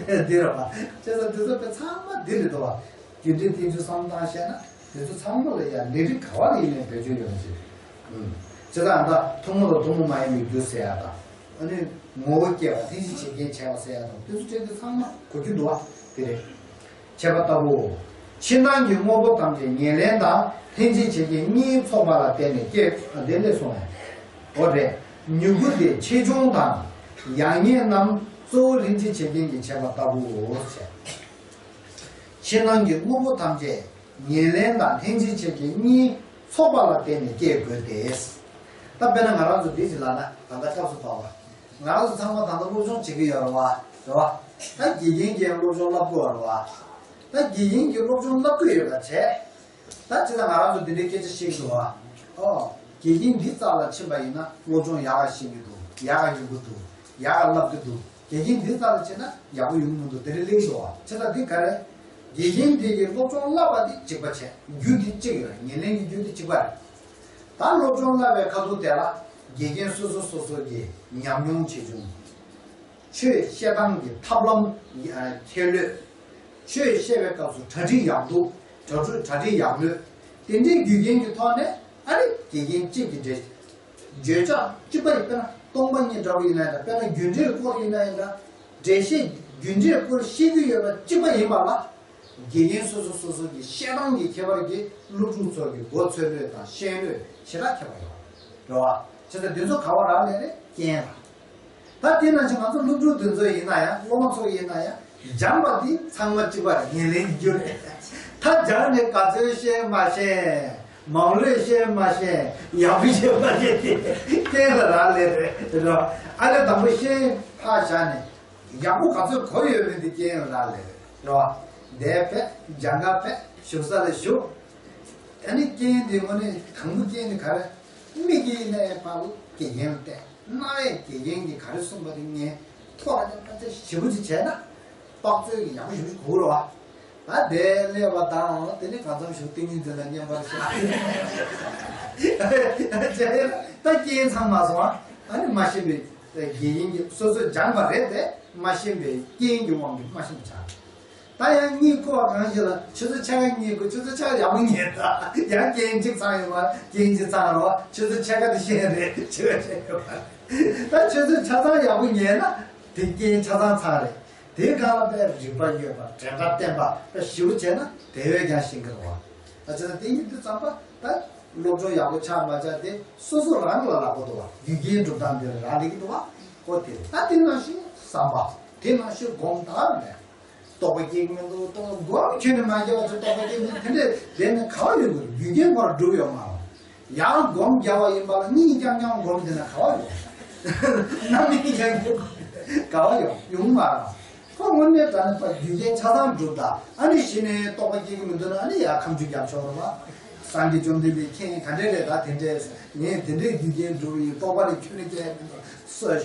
རེད། འདི་རེད་བ། བྱས་ཙང་འདི་ཚོ་དཔེ་ཚང་མ་འདི་རེད་འདུག་བ། རྒྱུ་འབྲས་བསྟན་བཅོས་བསམ་བློ་བཏང་བཤད་ན་འདི་ཚོ་ཚང་མ་ལ་ཡང་ལས་རིགས་ག་བ་ལ་ཡིན་ནའི་བེད་སྤྱོད་ཡོང་གི་རེད། ཨུམ། བྱས་ཙང་ད་ཐུན་མོང་ལ་ཐུན་མོང་མ་ཡིན་པའི་རྒྱུ་ཟེར་ཡ་དང་། ཨ་ནི་ངོ་བོ་སྐྱེ་བ་ལྷན་ཅིག་བྱེད་རྐྱེན་བྱས་པ་ཟེར་ཡ་དང་། འདི་ཚོ་བྱས་ཏེ་ཚང་མ་གོ་རྒྱུ་འདུག་བ། དེ་རེད། བྱེད་པ་ལྟ་བུའོ། ཕྱི་ནང་གི་དངོས་པོ་ཐམས་ཅད་ཉེར་ལེན་དང་ལྷན་ཅིག་བྱེད་རྐྱེན་གཉིས་ཚོགས་པ་ལ་བརྟེན་ནས་སྐྱེ། ཨ། དེ་ལས་སོང་ངས། འོ་རེད། མྱུ་གུ་དེ་ཆེ་ཆུང་དང་ཡག་ཉེས་རྣམས་གཙོ་བོ་ལྷན་ཅིག་བྱེད་རྐྱེན་གྱིས་བྱེད་པ་ལྟ་བུའོ་ཞེས། ཕྱི་ནང་གི་དངོས་པོ་ཐམས་ཅད་ཉེར་ལེན་དང་ལྷན་ཅིག་བྱེད་རྐྱེན་གཉིས་ཚོགས་པ་ལ་བརྟེན་ནས་སྐྱེ་དགོས་ཏེ། ད་དཔེར་ན་ང་རང་ཚོ་འདི་ཅིག་ལབ་ན་ད་ལྟ་སྐབས་སུ་བབས་པ། ང་རང་ཚོ་ཚང་མ་ད་ལྟ་སློབ་སྦྱོང་བྱེད་ཀྱི་ཡོད་རེད་བ། རེད་བ། ད་དགེ་རྒན་གྱིས་སློབ་སྦྱོང་བསླབ་ཀྱི་ཡོད་རེད་བ། ད་དགེ་རྒན་གྱིས་སློབ་སྦྱོང་བསླབ་ཀྱི་ཡོད་པ་བྱས། ད་ཅི་ལྟར་ང་རང་ཚོ་འདི་འདྲའི་སྐད་ཆ་བཤད་ཀྱི་འདུག་བ། ཨོ། དགེ་རྒན་འདི་རྩ་ལ་ཕྱིན་པ་ཡིན་ན་སློབ་སྦྱོང་ཡག་ག་ཤེས་ཀྱི་འདུག་ཡག་ག་ཡོང་གི་འདུག་ཡག་ག་བསླབ་ཀྱི་འདུག་དགེ་རྒན་འདི་རྩ་ལ་ཕྱིན་ན་ཡག་པོ་ཡོང་གི་མི་འདུག་དེ་འདྲ་གླེང་གི་འདུག་བ། ཅི་ལྟར་འདི་ག་རེ། དགེ་རྒན་འདི་གིས་སློབ་སྦྱོང་བསླབ་པ་འདི་གཅིག་པ་བྱས། རྒྱུ་འདི་གཅིག་ཡོད་རེད། ཉེར་ལེན་གྱི་རྒྱུ་འདི་གཅིག་པ་རེད། ད་སློབ་སྦྱོང་བསླབ་པའི་ཁ་ཐུག་དེ་ལ་དགེ་རྒན་སོ་སོ་སོ་སོ་གི་ཉམས་མྱོང་ཆེ་ཆུང་། ཆོས་བཤད་སྟངས་ཀྱི་ཐབས་ལམ་ཁྱད་ལོས། ཆོས་བཤད་པའི་སྐབས་སུ་གྲ་སྒྲིག་ཡག་འདུག་གྲ་སྒྲིག་གྲ་སྒྲིག་ཡག་ལོས། དེ་འདྲའི་རྒྱུ་རྐྱེན་གྱི་ཐོག་ནས་ཨ་ནི་དགེ་རྒན་གཅིག་གི་འགྲེལ། བརྗོད་བྱ་གཅིག་པ་ཡིས། དཔེར་ན་སྟོང་པ་ཉིད་འདྲ་པོ་ཡིན་ན་ཡང་འདྲ། དཔེར་ན་རྒྱུ་འབྲས་སྐོར་ཡིན་ན་ཡང་འདྲ། འགྲེལ་བཤད་རྒྱུ་འབྲས་སྐོར་བཤད་ཀྱི་ཡོད་པ་གཅིག་པ་ཡིན་པ་ལ། དགེ་རྒན་སོ་སོ་སོ་སོ་གི་བཤད་སྟངས་ཀྱི་ཁྱད་པར་གྱིས་སློབ་ཕྲུག་ཚོ་གི་མགོ་ཚོས་ལོས་དང་ཤེས་ལོས་ཞེ་དྲག་ཁྱད་པར་ཡོད་རེད་བ། བྱས་ཙང་འདི་ཚོ་ག་བ་རག་ལས་རེད། རྐྱེན་ལ། ད་དེ་ནང་བཞིན་ང་ཚོ་སློབ་ཕྲུག་འདི་ཚོ་ཡིན་ན་ཡང་། སློབ་མ་ཚོ་ཡིན་ན་ཡང་། སྦྱངས་པ་འདི་ཚང་མ་གཅིག་པ་རེད། ཉེར་ལེན་རྒྱུ་རེད། ད་སྦྱངས་ནས་ག་ཚོད་ཤེས་མ་ཤེས། མང་ལོས་ཤེས་མ་ཤེས། ཡག་པོ་ཤེས་མ་ཤེས་དེ་རྐྱེན་ལ་རག་ལས་རེད། རེད་བ། ཨ་ནི་དང་པོ་ཤེས་ཕར་བཞག་ནས། ཡག་པོ་ག་ཚོད་གོ་ཡོད་མེད་དེ་རྐྱེན་ལ་རག་ལས་རེད། རེད་བ། འདས་ཕེབས། སྦྱང་ག་ཕེབས། བཞུགས་ས་ལ་བཞུགས། ཨ་ནི་རྐྱེན་དེ་དངོས་གནས་དང་པོ་རྐྱེན་དེ་ག་རེ། མིག་གིས་ནས་ཕར་དགེ་རྒན་ལ་བལྟས། རྣ་བས་དགེ་རྒན་གྱིས་ག་རེ་གསུངས་པ་དེ་ངས་ཐོག་ལ་ཕར་ཞིབ་པོ་ཅིག་བྱས་ན། དཔག་ཚོད་ཀྱི་ཡག་པོ་ཞིག་གོ་རོ་བ། ད་དེ་ཀླད་པ་དང་དེ་ནི་གང་འཚམ་ཞིག་ཏིང་ངེ་འཛིན་དང་མཉམ་པར་བཞག་ད་རྐྱེན་ཚང་མ་སོང་ཨ་ནི་མ་ཤེས་པའི་དགེ་རྒན་གྱིས་སོ་སོས་སྦྱངས་པ་རེད་དེ་མ་ཤེས་པའི་རྐྱེན་གྱི་དབང་གིས་མ་ཤེས་པ་ཆགས། ད་ཡང་གཉིད་ཁུག་པ་གང་ཞིག་ལ་ཆུ་ཚོད་ཕྱེད་ཀ་གཉིད་ཁུག་ཆུ་ཚོད་ཕྱེད་ཀ་ཡག་པོ་ཉལ་ད་ཡང་རྐྱེན་གཅིག་ཚང་ཡོད་མ་རྐྱེན་གཅིག་ཚང་རོ་ཆུ་ཚོད་ཕྱེད་ཀ་དེ་ཤེས་རེད་ཆེ་བ་ཤེས་ཡོད་མ་རེད། ད་ཆུ་ཚོད་ཆ་ཚང་ཡག་པོ་ཉལ་ན་དེ་རྐྱེན་ཆ་ཚང་ཚང་རེད། དེའི་སྒང་ལ་དཔེ་རིག་པ་ཡོད་པ་དྲན་པ་བརྟན་པ་དཔེ་ཞིབ་པོ་བྱས་ན་དེ་བས་ཀྱང་ཤེས་ཀྱི་རེད་བ། ད་བྱས་ན་དེ་ཡིན་དུས་ཙམ་པ་ད་སློབ་སྦྱོང་ཡག་པོ་ཆགས་མ་ཆགས་དེ་སོ་སོ་རང་ལ་ལབ་དགོས་འདུག་བ། རྒྱུ་རྐྱེན་སྒྲུབ་སྟངས་དེ་ལ་རག་ལས་ཀྱི་འདུག་བ། ཁོ་དེ་ད་དེ་ནང་བཞིན་བསམ་པ་དེ་ནང་བཞིན་སྒོམ་ད་མེད། རྟོགས་པ་སྐྱེ་གི་མི་འདུག་རྟོགས་སྒོམ་ཁྱོན་ནས་མ་སྐྱེ་བ་ཚོ་རྟོགས་པ་སྐྱེ་གི་མི་འདུག་དེ་འདྲས་བསྡད་ནས་ག་བ་ཡོང་གི་རེད། རྒྱུ་རྐྱེན་ཁོ་རང་སྒྲུབ་ཡོད་མ་རེད། ཡང་སྒོམ་རྒྱག་པ་ཡིན་པ་ལ་གཉིད་རྐྱང་རྐྱང་སྒོམ་བསྡད་ན་ག་བ་ཡོང་། རྣམ་སྨིན་རྐྱང་རྐྱང་ག་བ་ཡོང་ཡོང་མ་རེད། ཁོ་དངོས་གནས་དྲང་གནས་པ་རྒྱུ་རྐྱེན་ཆ་ཚང་སྒྲུབ་ད་ཨ་ནི་གཞི་ནས་རྟོགས་པ་སྐྱེ་གི་མི་འདུག་ན་ཨ་ནི་ཡང་ཁ་མཆུ་རྒྱབ་ཆོག་རེད་བ། སངས་རྒྱས་བཅོམ་ལྡན་འདས་མཁྱེན་ག་འདྲས་རེད་ད་དེ་འདྲས་ངས་དེ་འདྲས་རྒྱུ་རྐྱེན་སྒྲུབ་ཡིན་རྟོགས་པ་ལས་ཁྱོན་ནས་སྐྱེ་མི་འདུག་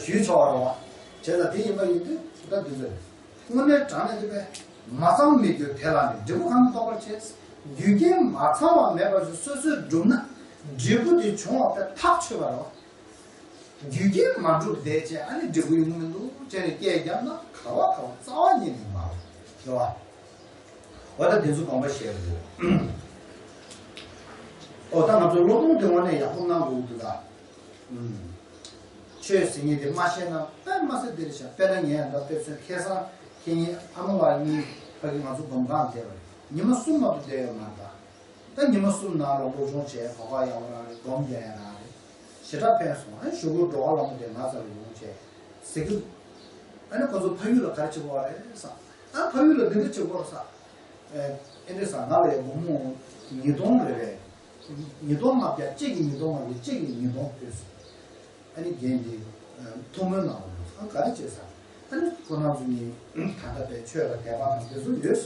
ཞུས་ཆོག་རེད་བ། བྱས་ཙང་དེ་ཡིན་པ་ཡིན་དུས་ད་འདི་ཚོ་རེད། དངོས་གནས་དྲང་གནས་དེ་བས་མ་ཚང་མི་རྒྱུ་དེ་ལ་ནི་འབྲས་བུ་གང་རྟོགས་པར་བྱེད། རྒྱུ་རྐྱེན་མ་ཚང་བ་མེད་པར་སོ་སོས་བསྒྲུབས་ན་འབྲས་བུ་དེ་བྱུང་བ་དེ་ཐག་ཆོད་པ་རེད། རྒྱུ་རྐྱེན་མ་གྲུབ་བསྡད་བྱས་ཨ་ནི་འབྲས་བུ་ཡོང་མི་འདུག་བྱས་ནས་སྐད་བརྒྱབ་ན་ག་བ་ག་བ་རྩ་བ་ཉིད་ནས་མ་རེད་བ། འོ་ད་དེ་ཚོ་དགོངས་པ་བཞེས་དགོས། འོ་ད་ང་ཚོ་སློབ་སྦྱོང་དེ་དངོས་གནས་ཡག་པོ་གནང་དགོས་འདུག་ད། ཨུམ། ཆོས་ཟེར་མཁན་དེ་མ་ཤེས་ན་དཔེ་མ་སྲིད་དེ་རེད་ཤག་དཔེར་ན་ངས་ཡང་ད་དཔེ་མཚོན་ཁ་སང་ཁྱེད་གཉིས་ཨ་མ་བ་གཉིས་ཕ་གི་ང་ཚོ་སྒོམ་ཁང་བསྡད་པ་རེད། ཉི་མ་གསུམ་མ་གཏོགས་བསྡད་ཡོད་མ་རེད་ད། ད་ཉི་མ་གསུམ་ནང་ལ་སློབ་སྦྱོང་བྱས་གོ་སྐབས་ཡག་པོ་རག་རེད་སྒོམ་རྒྱག་ཡག་རག་རེད། ཞེ་དྲག་ཕན་སོང་ཨ་ནི་གཞུག་གུ་འགྲོ་བ་ལ་མོ་དེ་ང་ཚོ་ལ་ཡོང་བྱས་ཟེར་གི་འདུག་ཨ་ནི་ཁོ་ཚོ་ཕ་ཡུལ་ལ་ག་རེ་བྱེད་དགོས་རེད་ཟེར། ཨ་ཕ་ཡུལ་ལ་འདི་འདྲ་བྱེད་དགོས་རེད་ཟེར། ཨེ་འདྲ་ཟེར་ང་ལ་ཡང་སྒོར་མོ་ཉིས་སྟོང་རེ་རེ། ཉིས་སྟོང་ལྔ་བརྒྱ་གཅིག་གིས་ཉིས་སྟོང་ལྔ་བརྒྱ་གཅིག་གིས་ཉིས་སྟོང་ཕུལ་སོང་། ཨ་ནི་རྒན་འདི་ཐུགས་སྨོན་གནང་བ་ཨ་ག་རེ་བྱེད་ཟེར། ཨ་ནི་ཁོ་རང་ཚོ་གཉིས་ད་ལྟ་བའི་ཆོས་ལ་དད་པ་དང་དེ་ཚོ་ཡོད།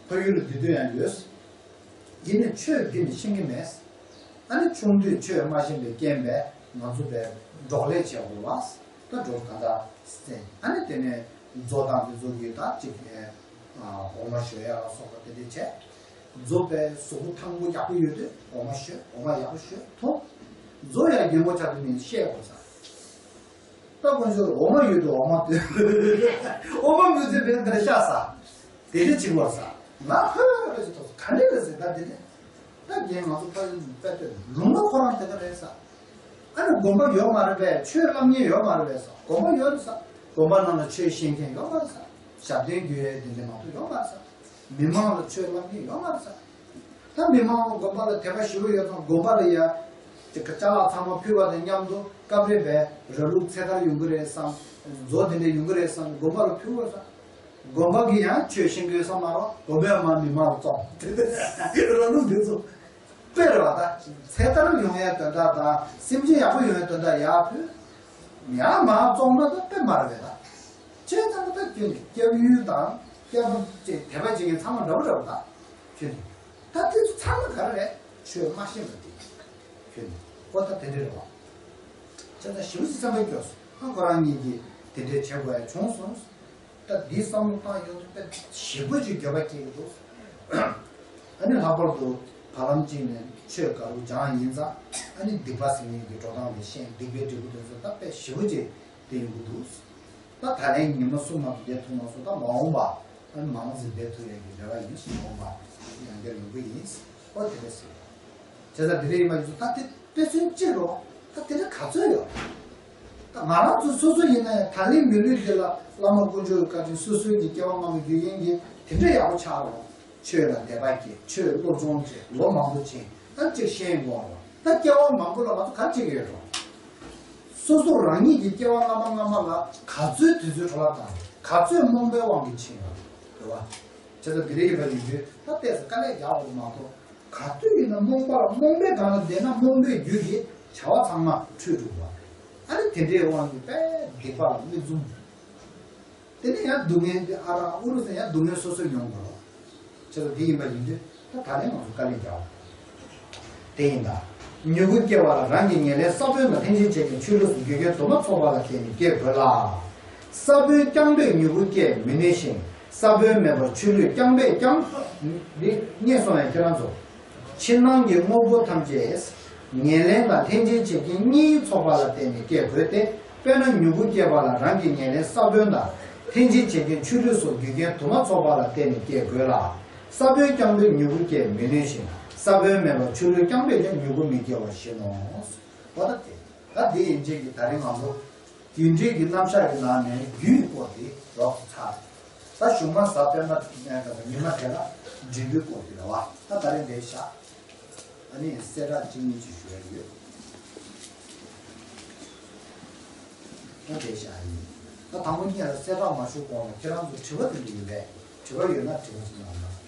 ཕ་ཡུལ་ལ་འདི་དོན་ཡང་ཡོད། ཡིན་ནའི་ཆོས་འདི་ནི་ཤེས་ཀྱི་མེད། ཨ་ནི་ཆུང་དུས་ཆོས་མ་ཤེས་པའི་རྐྱེན་པས་ང་ཚོ་པའི་འབྲོག་ལས་བྱེད་དགོས་པ། ད་འབྲོག་ད་ལྟ་སེ་ཨ་ནི་དེ་ནས་མཛོ་དང་དེ་ཚོ་གི་ད་ཅིག་ཨ་འོ་མ་བཞོ་ཡ་ལ་སོགས་པ་དེ་འདྲ་བྱས། མཛོ་པའི་གཟུགས་པོ་ཐང་པོ་ཡག་པོ་ཡོད་དུས་འོ་མ་བཞོ་འོ་མ་ཡག་པོ་བཞོ་འཐུང་། མཛོ་ཡང་རྒན་པོ་ཆགས་དུས་ནས་བཤད་དགོས་ས། ད་དཀོན་མཆོག་འོ་མ་ཡོད་དུ་འོ་མ་ལྡུད། འོ་མ་མི་ཚོས་བེད་འདིར་བཤགས་ས། དེ་རིགས་བྱིང་བར་ས། ང་ཧོད་རེ་ཞིག་ཐོག་ག་འདྲས་རེད་ཟེར་ད་དེ་ནས། ད་རྒན་ང་ཚོ་ཕ་ཡུལ་དཔེ་ལྟོས་ལུང་པ་ཁོ་རང་དེ་ག་རེད་ས། ཨ་ནི་དགོན་པ་ཡོད་མ་རེད་པས་ཆོས་བསླབ་མཁན་ཡོད་མ་རེད་པས་ས། དགོན་པ་ཡོད་རེད་ས། དགོན་པ་ནང་ལ་ཆོས་ཤེས་མཁན་ཡོད་མ་རེད་ས། ཞབས་བརྟན་རྒྱུ་ཡས་དེ་འདྲས་མ་གཏོགས་ཡོད་མ་རེད་ས། མི་མང་ལ་ཆོས་བསླབ་མཁན་ཡོད་མ་རེད་ས། ད་མི་མང་དགོན་པ་ལ་དད་པ་ཞེ་པོ་ཡོད་ཙང་དགོན་པ་ལ་ཡ། ཅིག་གི་ཅ་ལག་ཚང་མ་ཕུལ་བ་དང་མཉམ་དུ་སྐབས་རེ་བས་ར་ལུག་ཚེ་ཐར་ཡོང་གི་རེད་བསམ། མཛོ་དེ་འདྲ་ཡོང་གི་རེད་བསམ་དགོན་པ་ལ་ཕུལ་བ་བསམ། དགོན་པ་གི་ཡང་ཆོས་ཤེས་ཀྱི་ཡོད་བསམ་མ་རོགས་དགོན་པའི་མ་མི་མང་ལ་བཙོང་། ར་ལུག་འདི་ཚོ་དཔེ་རེད་བ་ད། ཚེ་ཐར་ཡོང་ཡའི་དོན་དག་དང་སེམས་ཅན་ཡག་པོ་ཡོང་ཡའི་དོན་དག་ཡག་ཕུལ། ཡང་མ་བཙོང་ན་ད་དཔེ་མ་རེད་བས་ད། བྱས་ཙང་ད་ཁྱོད་ནི་སྐྱབས་ཡུལ་དང་སྐྱབས་ཅེས་དད་པ་བྱེད་མཁན་ཚང་མ་འདྲ་པོ་འདྲ་པོ་ད། ཁྱོད་ནི། ད་དེ་ཚོ་ཚང་མ་ག་རེ་རེད། ཆོས་མ་ཤེས་པ་དེ། ཁྱོད་ནི། ཨོ་ད་དེ་འདྲ་རེད་བ། བྱས་ཙང་ཞེ་པོ་ཅིག་སེམས་པ་སྐྱོ་སོང་། ཨ་ཁོ་རང་གཉིས་ཀྱིས་དེ་འདྲའི་བྱེད་དགོས་ཡ་བྱུང་སོང་། ད་འདིའི་བསམ་བློ་བཏང་ཡོང་དུས་དཔེ་ཞེ་པོ་ཅིག་འགྱོད་པ་སྐྱེ་གི་འདུག་ཨ་ནི་ལྷག་པར་དུ་བར་ལམ་གཅིག་ནས་ཆོས་དགའ་རུ་སྦྱངས་ཡིན་ཙང་ཨ་ནི་སྡིག་པ་ཟེར་མཁན་གྱི་འགྲོ་སྟངས་དེ་ཤེས་སྡིག་པའི་འབྲས་བུ་དེ་ཚོ་ད་དཔེ་ཞེ་པོ་ཅིག་དེ་ཡོང་གི་འདུག་ད་ད་ལན་ཉི་མ་གསུམ་མ་གཏོགས་བསྡད་ཐུབ་མ་སོང་། ད་མ་འོངས་པ་ཨ་ནི་མང་ཙམ་བསྡད་ཐུབ་ཡག་གི་རེ་བ་ཡིན། མ་འོངས་པ་ཡང་བསྐྱར་ཡོང་གི་ཡིན། ཨོ་དེ་འདྲ་ཟེར། བྱས་ཙང་དེ་འདྲ་ཡིན་པ་ཡིན་ཙང་ད་དེ་དཔེ་མཚོན་གཅིག་རོ། ད་དེ་འདྲ་ག་ཚོད་ཡོད། ད་ང་རང་ཚོ་སོ་སོ་ཡིན་ན་ཡང་ད་ལན་མི་ལུས་འདི་ལ་བླ་མ་དཀོན་མཆོག་གི་བཀའ་དྲིན་སོ་སོའི་གི་སྐྱེ་བ་སྔ་མ་རྒྱུ་རྐྱེན་གྱིས་དེ་འདྲ་ཡག་པོ་ཆགས་རོ། ཆོས་ལ་དད་པ་སྐྱེས། ཆོས་སློབ་སྦྱོང་བྱས། ལོ་མང་པོ་ཕྱིན། ད་གཅིག་ཤེས་དགོས་རོ། ད་སྐྱེ་བ་མང་པོ་ལ་ང་ཚོ་ག་ཅིག་ཡོད་རོ། སོ་སོ་རང་ཉིད་ཀྱི་སྐྱེ་བ་སྔ་མ་སྔ་མ་ལ་ག་ཚོད་དུས་ཚོད་འཕྲོ་བརླག་བཏང་། ག་ཚོད་རྨོངས་པའི་དབང་གིས་ཕྱིན་ཡོད་རོ། རེད་བ། བྱས་ཙང་དེ་འདྲ་ཡིན་པ་ཡིན་དུས་ད་ལྟས་སུ་དཀའ་ལས་རྒྱག་དགོས་མ་གཏོགས། ག་དུས་ཡིན་ན་རྨོངས་པ་རྨོངས་པའི་སྒང་ལ་བསྡད་ན་རྨོངས་པའི་རྒྱུ་གིས་བྱ་བ་ཚང་མ་འཁྲུལ་འགྲོ་བ། ཨ་ནི་དེ་འདྲའི་དབང་གིས་དཔེ་སྡིག་པ་ལ་མིག་བཙུམ། དེ་ནས་ཡང་སྡུག་བསྔལ་དེ་ཨ་རག་ཨུ་རུ་ཟེར་ཡང་སྡུག་བསྔལ་སོ་སོས་མྱོང་དགོས་རོ། བྱས་ཙང་དེ་ཡིན་པ་ཡིན་དུས་ད་ད་ལན་ང་ཚོ་དཀའ་ལས་རྒྱག་དགོས། དེ་ཡིན་ད། མྱུ་གུ་སྐྱེ་བ་ལ་རང་གི་ཉེར་ལེན་ས་བོན་ལ་ལྷན་ཅིག་བྱེད་ཀྱི་ཆོས་ལུགས་སུ་འགྱུར་མཁན་དུ་མ་ཚོགས་པ་ལ་བརྟེན་ནས་སྐྱེ་དགོས་ལ། ས་བོན་རྐྱང་པས་མྱུ་གུ་སྐྱེ་མི་ནུས་ཤིང་ ས་བོན་མེད་པར་ཆུ་ལུད་རྐྱང་པས་ཀྱང་། འདི་རྙེད་སོང་བས་ཁྱེད་རང་ཚོ། ཕྱི་ནང་གི་དངོས་པོ་ཐམས་ཅད། ཉེར་ལེན་དང་ལྷན་ཅིག་བྱེད་རྐྱེན་གཉིས་ཚོགས་པ་ལ་བརྟེན་ནས་སྐྱེ་དགོས་ཏེ། དཔེར་ན་མྱུ་གུ་སྐྱེ་བ་ལ་རང་གི་ཉེར་ལེན་ས་བོན་དང་། ལྷན་ཅིག་བྱེད་རྐྱེན་ཆུ་ལུད་སོགས་རྒྱུ་རྐྱེན་དུ་མ་ཚོགས་པ་ལ་བརྟེན་ནས་སྐྱེ་དགོས་ལ། ས་བོན་རྐྱང་པས་མྱུ་གུ་སྐྱེ་མི་ནུས་ཤིང་། ས་བོན་མེད་པར་ཆུ་ལུད་རྐྱང་པས་ཀྱང་མྱུ་གུ་མི་སྐྱེ་བ་བཞིན་ནོ། འོ་ད་དེ། ད་དེ་ཡན་ཆད་ཀྱི་ད་རིང་ང་ཚོ། རྒྱུ་འབྲས་ཀྱི་རྣམ་གཞག་གི་ནང་ནས་རྒྱུའི་སྐོར་དེ་ལོགས་སུ་ཚར། ད་གཞུག་མ་གཟའ་སྤེན་པ་ཉི་མ་དེ་ལ་འབྲས་བུའི་སྐོར་དེ་རེད་བ། ད་ད་རིང་དེ་བཞག་ཨ་ནི་གསལ་བསྒྲགས་གཅིག་གཉིས་ཅིག་ཞུ་ཡ་ཡོད། ད་དེ་བཞག་ཡིན། ད་དང་པོ་ཉིད་ལ་གསལ་བསྒྲགས་མ་ཞུ་གོང་ལ་ཁྱེད་རང་ཚོ་དྲི་བ་དེ་འདྲ་ཡོད་པས། དྲི་བ་ཡོད་ན་དྲི་བ་ཞིག་གནང་ན།